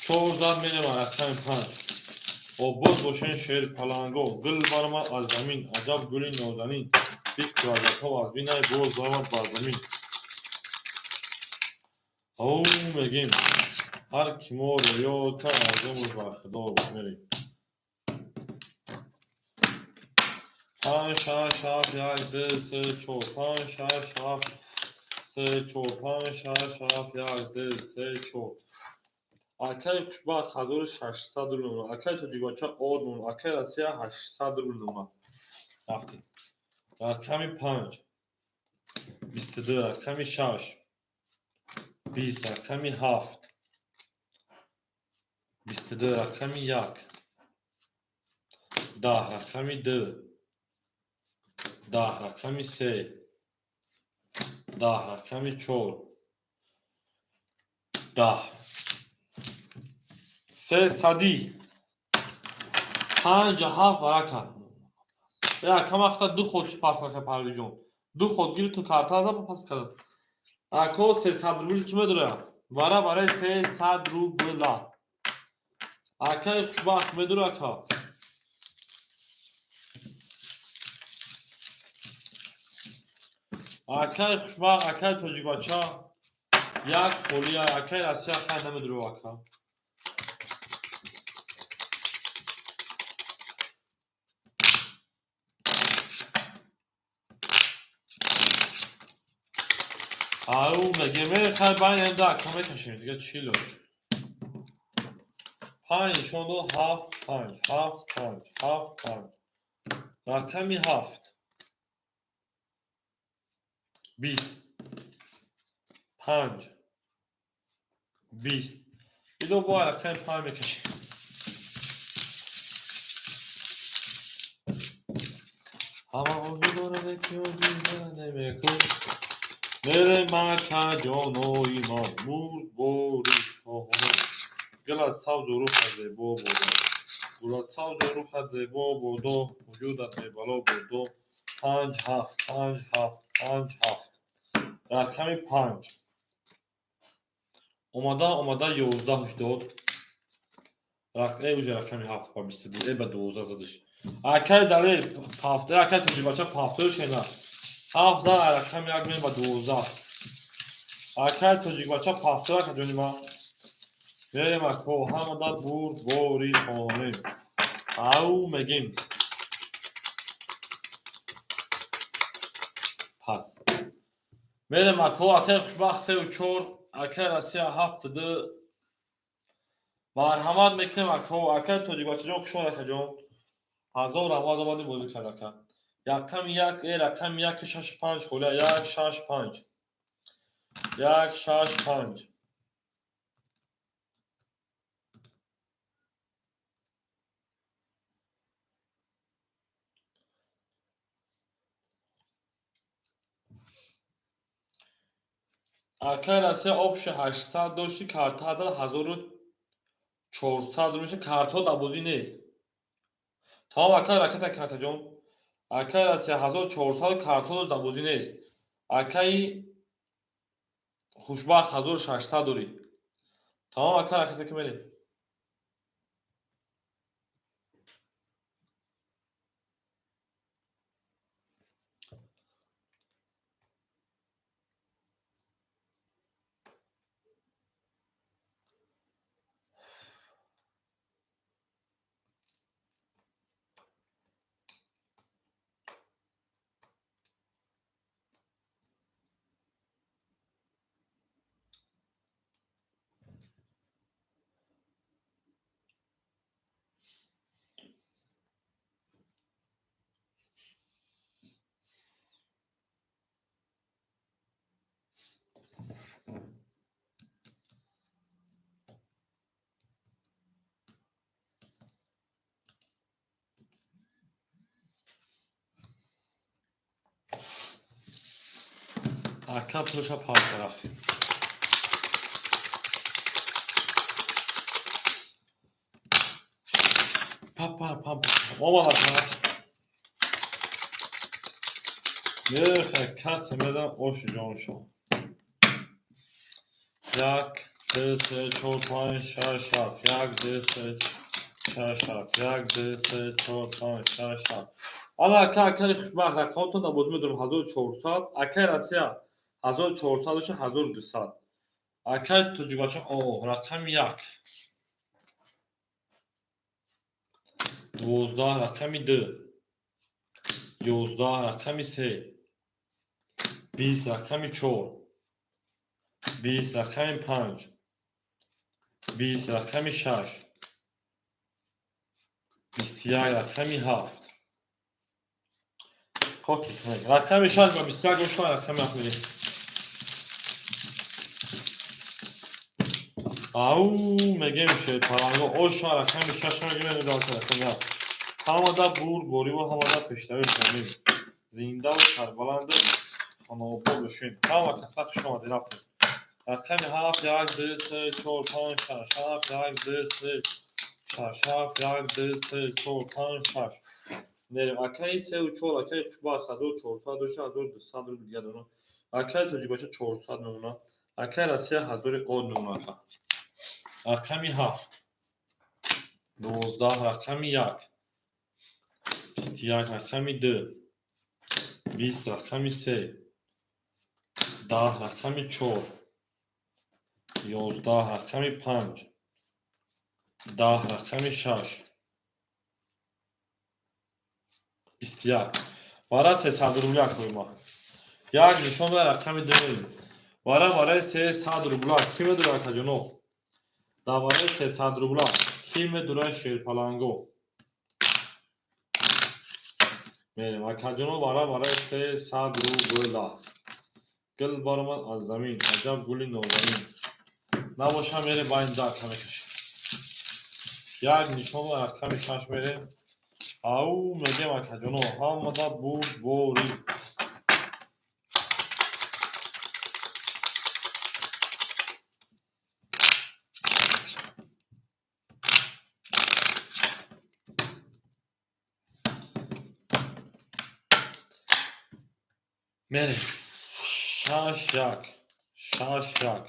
4 зад мерем рақами 5. Обод бошен шер паланго гул баромад аз замин, аҷаб гули нозанин. Дид ки вазатҳо аз бинай боз баромад бар замин. Ау мегем ҳар ки моро ёд кард аз умр бархдор мерем. 5 6 7 1 2 3 4 5 6 7 3 4 5 6 7 1 2 3 4. Акай Хушбахт 1600 рубл мемона, акай Тоҷикбача од мемона, акай Россия 800 рубл мемона. Рафтем. Рақами 5 22, рақами 6 20, рақами 7 22, рақами 1 10, рақами 2 10, рақами 3 10, рақами 4 10. Се сади 5 7 варака. Я кам вақта ду ход шуд пас ака Парвизҷон. Ду ход гирифту карта зад пас кард. Ако 300 рубл ки медоря? Вара барои 300 рубла. Акаи Хушбахт медора ака. Акаи Хушбахт, акаи Тоҷикбача як холия, акаи Россия хай намедору ака. Ау мегем хай байн энда ака мекашем дига чӣ лош. 5 нишон дод 7 5 7 5 7 5. Рақами 7 20 5 20. Идо бо рақами 5 мекашем. Ҳама орзу дорад ки орзу намекун. Мерем ака ҷонои ман мурд бори хоҳонам. Гулат сабзу рухат зебо бодо. Гулат сабзу рухат зебо бодо. Вуҷудат бебало бодо. 5 7 5 7 5 7. Рақами 5. Омада омада 11 ҳуш дод. Уже рақами 7 ба 22 ба 12 задиш. Акай далел 7, акай Тоҷикбача 7 шена. 7 зад рақами 1 мем ба 12. Акай Тоҷикбача 7 ака ҷонима. Мерем ако ҳамада бурд бори хонем. Ау мегем. Пас. Мерем ако акай Хушбахт 3 4, акай Россия 7 2. Марҳамат мекунем ако акай Тоҷикбачаҷон хуш омад акаҷон. 1000 раҳмат омадӣ бозӣ кард ака. Рақами 1, рақами 1 6 5 холия 1 6 5. 1 6 5. Акай Россия обши 800 дошти, карта зад 1400 меша, картҳо дар бозӣ нест. Тамом акай ракета акаҷон. Акай Россия 1400 картҳо дошт дар бозӣ нест. Акаи Хушбахт 1600 дорӣ. Тамом акай ракета ки мерем. Ака пулша парта рафтем. Папа папа. Омад ака. Меха касе медам оши ҷоншон. 1 2 3 4 5 6 7 1 2 3 6 7 1 2 3 4 5 6 7. Ана ака, акаи хушбахт, рақамтон дар бозӣ медорам 1400, акаи Россия 1400 доша 1200. Акаи тоҷикбача о рақами 1 12, рақами 2 11, рақами 3 20, рақами 4 20, рақами 5 20, рақами 6 21, рақами 7. Коки рақами 6 ба 21 гӯшма, рақами 7 мерем. Ау мегем шерпаланго ошма, рақами 6 мегем, рақами 7. Ҳамада бурд бориву ҳамада пешравӣ хонем. Зиндаву сарбаланду хонаобод бошед. Ҳама каса хуш омадед, рафтем. Рақами 7 1 2 3 4 5 6 7 1 2 3 6 7 1 2 3 4 5 6. Мерем. Акаи 3 4, акаи хушбахт 1400 доша 1200 рубл дига дорам. Акаи тоҷикбача 400 мемона. Акаи Россия 1000 од мемона ака. Рақами 7 12, рақами 1 21, рақами 2 20, рақами 3 10, рақами 4 11, рақами 5 10, рақами 6 21. Вара 300 рубля кӯйма. Як нишон да рақами 2 мерем. Вара барои 300 рубла кӣ медура, акаҷоно? Дар барои 300 рубла кӣ медура, шерпаланго? Мерем, акаҷоно, вара барои 300 рубла. Гул баромад аз замин, аҷаб гули нозанин. Набоша мерем байни ду ака мекашем. Як нишон да рақами 6 мерем. Ау мегем, акаҷоно, ҳамада бурд борӣ. Мерем. 6 1 6 1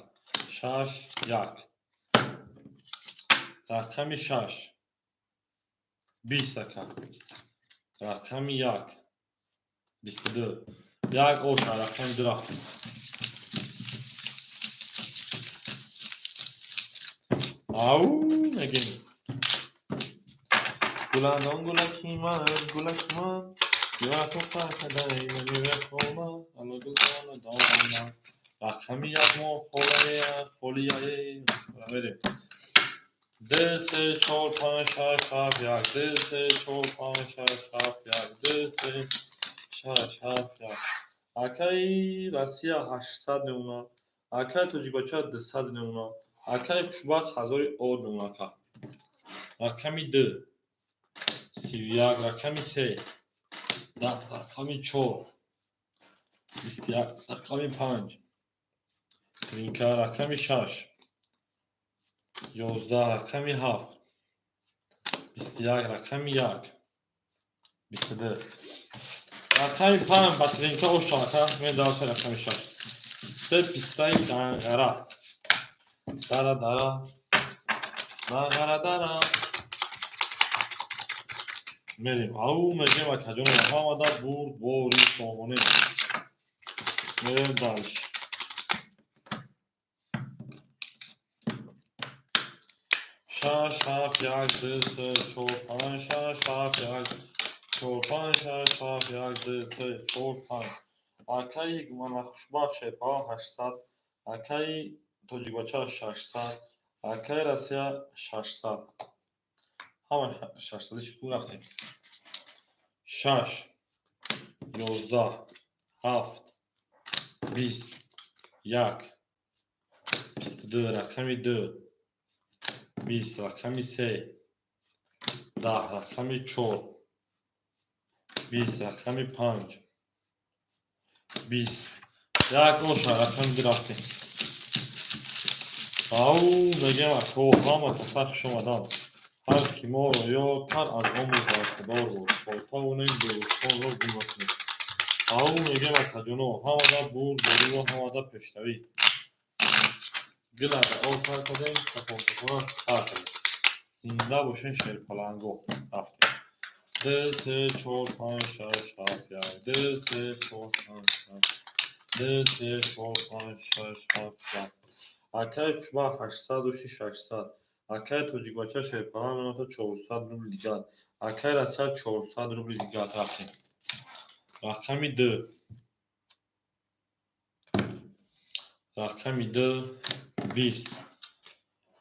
6 1. Рақами 6 20, ака. Рақами 1 22. Як оша рақами 2 рафтем. Ау мегем. Гуландон гулаки ман, гулаки ман. Я туфа кадай мемехона, ала гулдона дона. Рақами 1 мо холая, холияе. Мерем. 2 3 4 5 6 7 1 2 3 4 5 6 7 1 2 3 6 7 1. Акаи Россия 800 мемона. Акаи тоҷикбача 200 мемона. Акаи хушбахт 1000 од мемона ака. Рақами 2 31, рақами 3 10, рақами 4 21, рақами 5 тринка, рақами 6 11, рақами 7 21, рақами 1 22, рақами 5 ба тринка оша, ака. Мен дальше рақами 6 се пистаи данғара дара дара данғара дара мерем. Ау мегем, акаҷон, ҳамада бурд бори сомонем. Мерем дальше. 6 7 1 2 3 4 5 6 7 1 4 5 6 7 1 2 3 4 5. Акаи мана хушбахт шерпа 800, акаи тоҷикбача 600, акаи Россия 600. Ҳама 600 шуд, рафтем. 6 11 7 20 1 22, рақами 2 20, рақами 3 10, рақами 4 20, рақами 5 20. Як оша рақами ду рафтем. Ау мегем ако ҳама каса хуш омаданд. Ҳар ки моро ёд кард, аз омӯз бархӯрдор буд, то тавонем дӯстонро гум накунем. Ау мегем акаҷоно, ҳамада бурдбориву ҳамада пешравӣ. Гилада об тар кардем, такон-такона сар кардем. Зинда бошен шерпаланго. Рафтем. Ду, се, чор, панҷ, шаш, ҳафт, як. Ду, се, чор, панҷ, шаш. Ду, се, чор, панҷ, шаш, ҳафт, як. Акаи хушбахт 800 600. Акаи тоҷикбача шерпаланг меота 400 рубли дигар. Акаи Россия 400 рубли дигар. Рафтем. Рақами ду. Рақами ду 20.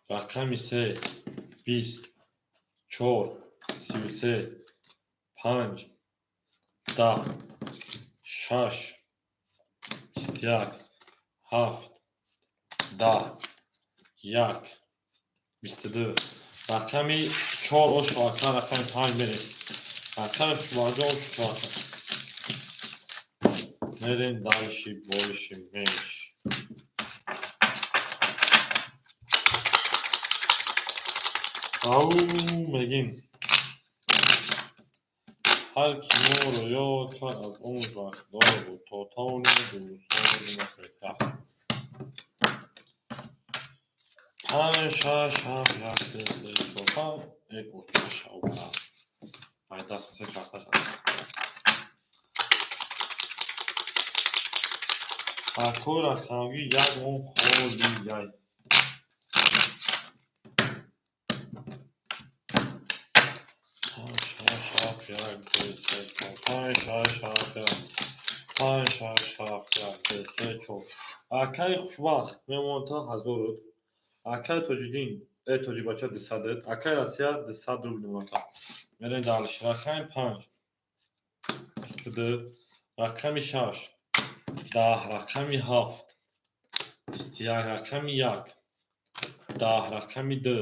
Рақами се 20. Чор 33. Панҷ 10. Шаш 21. Ҳафт 10. Як 22. Рақами чор ошо ака, рақами панҷ мерем. Рақами хушбахтҷон ошо ака. Мерем дальше больше меньше. Ау мегим. Ҳар ки моро ёд кард, аз омӯз бархдор буд, то тавонем дӯстонро гум накунем. Рафтем. Панҷ, шаш, ҳафт, як, ду, се, чор, панҷ. Як оша ай даст се карта. Акои рақамгӣ як он холияй. Панҷ, шаш, ҳафт, як, ду, се, чор. Панҷ, шаш, ҳафт, як. Панҷ, шаш, ҳафт, як, ду, се, чор. Акаи хушбахт мемонад та 1000. Акаи Тоҷиддин, тоҷикбача 200. Акаи Россия 200 рубл мемонад. Мерем дальше. Рақами панҷ 22. Рақами шаш 10. Рақами ҳафт 21. Рақами як 10. Рақами ду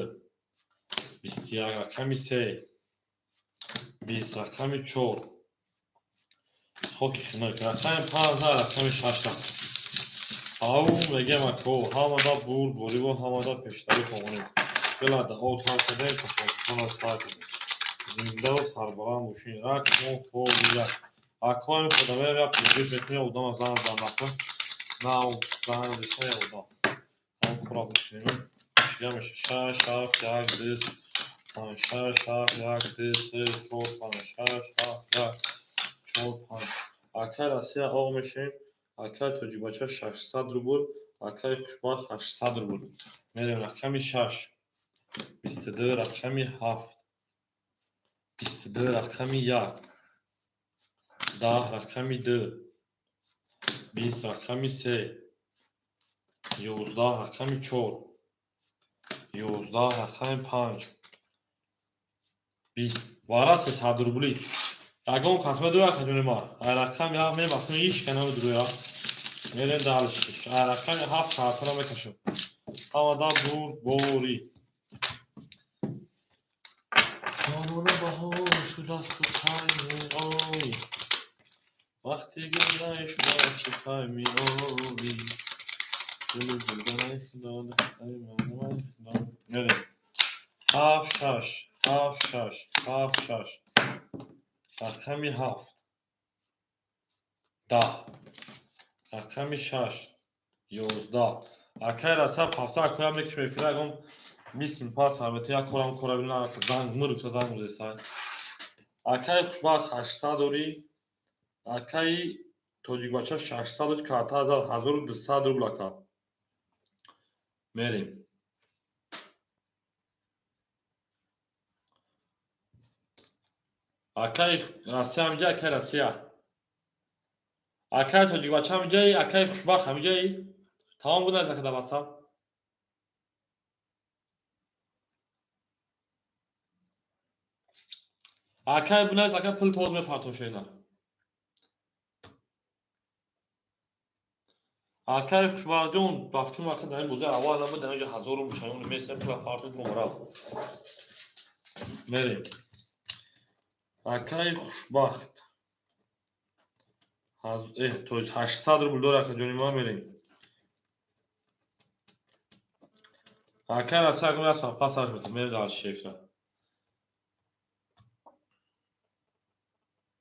21. Рақами се 20. Рақами чор хоки хунук. Рақами панҷ на рақами шаш рафт. Ау мегем ако ҳамада бурдбориву ҳамада пешравӣ хоҳонем. Гилада об тар кардем, такон-такона сар кардем. Зиндаву сарбаланд бошед. Рак мо холия. Ако ҳамин худамеам як призив мекунем, одама занг зан нака. На занг биса я одам. Ҳам кора бикунем. Чига меша? Шаш, ҳафт, як, ду, панҷ, шаш, ҳафт, як, ду, се, чор, панҷ, шаш, ҳафт, як, чор, панҷ. Акаи Россия оғ мешавем. Акаи тоҷикбача 600 рубл. Акаи хушбахт 800 рубл. Мерем рақами шаш 22. Рақами ҳафт 22. Рақами як 10. Рақами ду 20. Рақами се 11. Рақами чор 11. Рақами панҷ 20. Вара 300 рубли. Ягон кас медурад, акаҷони ма? Ай рақами ҳафт мебахшем, ҳеч ка намедурояд. Мерем дальше. Ай рақами ҳафт картара мекашем. Ҳамада бурдборӣ. Ҷонона, баҳор шудасту кай меоӣ? Вақти гулнаи шудасту кай меоӣ? Гули гулганаи худо. Мерем. Ҳафт шаш ҳафт шаш ҳафт шаш. Рақами ҳафт 10. Рақами шаш 11. Акаи Расаб ҳафта акоям мекушем эфира, ягон 20 минут пас ҳарбата як корам кора бина, занг мургта занг музесай. Акаи хушбахт 800 дорӣ. Акаи тоҷикбача 600 дош, карта зад 1200 рубл ака. Мерем. Акаи Россия ҳамиҷа, акаи Россия. Акаи тоҷикбача ҳамиҷаи, акаи хушбахт ҳамиҷаи. Тамом буд ака дар WhatsApp. Акаи бунайс, ака пул тоз мепартошена. Акаи хушбахтҷон, ба фикрам, ака дар ин бозии аввал набуд, дар инҷо ҳазору мушаён месем, пула партоб бум рафт. Мерем. Акаи хушбахт То есть 800 рубл дора, акаҷони ма, мерем. Ака, насак, пасаш метам, мерем дальше шефра.